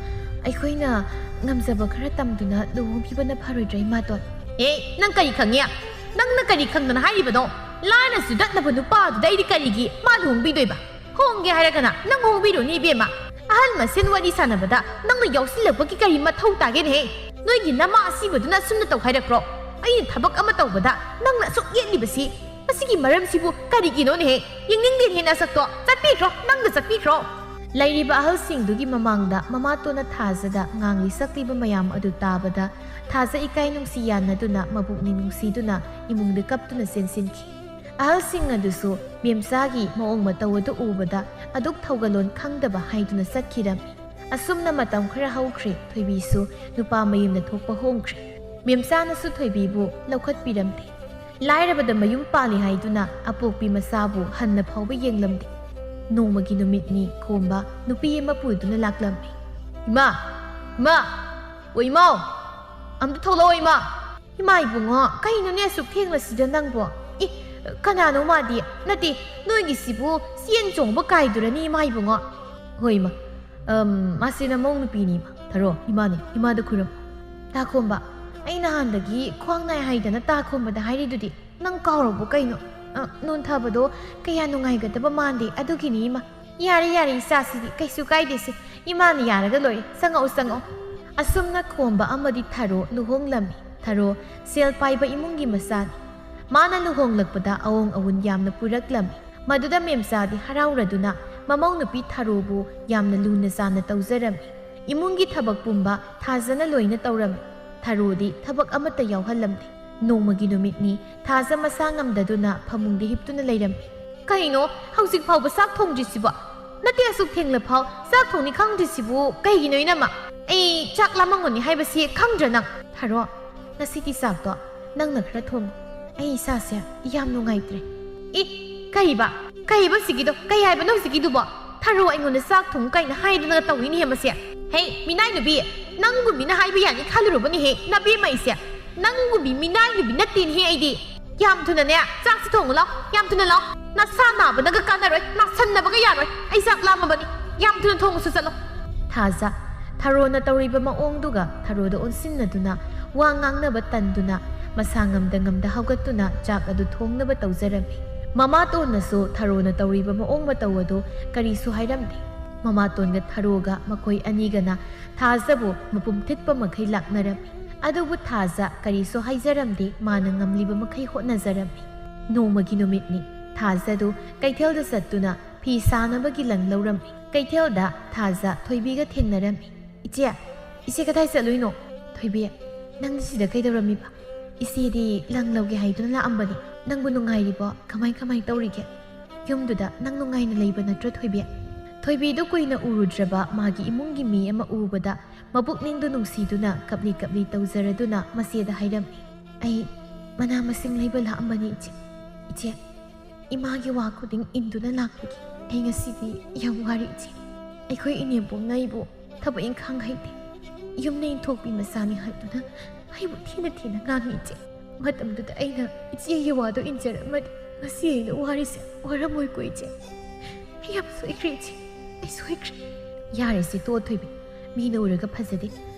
ꯑꯩꯈꯣꯏꯅ ꯉꯝꯖꯕ ꯈꯔ ꯇꯝꯗꯨꯅ ꯂꯨꯍꯣꯡꯈꯤꯕꯅ ꯐꯔꯣꯏꯗ꯭ꯔꯥ, ꯏꯃꯥꯇꯣꯟ? ꯑꯦ, ꯅꯪ ꯀꯔꯤ ꯈꯪꯉꯤ? ꯅꯪꯅ ꯀꯔꯤ ꯈꯪꯗꯅ ꯍꯥꯏꯔꯤꯕꯅꯣ? ꯂꯥꯏꯅ ꯆꯨꯗꯠꯅꯕ ꯅꯨꯄꯥꯗꯨꯗ ꯑꯩꯗꯤ ꯀꯔꯤꯒꯤ ꯃꯥ ꯂꯨꯍꯣꯡꯕꯤꯗꯣꯏꯕ? ꯍꯣꯡꯒꯦ ꯍꯥꯏꯔꯒꯅ ꯅꯪ ꯍꯣꯡꯕꯤꯔꯨꯅꯦ, ꯏꯕꯦꯝꯃ꯫ ꯑꯍꯜ ꯃꯁꯦꯟ ꯋꯥꯔꯤ ꯁꯥꯟꯅꯕꯗ ꯅꯪꯅ ꯌꯥꯎꯁꯤꯜꯂꯛꯄꯒꯤ ꯀꯔꯤ ꯃꯊꯧ ꯇꯥꯒꯦꯅꯦꯍꯦ? ꯅꯣꯏꯒꯤ ꯅꯃꯥ ꯑꯁꯤꯕꯗꯨꯅ ꯑꯁꯨꯝꯅ ꯇꯧ ꯍꯥꯏꯔꯛꯄ꯭ꯔꯣ? ꯑꯩꯅ ꯊꯕꯛ ꯑꯃ ꯇꯧꯕꯗ ꯅꯪꯅ ꯑꯁꯨꯛ ꯌꯦꯠꯂꯤꯕꯁꯤ, ꯃꯁꯤꯒꯤ ꯃꯔꯝꯁꯤꯕꯨ ꯀꯔꯤꯒꯤꯅꯣꯅꯦꯍꯦ? ꯌꯦꯡꯅꯤꯡꯗꯦꯅꯦꯍꯦ ꯅꯁꯛꯇꯣ꯫ ꯆꯠꯄꯤꯈ꯭ꯔꯣ, ꯅꯪꯅ ꯆꯠꯄꯤꯈ꯭ꯔꯣ꯫ ꯂꯩꯔꯤꯕ ꯑꯍꯜꯁꯤꯡꯗꯨꯒꯤ ꯃꯃꯥꯡꯗ ꯃꯃꯥꯇꯣꯟꯅ ꯊꯥꯖꯗ ꯉꯥꯡꯂꯤ ꯁꯛꯂꯤꯕ ꯃꯌꯥꯝ ꯑꯗꯨ ꯇꯥꯕꯗ, ꯊꯥꯖ ꯏꯀꯥꯏ ꯅꯨꯡꯁꯤ ꯌꯥꯟꯅꯗꯨꯅ ꯃꯕꯨꯛꯅꯤꯡ ꯅꯨꯡꯁꯤꯗꯨꯅ ꯏꯃꯨꯡꯗ ꯀꯞꯇꯨꯅ ꯆꯦꯟꯁꯤꯟꯈꯤ꯫ ꯑꯍꯜꯁꯤꯡ ꯑꯗꯨꯁꯨ ꯃꯦꯝꯆꯥꯒꯤ ꯃꯑꯣꯡ ꯃꯇꯧ ꯑꯗꯨ ꯎꯕꯗ ꯑꯗꯨꯛ ꯊꯧꯒꯜꯂꯣꯟ ꯈꯪꯗꯕ ꯍꯥꯏꯗꯨꯅ ꯆꯠꯈꯤꯔꯝꯃꯤ꯫ ꯑꯁꯨꯝꯅ ꯃꯇꯝ ꯈꯔ ꯍꯧꯈ꯭ꯔꯦ꯫ ꯊꯣꯏꯕꯤꯁꯨ ꯅꯨꯄꯥ ꯃꯌꯨꯝꯗ ꯊꯣꯛꯄ ꯍꯣꯡꯈ꯭ꯔꯦ꯫ ꯃꯦꯝꯆꯥꯅꯁꯨ ꯊꯣꯏꯕꯤꯕꯨ ꯂꯧꯈꯠꯄꯤꯔꯝꯗꯦ꯫ ꯂꯥꯏꯔꯕꯗ ꯃꯌꯨꯝ ꯄꯥꯜꯂꯤ ꯍꯥꯏꯗꯨꯅ ꯑꯄꯣꯛꯄꯤ ꯃꯆꯥꯕꯨ ꯍꯟꯅ ꯐꯥꯎꯕ ꯌꯦꯡꯂꯝꯗꯦ꯫ ꯅꯣꯡꯃꯒꯤ ꯅꯨꯃꯤꯠꯅꯤ ꯈꯣꯝꯕ ꯅꯨꯄꯤ ꯑꯃ ꯄꯨꯗꯨꯅ ꯂꯥꯛꯂꯝꯃꯤ꯫ "ꯏꯃꯥ! ꯏꯃꯥ! ꯑꯣ ꯏꯃꯥ! ꯑꯝꯇ ꯊꯣꯛꯂꯛꯑꯣ ꯏꯃꯥ!" "ꯏꯃꯥ ꯏꯕꯨꯡꯉꯣ, ꯀꯩꯅꯣꯅꯦ ꯑꯁꯨꯛ ꯊꯦꯡꯂꯁꯤꯗ ꯅꯪꯕꯣ? ꯏ, ꯀꯅꯥꯅꯣ ꯃꯥꯗꯤ? ꯅꯠꯇꯦ, ꯅꯣꯏꯒꯤꯁꯤꯕꯨ ꯆꯦꯟ ꯆꯣꯡꯕ ꯀꯥꯏꯗꯨꯔꯅꯤ ꯏꯃꯥ ꯏꯕꯨꯡꯉꯣ?" "ꯍꯣꯏ ꯏꯃꯥ, ꯑꯝ, ꯃꯥꯁꯦ ꯅꯃꯧ ꯅꯨꯄꯤꯅꯤ ꯏꯃꯥ꯫ ꯊꯔꯣ, ꯏꯃꯥꯅꯤ, ꯏꯃꯥꯗ ꯈꯨꯔꯨꯝ꯫ ꯇꯥꯈꯣꯝꯕ, ꯑꯩ ꯅꯍꯥꯟꯗꯒꯤ ꯈ꯭ꯋꯥꯡ ꯅꯥꯏ ꯍꯥꯏꯗꯅ ꯇꯥꯈꯣꯝꯕꯗ ꯍꯥꯏꯔꯤꯗꯨꯗꯤ ꯅꯪ ꯀꯥꯎꯔꯕꯣ ꯀꯩꯅꯣ? ꯑ, ꯅꯣꯟꯊꯕꯗꯣ ꯀꯌꯥ ꯅꯨꯡꯉꯥꯏꯒꯗꯕ ꯃꯥꯟꯗꯦ ꯑꯗꯨꯒꯤꯅꯤ ꯏꯃꯥ꯫ ꯌꯥꯔꯦ ꯌꯥꯔꯦ ꯏꯆꯥꯁꯤꯗꯤ, ꯀꯩꯁꯨ ꯀꯥꯏꯗꯦꯁꯦ, ꯏꯃꯥꯅ ꯌꯥꯔꯒ ꯂꯣꯏꯔꯦ, ꯆꯪꯉꯛꯑꯣ ꯆꯪꯉꯛꯑꯣ꯫" ꯑꯁꯨꯝꯅ ꯈꯣꯝꯕ ꯑꯃꯗꯤ ꯊꯔꯣ ꯂꯨꯍꯣꯡꯂꯝꯃꯤ꯫ ꯊꯔꯣ ꯁꯦꯜ ꯄꯥꯏꯕ ꯏꯃꯨꯡꯒꯤ ꯃꯆꯥꯅꯤ꯫ ꯃꯥꯅ ꯂꯨꯍꯣꯡꯂꯛꯄꯗ ꯑꯑꯣꯡ ꯑꯑꯣꯟ ꯌꯥꯝꯅ ꯄꯨꯔꯛꯂꯝꯃꯤ꯫ ꯃꯗꯨꯗ ꯃꯦꯝꯆꯥꯗꯤ ꯍꯔꯥꯎꯔꯗꯨꯅ ꯃꯃꯧ ꯅꯨꯄꯤ ꯊꯔꯣꯕꯨ ꯌꯥꯝꯅ ꯂꯨꯅ ꯆꯥꯟꯅ ꯇꯧꯖꯔꯝꯃꯤ꯫ ꯏꯃꯨꯡꯒꯤ ꯊꯕꯛ ꯄꯨꯝꯕ ꯊꯥꯖꯅ ꯂꯣꯏꯅ ꯇꯧꯔꯝꯃꯤ꯫ ꯊꯔꯣꯗꯤ ꯊꯕꯛ ꯑꯃꯠꯇ ꯌꯥꯎꯍꯜꯂꯝꯗꯦ꯫ ꯅꯣꯡꯃꯒꯤ ꯅꯨꯃꯤꯠꯅꯤ, ꯊꯥꯖ ꯃꯁꯥ ꯉꯝꯗꯗꯨꯅ ꯐꯃꯨꯡꯗ ꯍꯤꯞꯇꯨꯅ ꯂꯩꯔꯝꯃꯤ꯫ "ꯀꯩꯅꯣ, ꯍꯧꯖꯤꯛ ꯐꯥꯎꯕ ꯆꯥꯛ ꯊꯣꯡꯗ꯭ꯔꯤꯁꯤꯕꯣ? ꯅꯠꯇꯦ, ꯑꯁꯨꯛ ꯊꯦꯡꯂ ꯐꯥꯎ ꯆꯥꯛ ꯊꯣꯡꯅꯤ ꯈꯪꯗ꯭ꯔꯤꯁꯤꯕꯨ ꯀꯩꯒꯤꯅꯣ ꯏꯅꯝꯃ? ꯑꯩ ꯆꯥꯛ ꯂꯥꯝꯃꯝꯒꯅꯤ ꯍꯥꯏꯕꯁꯤ ꯈꯪꯗ꯭ꯔ ꯅꯪ?" "ꯊꯔꯣ, ꯉꯁꯤꯗꯤ ꯆꯥꯛꯇꯣ ꯅꯪꯅ ꯈꯔ ꯊꯣꯡꯉꯨ꯫ ꯑꯩ ꯏꯁꯥꯁꯦ ꯌꯥꯝ ꯅꯨꯡꯉꯥꯏꯇ꯭ꯔꯦ꯫" "ꯏ, ꯀꯩꯕ? ꯀꯩꯕ ꯍꯧꯖꯤꯛꯀꯤꯗꯣ? ꯀꯩ ꯍꯥꯏꯕꯅꯣ ꯍꯧꯖꯤꯛꯀꯤꯗꯨꯕꯣ? ꯊꯔꯣ ꯑꯩꯉꯣꯟꯗ ꯆꯥꯛ ꯊꯣꯡꯉꯨ ꯀꯥꯏꯅ ꯍꯥꯏꯗꯅ ꯇꯧꯏꯅꯦꯍꯦ ꯃꯁꯦ꯫ ꯍꯦ, ꯃꯤꯅꯥꯏ ꯅꯨꯄꯤ, ꯅꯪꯕꯨ ꯃꯤꯅ ꯍꯥꯏꯕ ꯌꯥꯅꯤ ꯈꯜꯂꯨꯔꯕꯅꯦꯍꯦ, ꯅꯕꯦꯝꯃ ꯑꯩꯁꯦ꯫ ꯅꯪꯕꯨ ꯃꯤ ꯃꯤꯅꯥꯏ ꯅꯨꯄꯤ ꯅꯠꯇꯦꯅꯦꯍꯦ ꯑꯩꯗꯤ꯫ ꯌꯥꯝ ꯊꯨꯅꯅꯦ, ꯆꯥꯛꯁꯤ ꯊꯣꯡꯉꯨ ꯂꯥꯎ, ꯌꯥꯝ ꯊꯨꯅ ꯂꯥꯎ꯫ ꯅꯁꯥ ꯅꯥꯕꯅꯒ ꯀꯥꯟꯅꯔꯣꯏ, ꯅꯥꯁꯟꯅꯕꯒ ꯌꯥꯔꯣꯏ꯫ ꯑꯩ ꯆꯥꯛ ꯂꯥꯝꯃꯕꯅꯤ, ꯌꯥꯝ ꯊꯨꯅ ꯊꯣꯡꯉꯨꯁꯨ ꯆꯠꯂꯣ꯫" ꯊꯥꯖ, ꯊꯔꯣꯅ ꯇꯧꯔꯤꯕ ꯃꯑꯣꯡꯗꯨꯒ ꯊꯔꯣꯗ ꯑꯣꯟꯁꯤꯟꯅꯗꯨꯅ ꯋꯥ ꯉꯥꯡꯅꯕ ꯇꯟꯗꯨꯅ ꯃꯁꯥ ꯉꯝꯗ ꯉꯝꯗ ꯍꯧꯒꯠꯇꯨꯅ ꯆꯥꯛ ꯑꯗꯨ ꯊꯣꯡꯅꯕ ꯇꯧꯖꯔꯝꯃꯤ꯫ ꯃꯃꯥꯇꯣꯟꯅꯁꯨ ꯊꯔꯣꯅ ꯇꯧꯔꯤꯕ ꯃꯑꯣꯡ ꯃꯇꯧ ꯑꯗꯨ ꯀꯔꯤꯁꯨ ꯍꯥꯏꯔꯝꯗꯦ꯫ ꯃꯃꯥꯇꯣꯟꯒ ꯊꯔꯣꯒ ꯃꯈꯣꯏ ꯑꯅꯤꯒꯅ ꯊꯥꯖꯕꯨ ꯃꯄꯨꯝ ꯊꯤꯠꯄ ꯃꯈꯩ ꯂꯥꯛꯅꯔꯝꯃꯤ꯫ ꯑꯗꯨꯕꯨ ꯊꯥꯖ ꯀꯔꯤꯁꯨ ꯍꯥꯏꯖꯔꯝꯗꯦ, ꯃꯥꯅ ꯉꯝꯂꯤꯕ ꯃꯈꯩ ꯍꯣꯠꯅꯖꯔꯝꯃꯤ꯫ ꯅꯣꯡꯃꯒꯤ ꯅꯨꯃꯤꯠꯅꯤ꯫ ꯊꯥꯖꯗꯨ ꯀꯩꯊꯦꯜꯗ ꯆꯠꯇꯨꯅ ꯐꯤ ꯁꯥꯅꯕꯒꯤ ꯂꯪ ꯂꯧꯔꯝꯃꯤ꯫ ꯀꯩꯊꯦꯜꯗ ꯊꯥꯖ ꯊꯣꯏꯕꯤꯒ ꯊꯦꯡꯅꯔꯝꯃꯤ꯫ "ꯏꯆꯦ, ꯏꯆꯦ ꯀꯗꯥꯏ ꯆꯠꯂꯨꯏꯅꯣ?" "ꯊꯣꯏꯕꯤ, ꯅꯪꯗꯤ ꯁꯤꯗ ꯀꯩꯗꯧꯔꯝꯃꯤꯕ?" "ꯏꯆꯦꯗꯤ ꯂꯪ ꯂꯧꯒꯦ ꯍꯥꯏꯗꯨꯅ ꯂꯥꯛꯑꯝꯕꯅꯤ꯫ ꯅꯪꯕꯨ ꯅꯨꯡꯉꯥꯏꯔꯤꯕꯣ? ꯀꯃꯥꯏ ꯀꯃꯥꯏ ꯇꯧꯔꯤꯒꯦ? ꯌꯨꯝꯗꯨꯗ ꯅꯪ ꯅꯨꯡꯉꯥꯏꯅ ꯂꯩꯕ ꯅꯠꯇ꯭ꯔꯣ, ꯊꯣꯏꯕꯤ?" ꯊꯣꯏꯕꯤꯗꯨ ꯀꯨꯏꯅ ꯎꯔꯨꯗ꯭ꯔꯕ ꯃꯥꯒꯤ ꯏꯃꯨꯡꯒꯤ ꯃꯤ ꯑꯃ ꯎꯕꯗ ꯃꯄꯨꯛꯅꯤꯡꯗꯨ ꯅꯨꯡꯁꯤꯗꯨꯅ ꯀꯞꯂꯤ ꯀꯞꯂꯤ ꯇꯧꯖꯔꯗꯨꯅ ꯃꯆꯦꯗ ꯍꯥꯏꯔꯝꯃꯤ꯫ "ꯑꯩ ꯃꯅꯥ ꯃꯁꯤꯡ ꯂꯩꯕ ꯂꯥꯛꯑꯝꯕꯅꯤ, ꯏꯆꯦ꯫ ꯏꯆꯦ, ꯏꯃꯥꯒꯤ ꯋꯥ ꯈꯨꯗꯤꯡ ꯏꯟꯗꯨꯅ ꯂꯥꯛꯄꯒꯤ ꯑꯩ ꯉꯁꯤꯗꯤ ꯌꯥꯝ ꯋꯥꯔꯦ, ꯏꯆꯦ꯫ ꯑꯩꯈꯣꯏ ꯏꯅꯦꯝꯕꯣꯛꯅ ꯑꯩꯕꯨ ꯊꯕꯛ ꯏꯪꯈꯥꯡ ꯍꯩꯇꯦ, ꯌꯨꯝꯗ ꯏꯟꯊꯣꯛꯄꯤ ꯃꯆꯥꯅꯤ ꯍꯥꯏꯗꯨꯅ ꯑꯩꯕꯨ ꯊꯤꯅ ꯊꯤꯅ ꯉꯥꯡꯉꯤ, ꯏꯆꯦ꯫ ꯃꯇꯝꯗꯨꯗ ꯑꯩꯅ ꯏꯆꯦꯒꯤ ꯋꯥꯗꯣ ꯏꯟꯖꯔꯝꯃꯗꯤ ꯉꯁꯤ ꯑꯩꯅ ꯋꯥꯔꯤꯁꯦ ꯋꯥꯔꯝꯃꯣꯏꯀꯣ, ꯏꯆꯦ꯫ ꯑꯩ ꯌꯥꯝ ꯁꯣꯏꯈ꯭ꯔꯦ, ꯏꯆꯦ꯫ ꯑꯩ ꯁꯣꯏꯈ꯭ꯔꯦ꯫" "ꯌꯥꯔꯦ ꯏꯆꯦ, ꯇꯣꯛꯑꯣ ꯊꯣꯏꯕꯤ꯫ ꯃꯤꯅ ꯎꯔꯒ ꯐꯖꯗꯦ꯫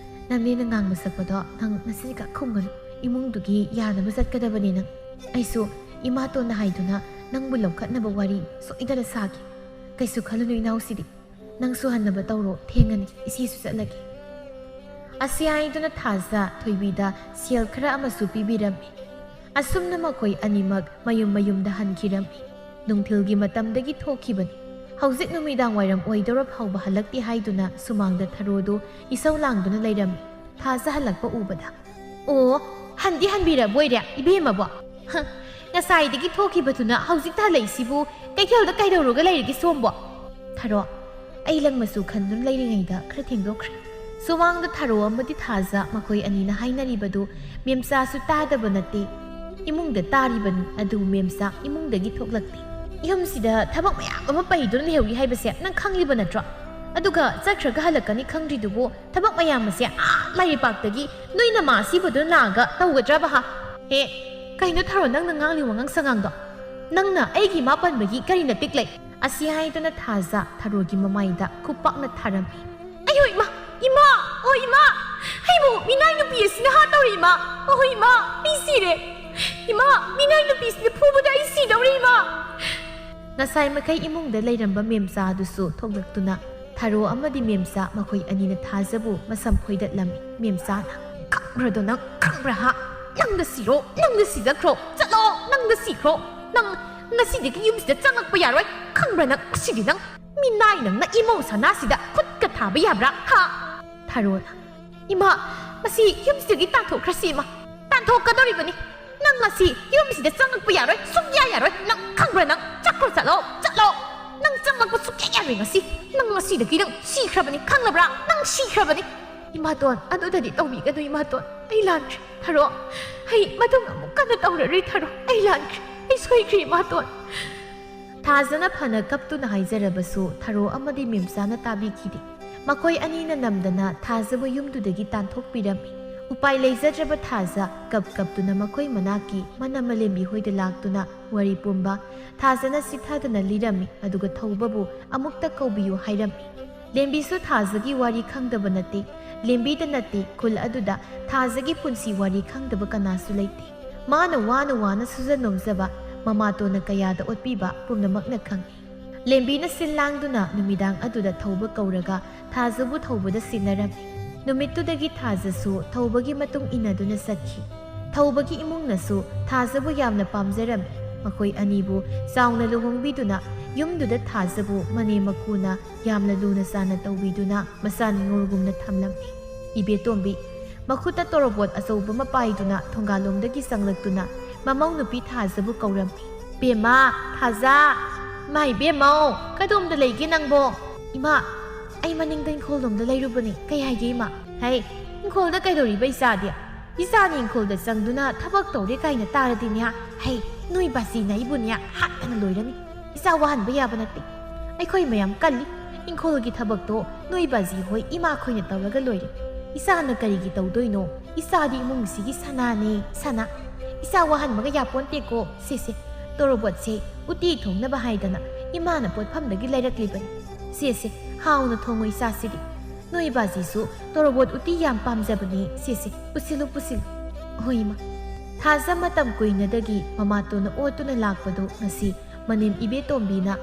ꯅꯪꯅꯦꯅ ꯉꯥꯡꯕ ꯁꯛꯄꯗꯣ ꯅꯪ ꯅꯁꯤꯟ ꯈꯛ ꯈꯨꯝꯒꯅꯨ꯫ ꯏꯃꯨꯡꯗꯨꯒꯤ ꯌꯥꯅꯕ ꯆꯠꯀꯗꯕꯅꯤ ꯅꯪ꯫ ꯑꯩꯁꯨ ꯏꯃꯥꯇꯣꯟꯅ ꯍꯥꯏꯗꯨꯅ ꯅꯪꯕꯨ ꯂꯧꯈꯠꯅꯕ ꯋꯥꯔꯤ ꯁꯣꯏꯗꯅ ꯁꯥꯒꯦ꯫ ꯀꯩꯁꯨ ꯈꯜꯂꯨꯅꯨ ꯏꯅꯥꯎꯁꯤꯗꯤ꯫ ꯅꯪꯁꯨ ꯍꯟꯅꯕ ꯇꯧꯔꯣ, ꯊꯦꯡꯉꯅꯤ꯫ ꯏꯆꯦꯁꯨ ꯆꯠꯂꯒꯦ꯫" ꯑꯁꯤ ꯍꯥꯏꯗꯨꯅ ꯊꯥꯖ ꯊꯣꯏꯕꯤꯗ ꯁꯦꯜ ꯈꯔ ꯑꯃꯁꯨ ꯄꯤꯕꯤꯔꯝꯃꯤ꯫ ꯑꯁꯨꯝꯅ ꯃꯈꯣꯏ ꯑꯅꯤꯃꯛ ꯃꯌꯨꯝ ꯃꯌꯨꯝꯗ ꯍꯟꯈꯤꯔꯝꯃꯤ꯫ ꯅꯨꯡꯊꯤꯜꯒꯤ ꯃꯇꯝꯗꯒꯤ ꯊꯣꯛꯈꯤꯕꯅꯤ꯫ ꯍꯧꯖꯤꯛ ꯅꯨꯃꯤꯗꯥꯡ ꯋꯥꯏꯔꯝ ꯑꯣꯏꯗꯧꯔ ꯐꯥꯎꯕ ꯍꯜꯂꯛꯇꯦ ꯍꯥꯏꯗꯨꯅ ꯁꯨꯃꯥꯡꯗ ꯊꯔꯣꯗꯨ ꯏꯁꯧ ꯂꯥꯡꯗꯨꯅ ꯂꯩꯔꯝꯃꯤ꯫ ꯊꯥꯖ ꯍꯜꯂꯛꯄ ꯎꯕꯗ, "ꯑꯣ, ꯍꯟꯗꯤ ꯍꯟꯕꯤꯔꯕꯣꯏꯔꯦ, ꯏꯕꯦꯝꯃꯕꯣ? ꯍ, ꯉꯁꯥꯏꯗꯒꯤ ꯊꯣꯛꯈꯤꯕꯗꯨꯅ ꯍꯧꯖꯤꯛꯇ ꯍꯜꯂꯛꯏꯁꯤꯕꯨ ꯀꯩꯊꯦꯜꯗ ꯀꯩꯗꯧꯔꯒ ꯂꯩꯔꯒꯦ ꯁꯣꯝꯕꯣ?" "ꯊꯔꯣ, ꯑꯩ ꯂꯪ ꯃꯆꯨ ꯈꯟꯗꯨꯅ ꯂꯩꯔꯤꯉꯩꯗ ꯈꯔ ꯊꯦꯡꯗꯣꯛꯈ꯭ꯔꯦ꯫" ꯁꯨꯃꯥꯡꯗ ꯊꯔꯣ ꯑꯃꯗꯤ ꯊꯥꯖ ꯃꯈꯣꯏ ꯑꯅꯤꯅ ꯍꯥꯏꯅꯔꯤꯕꯗꯨ ꯃꯦꯝꯆꯥꯁꯨ ꯇꯥꯗꯕ ꯅꯠꯇꯦ꯫ ꯏꯃꯨꯡꯗ ꯇꯥꯔꯤꯕꯅꯤ, ꯑꯗꯨꯕꯨ ꯃꯦꯝꯆꯥ ꯏꯃꯨꯡꯗꯒꯤ ꯊꯣꯛꯂꯛꯇꯦ꯫ "ꯌꯨꯝꯁꯤꯗ ꯊꯕꯛ ꯃꯌꯥꯝ ꯑꯃ ꯄꯩꯗꯨꯅ ꯂꯩꯍꯧꯔꯤ ꯍꯥꯏꯕꯁꯦ ꯅꯪ ꯈꯪꯂꯤꯕ ꯅꯠꯇ꯭ꯔꯣ? ꯑꯗꯨꯒ ꯆꯠꯈ꯭ꯔꯒ ꯍꯜꯂꯛꯀꯅꯤ ꯈꯪꯗ꯭ꯔꯤꯗꯨꯕꯨ ꯊꯕꯛ ꯃꯌꯥꯝ ꯑꯁꯦ ꯑꯥ ꯂꯥꯏꯔꯩꯄꯥꯛꯇꯒꯤ ꯅꯣꯏ ꯅꯃꯥ ꯑꯁꯤꯕꯗꯨꯅ ꯂꯥꯛꯑꯒ ꯇꯧꯒꯗ꯭ꯔꯕ ꯍꯥ? ꯍꯦ, ꯀꯩꯅꯣ ꯊꯔꯣ ꯅꯪꯅ ꯉꯥꯡꯂꯤ ꯋꯥꯉꯥꯡ ꯁꯉꯥꯡꯗꯣ? ꯅꯪꯅ ꯑꯩꯒꯤ ꯏꯃꯥ ꯄꯟꯕꯒꯤ ꯀꯔꯤ ꯅꯇꯤꯛ ꯂꯩ?" ꯑꯁꯤ ꯍꯥꯏꯗꯨꯅ ꯊꯥꯖ ꯊꯔꯣꯒꯤ ꯃꯃꯥꯏꯗ ꯈꯨꯄꯥꯛꯅ ꯊꯥꯔꯝꯃꯤ꯫ "ꯑꯌꯣ ꯏꯃꯥ, ꯏꯃꯥ!" ꯏꯃꯥ! ꯑꯩꯕꯨ ꯃꯤꯅꯥꯏ ꯅꯨꯄꯤ ꯑꯁꯤꯅ ꯍꯥꯠꯇꯧꯔꯤ, ꯏꯃꯥ! ꯑꯣ, ꯏꯃꯥ! ꯃꯤ ꯁꯤꯔꯦ! ꯏꯃꯥ! ꯃꯤꯅꯥꯏ ꯅꯨꯄꯤꯁꯤꯅ ꯐꯨꯕꯗ ꯑꯩ ꯁꯤꯗꯧꯔꯤ, ꯏꯃꯥ! ꯉꯁꯥꯏ ꯃꯈꯩ ꯏꯃꯨꯡꯗ ꯂꯩꯔꯝꯕ ꯃꯦꯝꯆꯥ ꯑꯗꯨꯁꯨ ꯊꯣꯛꯂꯛꯇꯨꯅ ꯊꯔꯣ ꯑꯃꯗꯤ ꯃꯦꯝꯆꯥ ꯃꯈꯣꯏ ꯑꯅꯤꯅ ꯊꯥꯖꯕꯨ ꯃꯁꯝ ꯐꯣꯏꯗꯠꯂꯝꯃꯤ꯫ ꯃꯦꯝꯆꯥꯅ, "ꯈꯪꯕ꯭ꯔꯗꯣ ꯅꯪ? ꯈꯪꯕ꯭ꯔꯥ, ꯍꯥ? ꯅꯪꯅ ꯁꯤꯔꯣ? ꯅꯪꯅ ꯁꯤꯖꯈ꯭ꯔꯣ? ꯆꯠꯂꯣ! ꯅꯪꯅ ꯁꯤꯈ꯭ꯔꯣ! ꯅꯪ ꯉꯁꯤꯗꯒꯤ ꯌꯨꯝꯁꯤꯗ ꯆꯪꯂꯛꯄ ꯌꯥꯔꯣꯏ! ꯈꯪꯕ꯭ꯔꯥ ꯅꯪ? ꯉꯁꯤꯗꯤ ꯅꯪ ꯃꯤꯅꯥꯏ ꯅꯪꯅ ꯏꯃꯧ ꯁꯅꯥꯁꯤꯗ ꯈꯨꯠꯀ ꯊꯥꯕ ꯌꯥꯕ꯭ꯔꯥ, ꯍꯥ?" ꯊꯔꯣꯅ, "ꯏꯃꯥ, ꯃꯁꯤ ꯌꯨꯝꯁꯤꯗꯒꯤ ꯇꯥꯟꯊꯣꯛꯈ꯭ꯔꯁꯤ, ꯏꯃꯥ꯫ ꯇꯥꯟꯊꯣꯛꯀꯗꯧꯔꯤꯕꯅꯤ꯫ ꯅꯪ ꯉꯁꯤ ꯌꯨꯝꯁꯤꯗ ꯆꯪꯉꯛꯄ ꯌꯥꯔꯣꯏ, ꯁꯨꯡꯌꯥ ꯌꯥꯔꯣꯏ꯫ ꯅꯪ ꯈꯪꯕ꯭ꯔꯥ ꯅꯪ? ꯆꯠꯈ꯭ꯔꯣ, ꯆꯠꯂꯣ, ꯆꯠꯂꯣ꯫ ꯅꯪ ꯆꯪꯉꯛꯄ ꯁꯨꯡꯌꯥ ꯌꯥꯔꯣꯏ ꯉꯁꯤ꯫ ꯅꯪ ꯉꯁꯤꯗꯒꯤ ꯅꯪ ꯁꯤꯈ꯭ꯔꯕꯅꯤ, ꯈꯪꯂꯕ꯭ꯔꯥ? ꯅꯪ ꯁꯤꯈ꯭ꯔꯕꯅꯤ꯫" "ꯏꯃꯥꯇꯣꯟ, ꯑꯗꯨꯗꯗꯤ ꯇꯧꯕꯤꯒꯅꯨ, ꯏꯃꯥꯇꯣꯟ꯫ ꯑꯩ ꯂꯥꯟꯈ꯭ꯔꯦ, ꯊꯔꯣ꯫ ꯑꯩ ꯃꯇꯨꯡ ꯑꯃꯨꯛ ꯀꯟꯅ ꯇꯧꯔꯔꯣꯏ, ꯊꯔꯣ꯫ ꯑꯩ ꯂꯥꯟꯈ꯭ꯔꯦ, ꯑꯩ ꯁꯣꯏꯈ꯭ꯔꯦ, ꯏꯃꯥꯇꯣꯟ꯫" ꯊꯥꯖꯅ ꯐꯅ ꯀꯞꯇꯨꯅ ꯍꯥꯏꯖꯔꯕꯁꯨ ꯊꯔꯣ ꯑꯃꯗꯤ ꯃꯦꯝꯆꯥꯅ ꯇꯥꯕꯤꯈꯤꯗꯦ꯫ ꯃꯈꯣꯏ ꯑꯅꯤꯅ ꯅꯝꯗꯅ ꯊꯥꯖꯕꯨ ꯌꯨꯝꯗꯨꯗꯒꯤ ꯇꯥꯟꯊꯣꯛꯄꯤꯔꯝꯃꯤ꯫ ꯎꯄꯥꯏ ꯂꯩꯖꯗ꯭ꯔꯕ ꯊꯥꯖ ꯀꯞ ꯀꯞꯇꯨꯅ ꯃꯈꯣꯏ ꯃꯅꯥꯛꯀꯤ ꯃꯅꯝꯃ ꯂꯦꯝꯕꯤ ꯍꯣꯏꯗ ꯂꯥꯛꯇꯨꯅ ꯋꯥꯔꯤ ꯄꯨꯝꯕ ꯊꯥꯖꯅ ꯆꯤꯊꯗꯨꯅ ꯂꯤꯔꯝꯃꯤ꯫ ꯑꯗꯨꯒ ꯊꯧꯕꯕꯨ ꯑꯃꯨꯛꯇ ꯀꯧꯕꯤꯌꯨ ꯍꯥꯏꯔꯝꯃꯤ꯫ ꯂꯦꯝꯕꯤꯁꯨ ꯊꯥꯖꯒꯤ ꯋꯥꯔꯤ ꯈꯪꯗꯕ ꯅꯠꯇꯦ꯫ ꯂꯦꯝꯕꯤꯗ ꯅꯠꯇꯦ, ꯈꯨꯜ ꯑꯗꯨꯗ ꯊꯥꯖꯒꯤ ꯄꯨꯟꯁꯤ ꯋꯥꯔꯤ ꯈꯪꯗꯕ ꯀꯅꯥꯁꯨ ꯂꯩꯇꯦ꯫ ꯃꯥꯅ ꯋꯥꯅ ꯋꯥꯅ ꯁꯨꯖ ꯅꯣꯝꯖꯕ, ꯃꯃꯥꯇꯣꯟꯅ ꯀꯌꯥꯗ ꯑꯣꯠꯄꯤꯕ ꯄꯨꯝꯅꯃꯛꯅ ꯈꯪꯏ꯫ ꯂꯦꯝꯕꯤꯅ ꯁꯤꯜ ꯂꯥꯡꯗꯨꯅ ꯅꯨꯃꯤꯗꯥꯡ ꯑꯗꯨꯗ ꯊꯧꯕ ꯀꯧꯔꯒ ꯊꯥꯖꯕꯨ ꯊꯧꯕꯗ ꯁꯤꯟꯅꯔꯝꯃꯤ꯫ ꯅꯨꯃꯤꯠꯇꯨꯗꯒꯤ ꯊꯥꯖꯁꯨ ꯊꯧꯕꯒꯤ ꯃꯇꯨꯡ ꯏꯟꯅꯗꯨꯅ ꯆꯠꯈꯤ꯫ ꯊꯧꯕꯒꯤ ꯏꯃꯨꯡꯅꯁꯨ ꯊꯥꯖꯕꯨ ꯌꯥꯝꯅ ꯄꯥꯝꯖꯔꯝꯃꯤ꯫ ꯃꯈꯣꯏ ꯑꯅꯤꯕꯨ ꯆꯥꯎꯅ ꯂꯨꯍꯣꯡꯕꯤꯗꯨꯅ ꯌꯨꯝꯗꯨꯗ ꯊꯥꯖꯕꯨ ꯃꯅꯦꯝ ꯃꯀꯨꯅ ꯌꯥꯝꯅ ꯂꯨꯅ ꯆꯥꯟꯅ ꯇꯧꯕꯤꯗꯨꯅ ꯃꯆꯥ ꯅꯤꯉꯣꯜꯒꯨꯝꯅ ꯊꯝꯂꯝꯃꯤ꯫ ꯏꯕꯦꯇꯣꯝꯕꯤ, ꯃꯈꯨꯠꯇ ꯇꯣꯔꯣꯕꯣꯠ ꯑꯆꯧꯕ ꯑꯃ ꯄꯥꯏꯗꯨꯅ ꯊꯣꯡꯒꯥꯜꯂꯣꯝꯗꯒꯤ ꯆꯪꯂꯛꯇꯨꯅ ꯃꯃꯧ ꯅꯨꯄꯤ ꯊꯥꯖꯕꯨ ꯀꯧꯔꯝꯃꯤ꯫ "ꯕꯦꯝꯃ, ꯊꯥꯖ! ꯃꯥꯏ ꯕꯦꯝꯃꯧ, ꯀꯗꯣꯝꯗ ꯂꯩꯒꯦ ꯅꯪꯕꯣ?" "ꯏꯃꯥ, ꯑꯩ ꯃꯅꯤꯡꯗ ꯏꯪꯈꯣꯜꯂꯣꯝꯗ ꯂꯩꯔꯨꯕꯅꯤ꯫ ꯀꯩ ꯍꯥꯏꯒꯦ, ꯏꯃꯥ?" "ꯍꯩ, ꯏꯪꯈꯣꯜꯗ ꯀꯩꯗꯧꯔꯤꯕ ꯏꯆꯥꯗꯤ? ꯏꯆꯥꯅ ꯏꯪꯈꯣꯜꯗ ꯆꯪꯗꯨꯅ ꯊꯕꯛ ꯇꯧꯔꯦ ꯀꯥꯏꯅ ꯇꯥꯔꯗꯤꯅꯦ, ꯍꯩ, ꯅꯣꯏ ꯕꯥꯖꯤꯅ ꯑꯩꯕꯨꯅꯦ ꯍꯥꯠꯇꯅ ꯂꯣꯏꯔꯅꯤ꯫ ꯏꯆꯥ ꯋꯥꯍꯟꯕ ꯌꯥꯕ ꯅꯠꯇꯦ꯫ ꯑꯩꯈꯣꯏ ꯃꯌꯥꯝ ꯀꯜꯂꯤ꯫ ꯏꯪꯈꯣꯜꯒꯤ ꯊꯕꯛꯇꯣ ꯅꯣꯏ ꯕꯥꯖꯤ ꯍꯣꯏ ꯏꯃꯥꯈꯣꯏꯅ ꯇꯧꯔꯒ ꯂꯣꯏꯔꯦ꯫ ꯏꯆꯥꯅ ꯀꯔꯤꯒꯤ ꯇꯧꯗꯣꯏꯅꯣ? ꯏꯆꯥꯗꯤ ꯏꯃꯨꯡꯁꯤꯒꯤ ꯁꯅꯥꯅꯦ, ꯁꯅꯥ꯫ ꯏꯆꯥ ꯋꯥꯍꯟꯕꯒ ꯌꯥꯄꯣꯟꯇꯦꯀꯣ꯫ ꯁꯦ, ꯁꯦ, ꯇꯣꯔꯣꯕꯣꯠꯁꯦ ꯎꯇꯤ ꯊꯣꯡꯅꯕ ꯍꯥꯏꯗꯅ ꯏꯃꯥꯅ ꯄꯣꯠꯐꯝꯗꯒꯤ ꯂꯩꯔꯛꯂꯤꯕꯅꯤ꯫ ꯁꯦ, ꯁꯦ, ꯍꯥꯎꯅ ꯊꯣꯡꯉꯨ ꯏꯆꯥꯁꯤꯗꯤ꯫ ꯅꯣꯏ ꯕꯥꯖꯤꯁꯨ ꯇꯣꯔꯣꯕꯣꯠ ꯎꯇꯤ ꯌꯥꯝ ꯄꯥꯝꯖꯕꯅꯦ꯫ ꯁꯦ ꯁꯦ, ꯄꯨꯁꯤꯜꯂꯨ ꯄꯨꯁꯤꯜꯂꯨ꯫ ꯍꯣꯏ ꯏꯃꯥ꯫ ꯊꯥꯖ ꯃꯇꯝ ꯀꯨꯏꯅꯗꯒꯤ ꯃꯃꯥꯇꯣꯟꯅ ꯑꯣꯠꯇꯨꯅ ꯂꯥꯛꯄꯗꯨ ꯉꯁꯤ ꯃꯅꯦꯝ ꯏꯕꯦꯇꯣꯝꯕꯤꯅ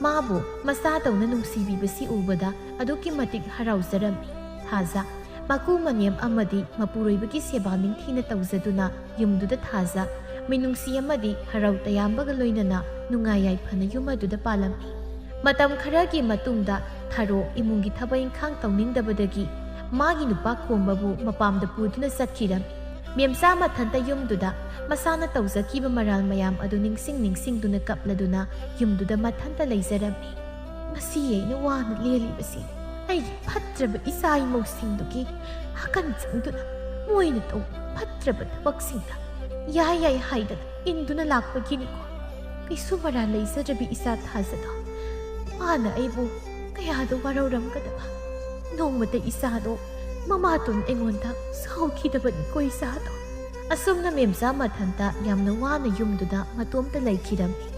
ꯃꯥꯕꯨ ꯃꯆꯥꯗꯧꯅ ꯅꯨꯡꯁꯤꯕꯤꯕꯁꯤ ꯎꯕꯗ ꯑꯗꯨꯛꯀꯤ ꯃꯇꯤꯛ ꯍꯔꯥꯎꯖꯔꯝꯃꯤ꯫ ꯊꯥꯖ ꯃꯀꯨ ꯃꯅꯦꯝ ꯑꯃꯗꯤ ꯃꯄꯨꯔꯣꯏꯕꯒꯤ ꯁꯦꯕꯥ ꯅꯤꯡꯊꯤꯅ ꯇꯧꯖꯗꯨꯅ ꯌꯨꯝꯗꯨꯗ ꯊꯥꯖ ꯃꯤꯅꯨꯡꯁꯤ ꯑꯃꯗꯤ ꯍꯔꯥꯎ ꯇꯌꯥꯝꯕꯒ ꯂꯣꯏꯅꯅ ꯅꯨꯡꯉꯥꯏ ꯌꯥꯏꯐꯅ ꯌꯨꯝ ꯑꯗꯨꯗ ꯄꯥꯜꯂꯝꯃꯤ꯫ ꯃꯇꯝ ꯈꯔꯒꯤ ꯃꯇꯨꯡꯗ ꯊꯥꯔꯣ ꯏꯃꯨꯡꯒꯤ ꯊꯕꯛ ꯏꯪꯈꯥꯡ ꯇꯧꯅꯤꯡꯗꯕꯗꯒꯤ ꯃꯥꯒꯤ ꯅꯨꯄꯥ ꯈꯣꯝꯕꯕꯨ ꯃꯄꯥꯝꯗ ꯄꯨꯗꯨꯅ ꯆꯠꯈꯤꯔꯝꯃꯤ꯫ ꯃꯦꯝꯆꯥ ꯃꯊꯟꯇ ꯌꯨꯝꯗꯨꯗ ꯃꯁꯥꯅ ꯇꯧꯖꯈꯤꯕ ꯃꯔꯥꯜ ꯃꯌꯥꯝ ꯑꯗꯨ ꯅꯤꯡꯁꯤꯡ ꯅꯤꯡꯁꯤꯡꯗꯨꯅ ꯀꯞꯂꯗꯨꯅ ꯌꯨꯝꯗꯨꯗ ꯃꯊꯟꯇ ꯂꯩꯖꯔꯝꯃꯤ꯫ ꯉꯁꯤ ꯑꯩꯅ ꯋꯥꯅ ꯂꯦꯜꯂꯤꯕꯁꯤ ꯑꯩꯒꯤ ꯐꯠꯇ꯭ꯔꯕ ꯏꯆꯥ ꯏꯃꯧꯁꯤꯡꯗꯨꯒꯤ ꯍꯀꯟ ꯆꯪꯗꯨꯅ ꯃꯣꯏꯅ ꯇꯧꯕ ꯐꯠꯇ꯭ꯔꯕ ꯊꯕꯛꯁꯤꯡꯗ ꯌꯥꯏ ꯌꯥꯏ ꯍꯥꯏꯗꯅ ꯏꯟꯗꯨꯅ ꯂꯥꯛꯄꯒꯤꯅꯤꯀꯣ꯫ ꯀꯩꯁꯨ ꯃꯔꯥ ꯂꯩꯖꯗ꯭ꯔꯕꯤ ꯏꯆꯥ ꯊꯥꯖꯗꯣ꯫ ꯃꯥꯅ ꯑꯩꯕꯨ ꯀꯌꯥꯗ ꯋꯥꯔꯧꯔꯝꯒꯗꯕ꯫ ꯅꯣꯡꯃꯇ ꯏꯆꯥꯗꯣ ꯃꯃꯥꯇꯣꯟ ꯑꯩꯉꯣꯟꯗ ꯁꯥꯎꯈꯤꯗꯕꯅꯤꯀꯣ ꯏꯆꯥꯗꯣ꯫ ꯑꯁꯨꯝꯅ ꯃꯦꯝꯆꯥ ꯃꯊꯟꯇ ꯌꯥꯝꯅ ꯋꯥꯅ ꯌꯨꯝꯗꯨꯗ ꯃꯇꯣꯝꯇ ꯂꯩꯈꯤꯔꯝꯃꯤ꯫